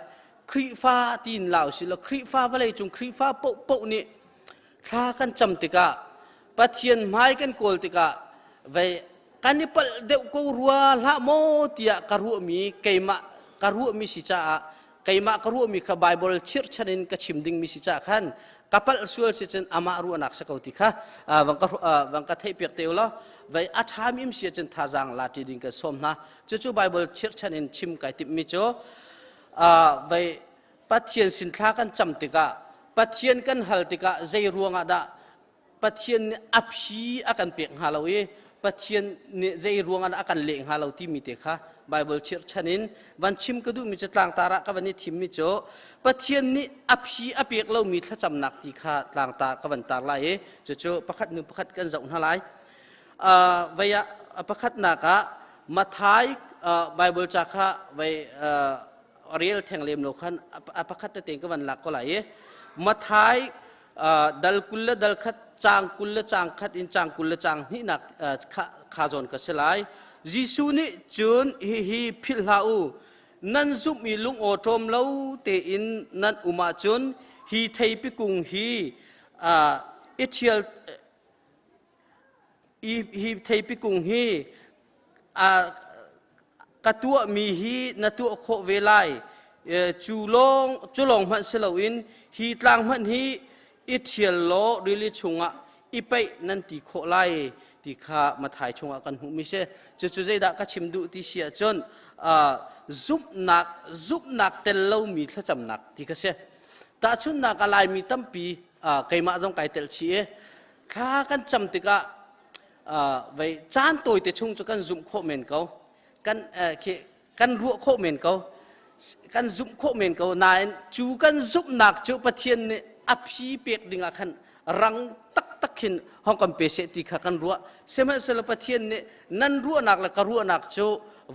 Khrihfa tiin la usih law Khrihfa vawlei cung Khrihfa paohpaoh nih thla kan cam tikah Pathian hmai kan kawl tikah vei kan i palh deuh ko rua hlah maw tiah ka ruahmi keimah ka ruahmi si caah keimah ka ruahmi kha Bible chirhchan in ka chim dingmi si caah khan ka palh sual si cun amah ruahnak si ko ti kha van ka van ka theihpiak te ulaw vei a ṭhami im si ahcun thazaang la ṭi ding kan sawm hna. Cucu Bible chirhchan in chim kai timhmi cu vei Pathian sin thla kan cam tikah Pathian kan hal tikah zei ruangah dah Pathian nih a phi a kan pek hnga lo i Pathian nih zei ruangah dah a kan leh hnga lo timi te kha Bible chirhchan in van chim ka duhmi cu tlangtar ah ka van i thimmi cu Pathian nih a phi a pek lomi thlacamnak ti kha tlangtar ka van tar lai i cucu pakhat hnu pakhat kan zoh hna lai. Vei ah pakhatnak ah Matthai Bible ca kha vei rel theng lem lo khan a pakhat tete ka van lak ko lai i Matthai dal 20 le dal khat caang 20 le caang khat in caang 20 le caang hnihnak kha zawn ka si lai. Jesuh nih cun hihi philh hlah u, nan zumh i lungawṭawm lo tein nan um ahcun hi theipi kung hi i ṭhial hi theipi kung hi ka tuahmi hi na tuah khawh ve lai. Cu lawng cu lawng hmanh si loin hi tlang hmanh hi i ṭhial law rili chungah i paih nan ti khawh lai ti kha Matthai chungah kan hmuhmi si. Cucu zeidah ka chim duh ti si ahcun zumhnak zumhnak tel lomi thlacamnak ti ka si. Tahchunhnak ah Laimi tampi keimah zong kai tel chih i thla kan cam tikah vei caan tawite chung cu kan zumh khawh men ko, kan khi kan ruah khawh men ko, kan zumh khawh men ko. Nain cu kan zumhnak cu Pathian nih a phi pek ding ah khan rang taktak khin hong kan pe seh ti kha kan ruah. Sihmanhsehlaw Pathian nih nan ruahnak le ka ruahnak cu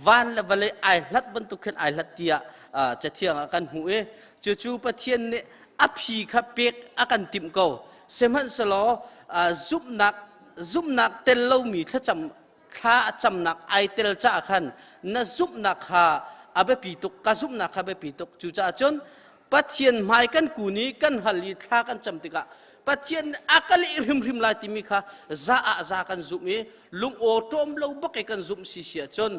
van le vawlei ai hlat bantuk khin ai hlat tiah cathiang ah kan hmuh i cucu Pathian nih a phi kha pek a kan timh ko. Sihmanhsehlaw zumhnak zumhnak tel lomi thlacam thla a camnak ai tel caah khan na zumhnak kha a biapi tuk, ka zumhnak kha biapi tuk. Cucaah cun Pathian hmai kan kun i kan hal i thla kan cam tikah Pathian nih a ka leh hrimhrim lai timi kha za ah za kan zumh i lungaw ṭawm lo bak i kan zumh si si ahcun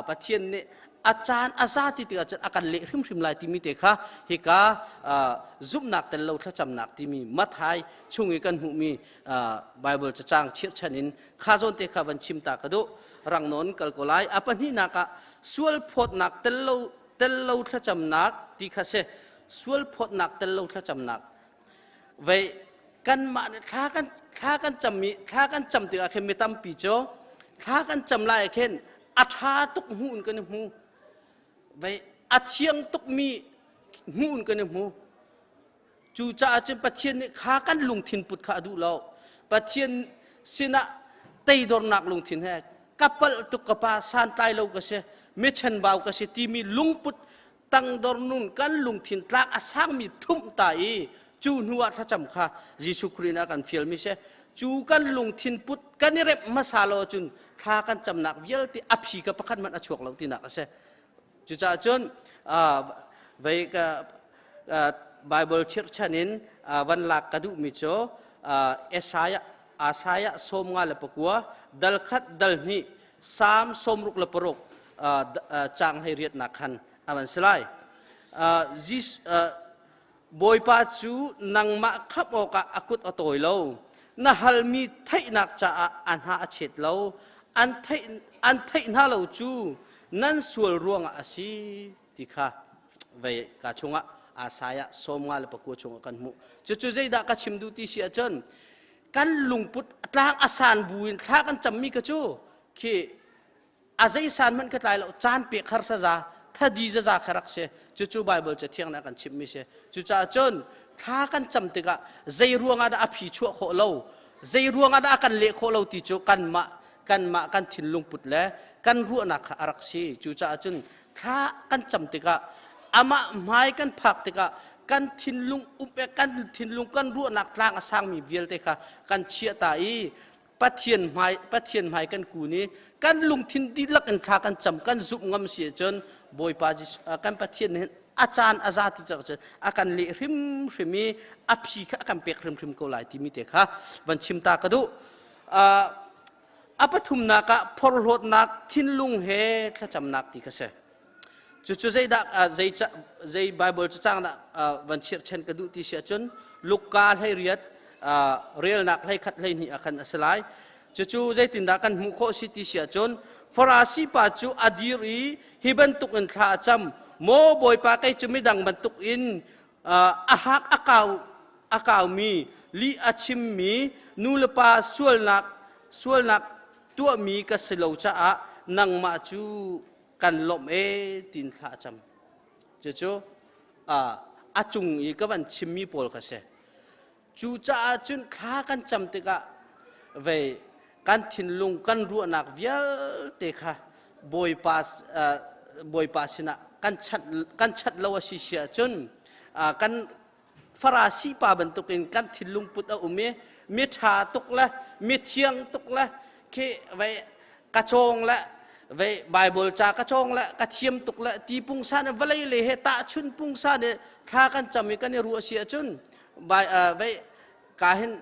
Pathian nih a caan a za ti tikah cun a kan leh hrimhrim lai timi te kha hika zumhnak tel lo thlacamnak timi Matthai chung i kan hmuhmi Bible cacang chirhchan in kha zawn te kha van chim ta ka duh. Rang nawn kal ko lai. A pahnihnak ah sual phawtnak tel lo tel lo thlacamnak ti kha si. Sual phawtnak tel lo thlacamnak. Vei kanmah nih thla kan cam i thla kan cam tikah khin mi tampi cu thla kan cam lai ah khin a ṭha tuk hmuh in kan i hmu. Vei a thiang tukmi hmuh in kan i hmu. Cucaah cun Pathian nih kha kan lungthin put kha a duh lo. Pathian sinah teidornak lungthin he ka palh tuk ka pa santlai lo ka si, mi chenbau ka si timi lungput tangdor nun kan lungthin tlak a sangmi ṭhumh ta i cu hnu ah thlacam kha Jesuh Khrih nih a kan fialmi si. Cu kan lungthin put kan i remh hmasa lo ahcun thla kan camnak vialte a phi ka pakhat hmanh a chuak lo tinak a si. Cucaah cun vei ka Bible chirhchan in van lak ka duhmi cu Isaiah Isaiah 59 dal khat dal hnih Salm 66 caang 18nak khan a van si lai. Bawipa cu nangmah khamh awkah a kut a tawi lo. Na halmi theihnak caah a hna a chet lo. An theih hna lo cu nan sual ruangah a si ti kha vei ka chungah Isaiah 59 chungah kan hmuh. Cucu zeidah ka chim duh ti si ahcun kan lungput tlang a san buin thla kan cammi ka cu khi a zeisan hmanh ka tlai lo, caan pek harsa za thadi zaza kha rak si. Cucu Bible cathiang nih a kan chimhmi si. Cucaah cun thla kan cam tikah zei ruangah dah a phi chuah khawh lo, zei ruangah dah a kan leh khawh lo ti cu kanmah kanmah kan thinlung put le kan ruahnak kha a rak si. Cucaah cun thla kan cam tikah amah hmai kan phak tikah kan thinlung um kan thinlung kan ruahnak tlang a sangmi vialte kha kan chiah ta i Pathian hmai kan kun i kan lungthin dihlak in thla kan cam, kan zumh ngam si ahcun Bawipa Jesuh kan Pathian nih a caan a za ti cak cun a kan leh hrimhrim i a phi kha a kan pek hrimhrim ko lai timi te kha van chim ta ka duh. A pathumnak ah phorhlawtnak thinlung he thlacamnak ti kha si. Cucu zeidah zei zei Bible cacang dah van chirhchen ka duh ti si ahcun Luka 18 relnak 11 12 ah khan a si lai. Cucu zeitindah kan hmuh khawh si ti si ahcun Farasi pa cu a dir i hi bantuk in thla a cam. Maw Bawipa, kei cu midang bantuk in a hak a kau a kaumi, lih a chimmi, nu le pa sualnak tuahmi ka si lo caah nangmah cu kan lawmh e tin thla a cam. Cucu a cung i ka van chimmi pawl kha si. Cucaah cun thla kan cam tikah vei kan thinlung kan ruahnak vialte kha Bawipa Bawipa sinah kan chanh lo a si si ahcun kan Farasi pa bantukin kan thinlung put a um i mi ṭha tuk le mi thiang tuk le khi vei ka cawng le vei Bible ca ka cawng le ka thiam tuk le ti pungsan vawlei le he tahchun pungsan i thla kan cam i kan i ruah si ahcun vei ka hin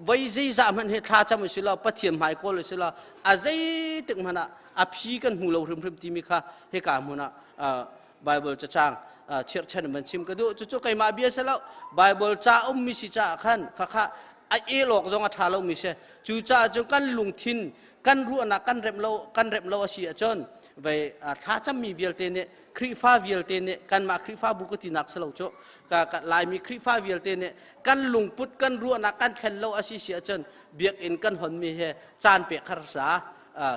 voi zeizah hmanh hi thla cam si lo, Pathian hmai kawl si lo, a zeitik hmanh ah a phi kan hmu lo hrimhrim timi kha hika hmun ah Bible cacang chirhchan in van chim ka duh. Cucu keimah bia si lo, Bible ca ummi si caah khan khakha a el awk zong a ṭha lomi si. Cucaah cun kan lungthin kan ruahnak kan remh lo a si ahcun vei thla cammi vialte nih, Khrihfa vialte nih, kanmah Khrihfabu ka tinak si lo cu, ka Laimi Khrihfa vialte nih kan lungput kan ruahnak kan thlen lo a si si ahcun biakinn kan honmi he caan pek harsa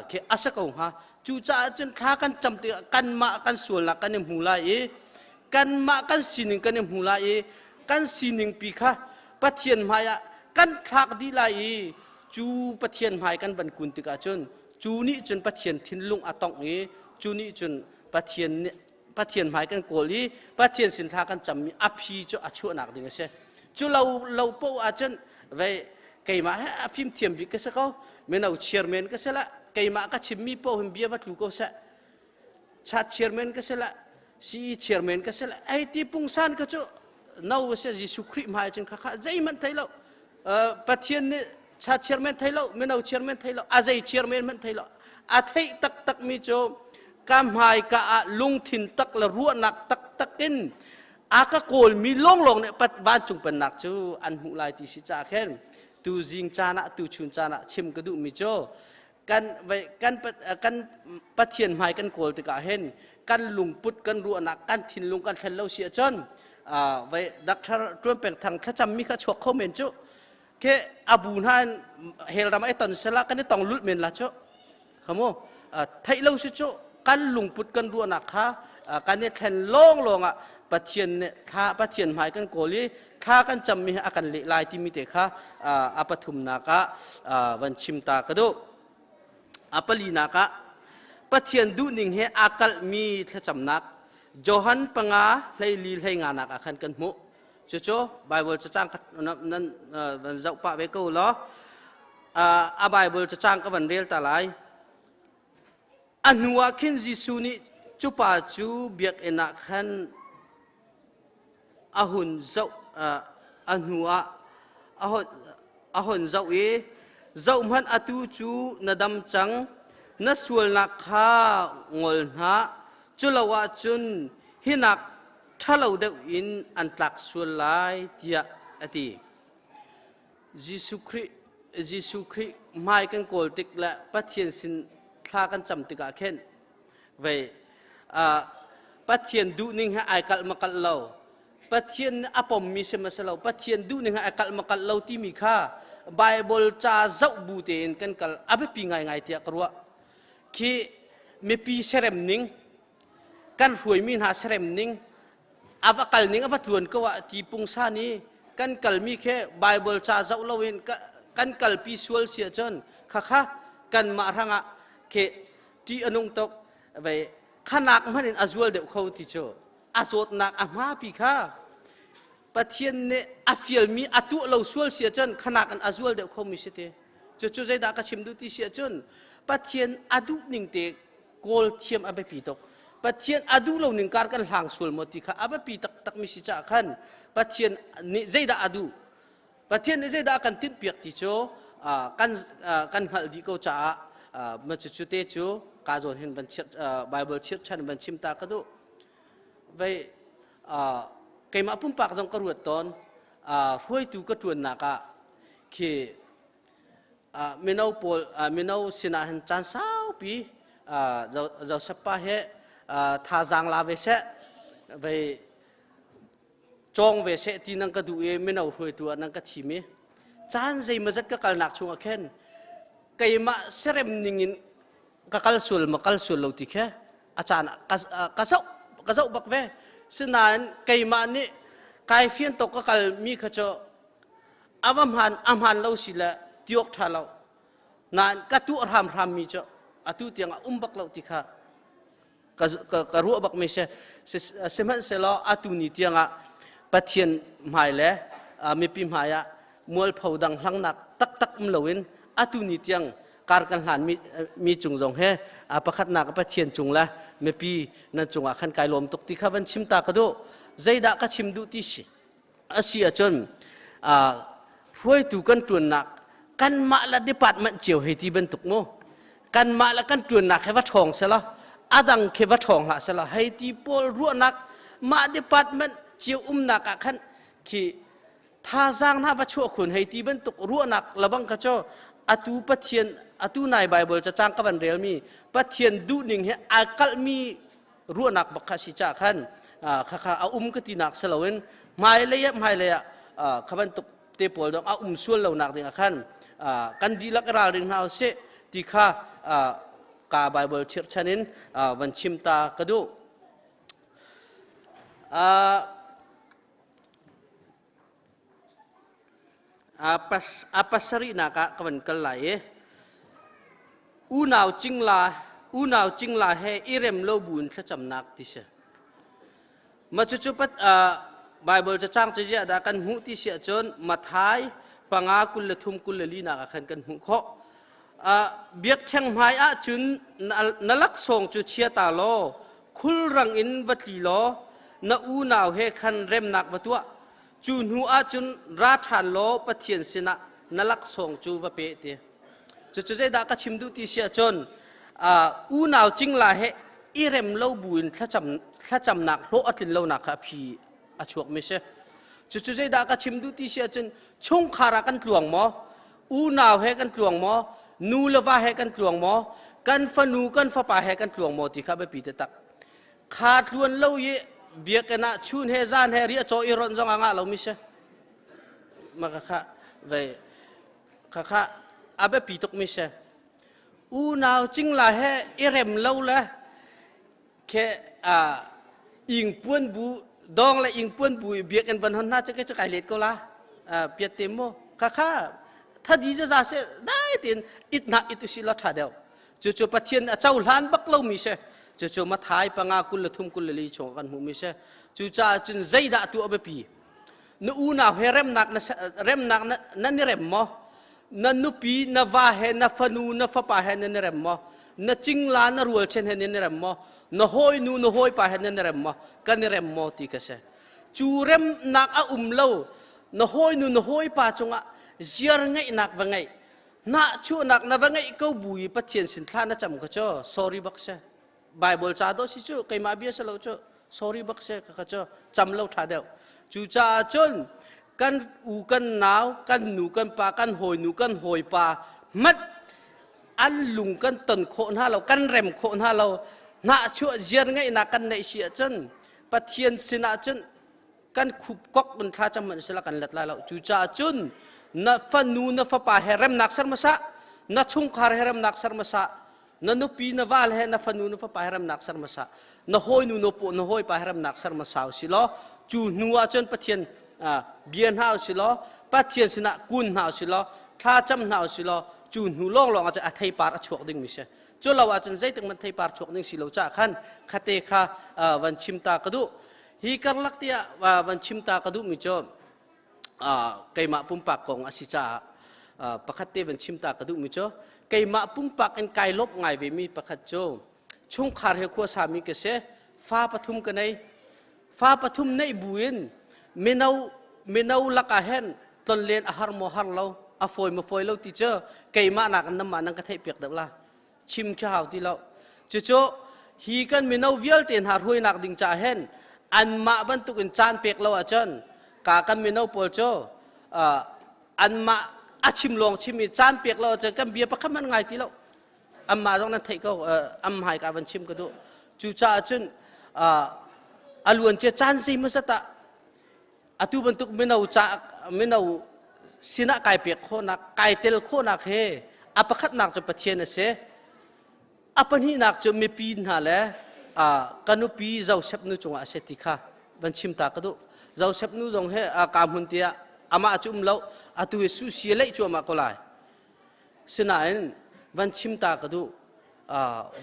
khi a si ko hnga. Cucaah cun thla kan cam tikah kanmah kan sualnak kan i hmu lai i kanmah kan sining kan i hmu lai i kan sining pi kha Pathian hmaiah Kan thlak dih lai i cu Pathian hmai kan van kun tikah cun cu nih cun Pathian thinlung a tongh i cu nih cun Pathian nih Pathian hmai kan kawl i Pathian sin thla kan cammi a phi cu a chuahnak ding a si. Cu lo lo poh ahcun vei keimah he a fimthiam bik ka si ko mino chairman ka si la keimah ka chimmi poh hin bia va tlu ko seh chat chairman ka si la CE chairman ka si la ei ti pungsan ka cu no si Jesuh Khrih hmai cun khakha zeihmanh thei lo Pathian nih chat chairman thei lo mino chairman thei lo a zei chairman hmanh thei lo a theih taktak mi cu ka hmai ka ah lungthin tak le ruahnak taktak in a ka kawl mi lawnglawng nih vancung pennak cu an hmuh lai ti si ca khin tu zing caan ah tu chun caan ah chim ka duh mi cu kan kan kan Pathian hmai kan kawl tikah hin kan lungput kan ruahnak kan thinlung kan thlen lo si ahcun vai doctor Tuan Peng Thang thlacam mi kha chuak kho men cu ke abu hna in hell ram ai ton sela kan i tong lulh men la cu khamu theih lo si cu kan lungput kan ruahnak kha kan i thlen lawng lawng ah Pathian nih thla Pathian hmai kan kawl i thla kan cammi hi a kan leh lai timi te kha a pathumnak ah van chim ta ka duh. A palinak ah Pathian duhning he aa kalhmi thlacamnak Johan panga hleili hleinga nak ah khan kan hmuh. Cucu Bible cacang nan van zoh pah ve ko law a Bible cacang ka van rel ta lai. A hnu ah khin Jesuh nih cu pa cu biakinn ah khan a hun zoh a hnu ah a hun zoh i zohhmanh atu cu na dam cang na sualnak kha ngol hna culo ahcun hinak ṭhalo deuh in an tlak sual lai tiah a ti. Jesuh Khrih Jesuh Khrih hmai kan kawl tik le Pathian sin thla kan cam tikah khin vei Pathian duhning he ai kalh ma kalh lo Pathian nih a pommi si ma si lo Pathian duhning he ai kalh ma kalh lo timi kha Bible ca zoh bu tein kan kal a biapi ngaingai tiah ka ruah khi mipi serem ning kan hruaimi hna serem ning a va kal ning a va tluan ko ah ti pungsan i kan kalmi khi Bible ca zoh loin kan kalpi sual si ahcun khakha kanmah hrangah khi ṭih a nung tuk vei khanak hmanh in a zual deuh kho ti cu a zawtnak a hmapi kha Pathian nih a fialmi a tuah lo sual si ahcun khanak in a zual deuh khomi si ti cucu zeidah ka chim duh ti si ahcun Pathian a duh ning te kawl thiam a biapi tuk Pathian a duh lo ning kar kan hlang sual maw ti kha a biapi taktak mi si caah khan Pathian nih zeidah a duh Pathian nih zeidah a kan tinhpiak ti cu kan kan hngalh dih ko caah ma cucu te cu ka zawn hin van chirh Bible chirh ṭhan van chim ta ka duh vei keimah pumpak zong ka ruat tawn hruaitu ka ṭuannak ah khi mino pawl mino sinah hin caan saupi Joseph pa he thazaang la ve seh vei cawng ve seh ti nan ka duh i mino hruaitu ah nan ka thim i caan zeimawzat ka kalnak chungah khin keimah serem ningin ka kal sual ma kal sual lo ti khe a caan ka zoh ka zoh bak ve sinain keimah nih kai fian tok ka kal mi kha cu a va hmaan a hmaan lo si le tiok ṭha lo nain ka tuah hramhram mi cu atu tiang a um bak lo ti kha ka, ka, ka ruah bak mi si sihmanhsehlaw atu ni tiangah Pathian hmai le mipi hmai ah mualpho dang hlangnak taktak um loin atu ni tiang kar kan hlan mi, mi cung zong he pakhatnak Pathian cung le mipi nan cungah khan kai lawm tuk ti kha van chim ta ka duh zeidah ka chim duh ti si a si ahcun hruaitu kan ṭuannak kanmah le department cio hei ti bantuk mu kanmah le kan ṭuannak he va ṭhawng selaw a dang khi va ṭhawng hlah selaw hei ti pawl ruahnak mah department cio umnak ah khan khi thazaang hna va chuah khun hei ti bantuk ruahnak labang kha cu atu Pathian atu nai Bible cacang ka van relmi Pathian duhning he aa kalhmi ruahnak bak kha si ca khan khakha a um ka tinak si loin hmailei ah hmailei ah kha bantuk te pawl dong a um sual lo nak ding ah khan kan dihlak ralring hna usih ti kha ka Bible chirhchan in van chim ta ka duh. A pasarihnak ah ka van kal lai i unau cingla unau cingla he i rem lo buin thlacamnak ti si. Ma cucu pat Bible cacang cu ziah dah kan hmuh ti si ahcun Mathai 5 23 24 nak ah khan kan hmuh khawh. Biakṭheng hmai ah cun na laksawng cu chia ta law khulrang in va tli law na unau he khan remnak va tuah. Cu hnu ah cun ra ṭhan law Pathian sinah na laksawng cu va pe ti. Cucu zeidah ka chim duh ti si ahcun unau cingla he i rem lo buin thlacam thlacamnak hlawh a tlin lonak kha a phi a chuakmi si. Cucu zeidah ka chim duh ti si ahcun chungkhar ah kan tluang maw? Unau he kan tluang maw? Nu le va he kan tluang maw? Kan fanu kan fapa he kan tluang maw ti kha biapi taktak. Kha tluan lo i biakinn ah chun he zan he riah caw i ronh zong a ngah lomi si. Maka kha vei khakha a biapi tukmi si. Unau cingla he i rem lo le khe ingpuan bu dong le ingpuan bu i biakinn van hon hna cu ke cu kai let ko la piat te mu khakha thadi za za se dai tin it na it usi la tha deuh cucu Pathian a cohlan bak lomi si cucu Mathai 5 23 24 chung kan hmuhmi si cucaah cun zeidah tu a biapi na unau he remnak na remnak na nan i rem maw na nupi na va he na fanu na fapa he nan i rem maw na cingla na rualchen he nan i rem maw na hawinu na hawipa he nan i rem maw kan i rem maw ti ka si cu remnak a um lo na hawinu na hawipa cungah ziar ngeihnak va ngeih nahchuahnak na va ngeih ko bu i Pathian sin thla na cam kha cu sorry bak si Bible ca dawh si cu keimah bia si lo cu sorry bak si ka cu cam lo tha deuh cucaah cun kan u kan nau kan nu kan pa kan hawinu kan hawipa hmat an lung kan ton khawh hna lo kan rem khawh hna lo hnahchuah ziar ngeihnak kan neih si ahcun Pathian sinah cun kan khup kok in thla cam hmanh sila kan let lai lo cucaah cun na fanu na fapa he remnak ser hmasa na chungkhar he remnak ser hmasa na nupi na val he na fanu na fapa he remnak ser hmasa na hawinu na paw na hawipa he remnak ser hmasa u si law cu hnu ah cun Pathian bia hna u si law Pathian sinah kun hna u si law thla cam hna u si law cu hnu lawnglawng ah cun a theipar a chuak ding mi si cu lo ahcun zeitik man theipar chuak ding si lo ca khan khate kha van chim ta ka duh hi karlak tiah van chim ta ka duh mi cu keimah pumpak kong a si caah pakhat te van chim ta ka duhmi cu keimah pumpak in kai lawmh ngai ve mi pakhat cu chungkhar he khua sami ka si fa pathum ka nei fa pathum neih buin mino mino lakah hen tlonlen a har maw har lo a fawi maw fawi lo ti cu keimah nak in namah nan ka theih piak deuh la chim khi hau ti lo cucu hi kan mino vialte hna hruainak ding ca hen anmah bantuk in caan pek lo ahcun ka kan mino pawl cu anmah a chim lawng chim i caan pek lo ahcun kan bia pakhat hmanh ngai ti lo anmah zong nan theih ko am hmai ka van chim ka duh cucaah cun a luan cia caan zei hmasat ah atu bantuk mino ca mino sinah kai pek khawhnak kai tel khawhnak he a pakhatnak cu Pathian a si a pahnihnak cu mipi hna le ka nupi Joseph nu cungah a si ti kha van chim ta ka duh Joseph nu zong he ka hmun tiah amah cu um lo atu hi susi leih cuahmah ko lai sinain van chim ta ka duh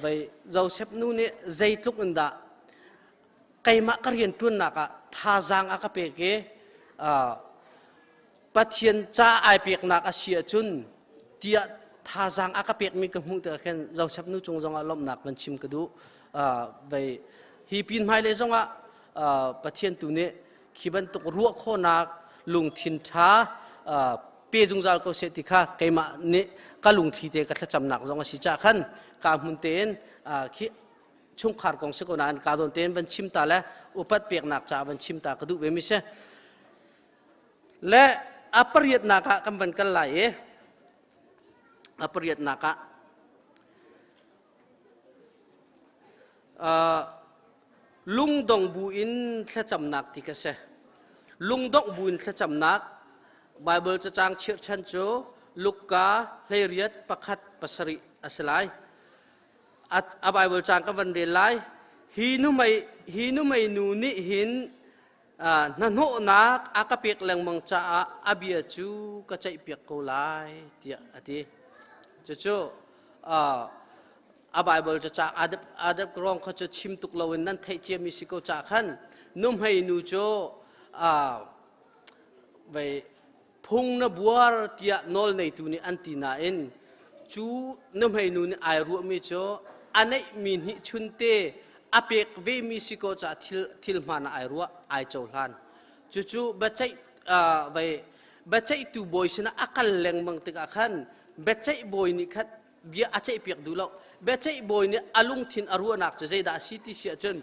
vei Joseph nu nih zeitluk in dah keimah ka rianṭuannak ah thazaang a ka pek i Pathian ca ai peknak a si ahcun tiah thazaang a ka pekmi ka hmuh tikah khin Joseph nu cung zongah lawmhnak van chim ka duh. Vei hi pin hmailei zongah Pathian tu nih khi bantuk ruah khawhnak lungthin ṭha pe zungzal ko seh ti kha keimah nih ka lungthli te ka thlacamnak zong a si caah khan ka hmun tein khi chungkhar kong si ko nain ka zawn tein van chim ta le upat peknak caah van chim ta ka duh ve mi si le a pariatnak ah kan van kal lai i a pariatnak ah lungdong bu in thlacamnak ti ka si lungdongh bu in thlacamnak Bible cacang chirhchan cu Luka 18 1 7 a si lai a Bible cang ka van rel lai. Hi numei nu nih hin Hnahnawhnak a ka pek lengmang caah a bia cu ka ceihpiak ko lai tiah a ti. Cucu a Bible cu ca adap adap rong kha cu chim tuk loin nan theih ciami si ko ca khan nuhmei nu cu vei phung na buar tiah nawl neitu nih an ti nain cu nuhmei nu nih ai ruahmi cu a neihmi hnih chunte a pek vemi si ko caah thil thil hmaan ah ai ruah ai cohlan. Cucu biaceih vei biaceihtu bawi sinah a kal lengmang tikah khan biaceih bawi nih khan bia a ceihpiak duh lo. Biaceih bawi nih a lungthin a ruahnak cu zeidah a si ti si ahcun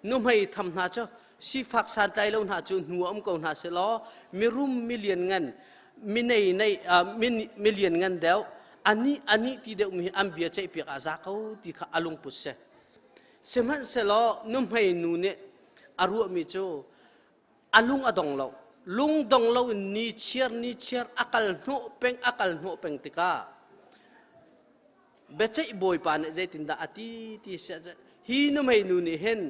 nuhmei tham hna cu sifak santlai lo hna cu hnu ah um ko hna seh law mirum milian ngan minei nei milian ngan deuh ani ani ti deuh mi an bia ceihpiak ah za ko ti kha a lungput si. Sihmanhsehlaw nuhmei nu nih a ruahmi cu a lung a dong lo. Lung dong lo in ni chiar ni chiar a kal hnawh peng a kal hnawh peng tikah biaceih bawipa nih zeitindah a ti ti si hi nuhmei nu nih hin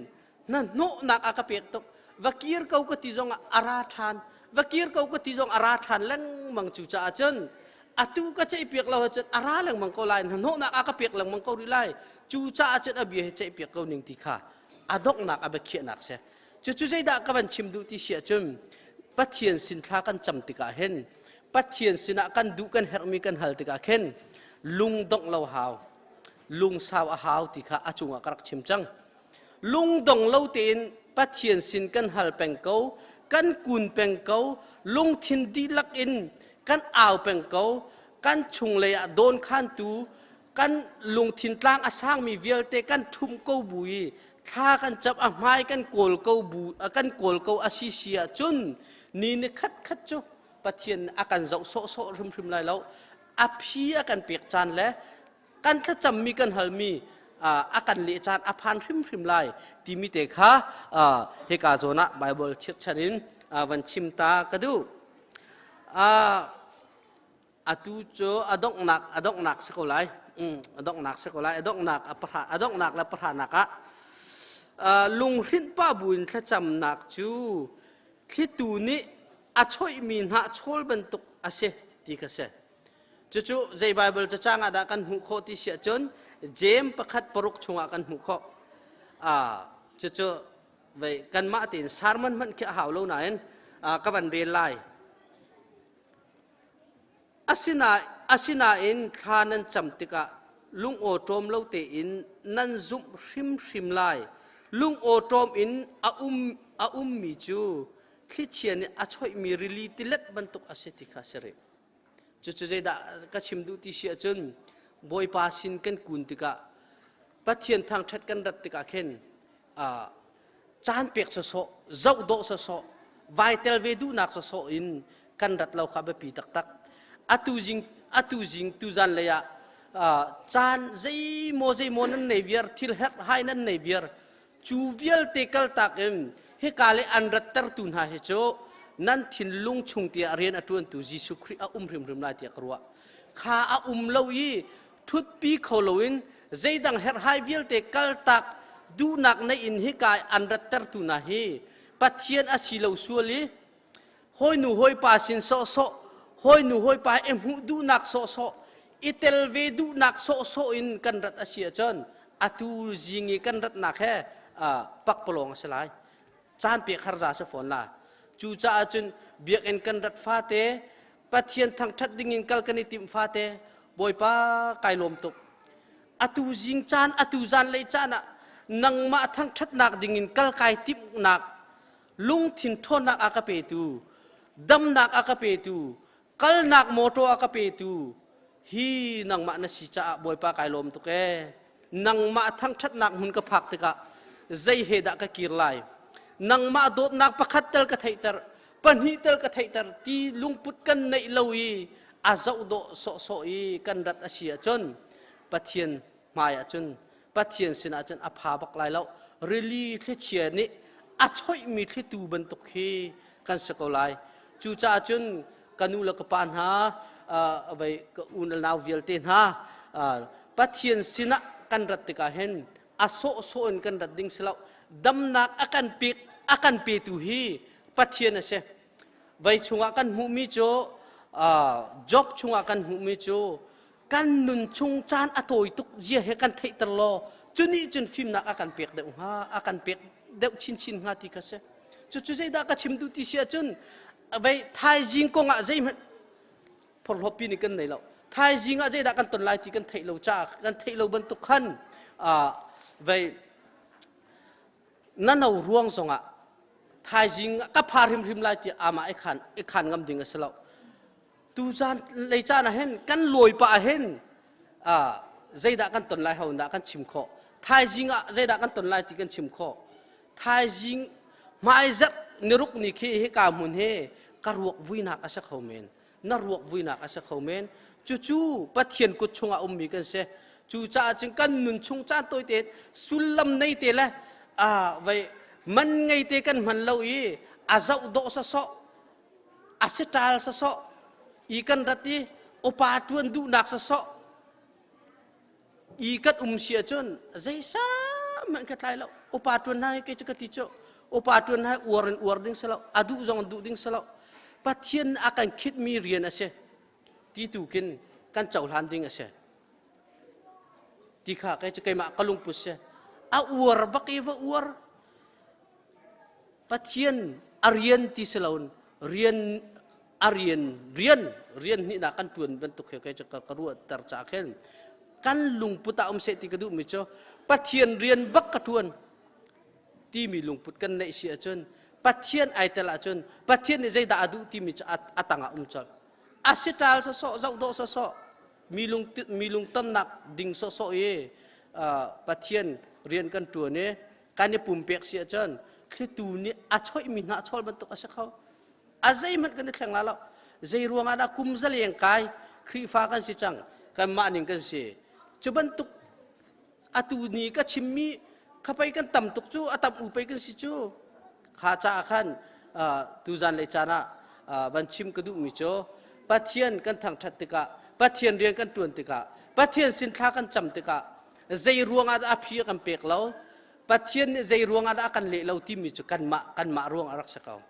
na hnawhnak a ka pek tuk va kir ko ka ti zong ah a ra ṭhan va kir ko ka ti zong a ra ṭhan lengmang. Cu caah cun atu ka ceihpiak lo ahcun a ra lengmang ko lai, hnawhnak a ka pek lengmang ko rih lai. Cu caah cun a bia hi ceihpiak ko ning ti kha a donghnak a biakhiahnak si. Cucu zeidah ka van chim duh ti si ahcun Pathian sin thla kan cam tikah hin, Pathian sinah kan duh kan herhmi kan hal tikah khin lung dongh lo hau, lungsau a hau ti kha a cungah ka rak chim cang. Lungdong lo tein Pathian sin kan hal peng ko, kan kun peng ko, lungthin dihlak in kan au peng ko, kan chunglei ah dawnkhantu kan lungthin tlang a sangmi vialte kan ṭhumh ko bu i thla kan cam, a hmai kan kawl ko bu kan kawl ko a si si ahcun ni ni khat khat cu Pathian a kan zoh sawhsawh hrimhrim lai lo. A phi a kan pek caan le kan thlacammi kan halmi a kan leh caan a phan hrimhrim lai timi te kha hika zawn ah Bible chirhchan in van chim ta ka duh. Atu cu a donghnak a donghnak si ko lai, a donghnak si ko lai. A donghnak a pahra a donghnak le pahranak ah lunghrinh pah buin thlacamnak cu thlitu nih a choihmi hnah chawl bantuk a si ti kha si. Cucu zei Bible cacang ah dah kan hmuh khawh ti si ahcun Jeim 1:6 chungah kan hmuh khawh. Cucu vei kanmah tein sermon hmanh khi a hau lo nain ka van rel lai. Asinain thla nan cam tikah lungawṭawm lo tein nan zumh hrimhrim lai. Lungawṭawm in a um a ummi cu thlichia nih a choihmi rili tilet bantuk a si ti kha si rih. Cucu zeidah ka chim duh ti si ahcun Bawipa sin kan kun tikah, Pathian thangṭhat kan rat tikah khin caan pek sawsawh, zoh dawh sawsawh, vai tel ve duhnak sawsawh in kan rat lo kha biapi taktak. Atu zing atu zing tuzan lei ah caan zeimaw zeimaw nan nei viar, thil herh hai nan nei viar, cu vialte kaltak in hika le an rattertu hna hi cu nan thinlung chung tiah rian a ṭuantu Jesuh Khrih a um hrimhrim lai tiah ka ruah. Kha a um lo i ṭhutpi kho loin zeidang herhhai vialte kaltak duhnak nei in hika an rattertu hna hi Pathian a si lo sual i hawinu hawipa sin sawhsawh, hawinu hawipa i hmuh duhnak sawhsawh, i tel ve duhnak sawhsawh in kan rat a si ahcun atu zing i kan ratnak he pakpalawng a si lai, caan pek harza si fawn la. Cucaah cun biakinn kan rat fate, Pathian thangṭhat dingin kal kan i timh fate, Bawipa kai lawm tuk, atu zing caan atu zanlei caan ah nangmah thangṭhatnak dingin kal kai timhnak lungthin ṭhawnnak a ka petu, damnak a ka petu, kalnak mawṭaw a ka petu hi nangmah na si caah Bawipa kai lawm tuk ee. Nangmah thangṭhatnak hmun ka phak tikah zei he dah ka kir lai? Nangmah dawtnak pakhat tel ka theihter, pahnih tel ka theihter ti lungput kan neih lo i a zoh dawh sawhsawh i kan rat a si ahcun Pathian hmai ahcun, Pathian sinah cun a pha bak lai lo. Rili thlichia nih a choihmi thlitu bantuk khi kan si ko lai. Cucaah cun ka nu le ka pa hna, vei ka u le nau vialte hna, Pathian sinah kan rat tikah hin a sawhsawh in kan rat ding si lo. Damnak a kan pek a kan petu hi. Pathian a si. Vei chungah kan hmuhmi cu Job chungah kan hmuhmi cu kan nun chung caan a tawi tuk zia he kan theihter law cu nih cun fimnak a kan pek deuh hnga a kan pek deuh chinchin hnga ti kha si. Cucu zeidah ka chim duh ti si ahcun vei thaizing kongah zeihmanh phorhlawppi nih kan nei lo. Thaizing ah zeidah kan ton lai ti kan theih lo caah kan theih lo bantuk khan vei na no ruang zongah thaizing ka pha hrimhrim lai ti amah i khan i khan ngam ding a si lo. Tu caan lei caan ah hin kan lawi pah ah hin zeidah kan ton lai ho dah kan chim khawh. Thaizing ah zeidah kan ton lai ti kan chim khawh. Thaizing hmaizarh niruk ni khi hika hmun hi ka ruak vuinak a si kho men. Na ruak vuinak a si kho men. Cucu Pathian kut chungah ummi kan si. Cucaah cun kan nun chung caan tawite sullam nei te le vai man ngei te kan hman lo i a zoh dawh sawsawh a si ṭal sawsawh i kan rat i upa ṭuan duhnak sawsawh i kan um si ahcun zeisam hmanh ka tlai lo. Upa ṭuan hna hi kei cu ka ti cu upa ṭuan hna hi uar in uar ding si lo, a duh zong duh ding si lo. Pathian a kan khitmi rian a si ti tu kin kan cohlan ding a si ti kha kei cu keimah ka lungput si. A uar bak i va uar Pathian a rian ti si loin rian a rian rian rian hnihnak kan ṭuan bantuk he kei cu ka ruahter ca khin kan lungput ah um seh ti ka duhmi cu Pathian rian bak ka ṭuan timi lungput kan neih si ahcun Pathian ai tel ahcun Pathian nih zeidah a duh timi cu a tangah um colh. A si ṭal sawsawh zoh dawh sawsawh mi lung tonnak ding sawsawh i Pathian rian kan ṭuan i kan i pumpek si ahcun thlitu nih a choihmi hna a chawl bantuk a si kho. A zeihmanh kan i thleng la lo. Zei ruangah dah kum zaleng kai Khrihfa kan si cang kanmah ning kan si cu bantuk atu ni ka chimmi khapei kan tam tuk cu a tam u pei kan si cu kha caah khan tuzan lei caan ah van chim ka duhmi cu Pathian kan thangṭhat tikah Pathian rian kan ṭuan tikah Pathian sin thla kan cam tikah zei ruangah dah a phi a kan pek lo Pathian nih zei ruangah dah a kan leh lo timi cu kanmah kanmah ruang a rak si ko.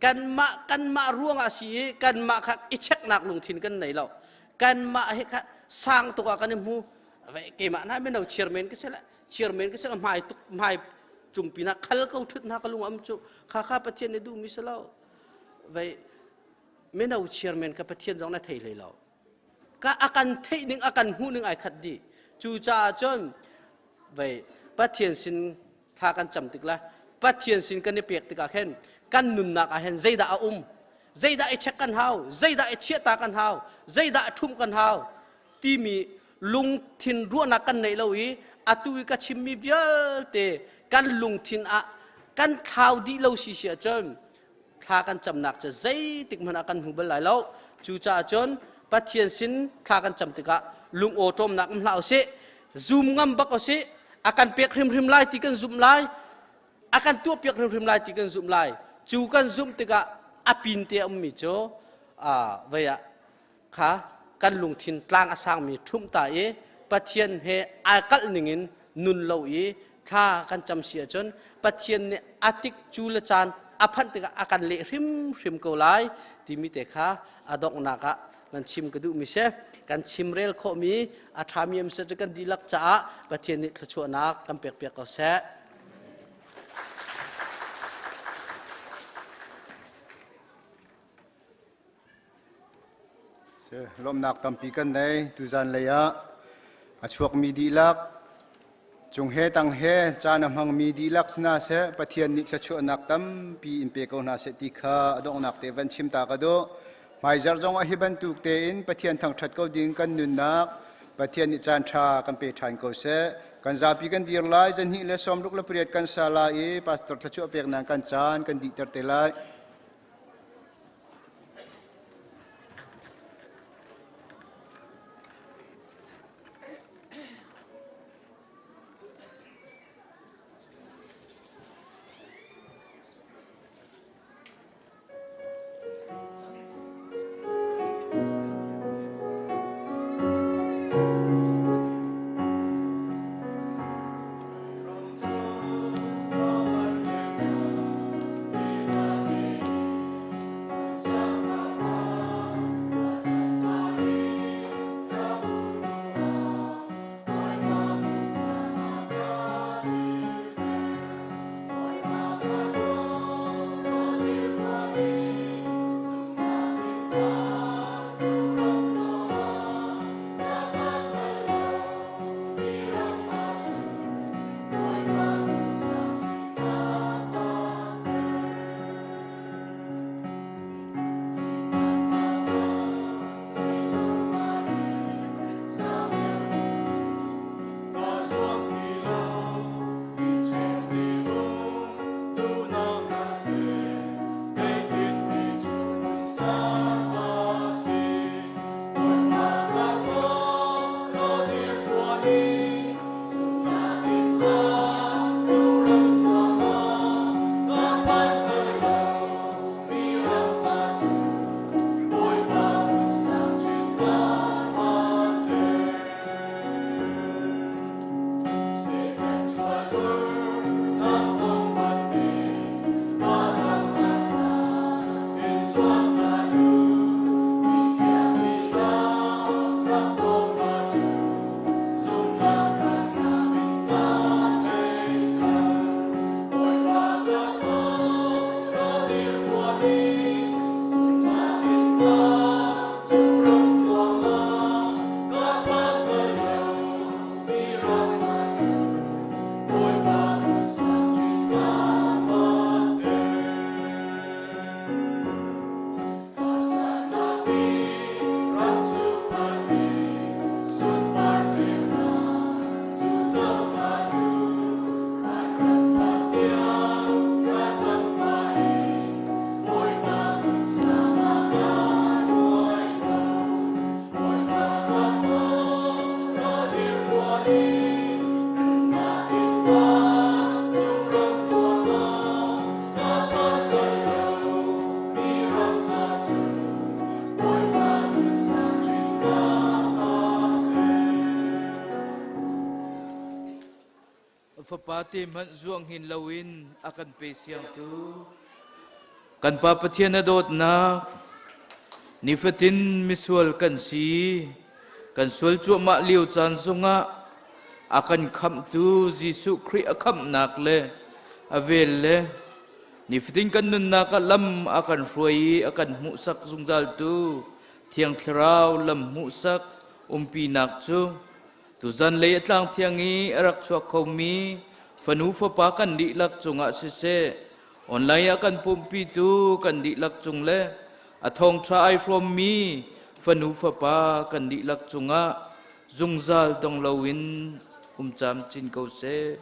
Kanmah kanmah ruangah si i kanmah kha i cheknak lungthin kan nei lo. Kanmah hi kha sang tuk ah kan i hmu. Keimah na mino chairman ka si le chairman ka si le hmai tuk hmai cung pinah khal ko thut hna ka lung am cu kha kha Pathian nih duhmi si lo. Vei mino chairman ka Pathian zong na thei hlei lo. Ka a kan theih ning a kan hmuh ning ai khat dih. Cucaah cun vei Pathian sin thla kan cam tik le Pathian sin kan i pek tikah khin kan nunnak ah hin zeidah a um, zeidah i check kan hau, zeidah i chiahta kan hau, zeidah a ṭhumh kan hau timi lungthin ruahnak kan neih lo i atu i ka chimmi vialte kan lungthin ah kan thlau dih lo si si ahcun thla kan camnak cu zeitik hmanh ah kan hmu bal lai lo. Cucaah cun Pathian sin thla kan cam tikah lung awṭawmnak um hlah usih, zum ngam bak usih, a kan pek hrimhrim lai ti kan zumh lai, a kan tuahpiak hrimhrim lai ti kan zumh lai. Cu kan zumh tikah a pin te a ummi cu vei ah kha kan lungthin tlang a sangmi ṭhumh ta i Pathian he ai kalh ningin nun lo i thla kan cam si ahcun Pathian nih a tik cu le caan a phanh tikah a kan leh hrimhrim ko lai timi te kha a donghnak ah kan chim ka duhmi si. Kan chimrel khawhmi a ṭhami am si cu kan dihlak caah Pathian nih thluachuahnak kan pekpiak ko seh. Lawmhnak tampi kan nei. Tuzan lei ah a chuakmi dihlak, cung he tang he caan a hmangmi dihlak sina seh Pathian nih thluachuahnak tampi in pe ko hna seh ti kha a donghnak te van chim ta ka duh. Hmaizarh zong ah hi bantuk tein Pathian thangṭhat ko ding kan nunnak Pathian nih caan ṭha kan pe ṭhan ko seh. Kan zapi kan dir lai, 268 kan sa lai i pastor thluachuah peknak kan caan kan dihter te lai. Fapa te hmanh zuang hin loin a kan pe siangtu kan Pa Pathian a dawtnak nifatin misual kan si kan sual cuahmah lio caan zongah a kan khamhtu Jesuh Khrih a khamhnak le a vel le nifatin kan nunnak ah lam a kan hruai i a kan hmuhsak zungzaltu Thiang Thlarau lam hmuhsak umpinak cu tuzan lei a tlang thiang i a rak chuak khomi fanu fapa kan dihlak cungah siseh online ah kan pumhpitu kan dihlak cung le a thawngṭha ai hrawmmi fanu fapa kan dihlak cungah zungzal dong loin um camcin ko seh.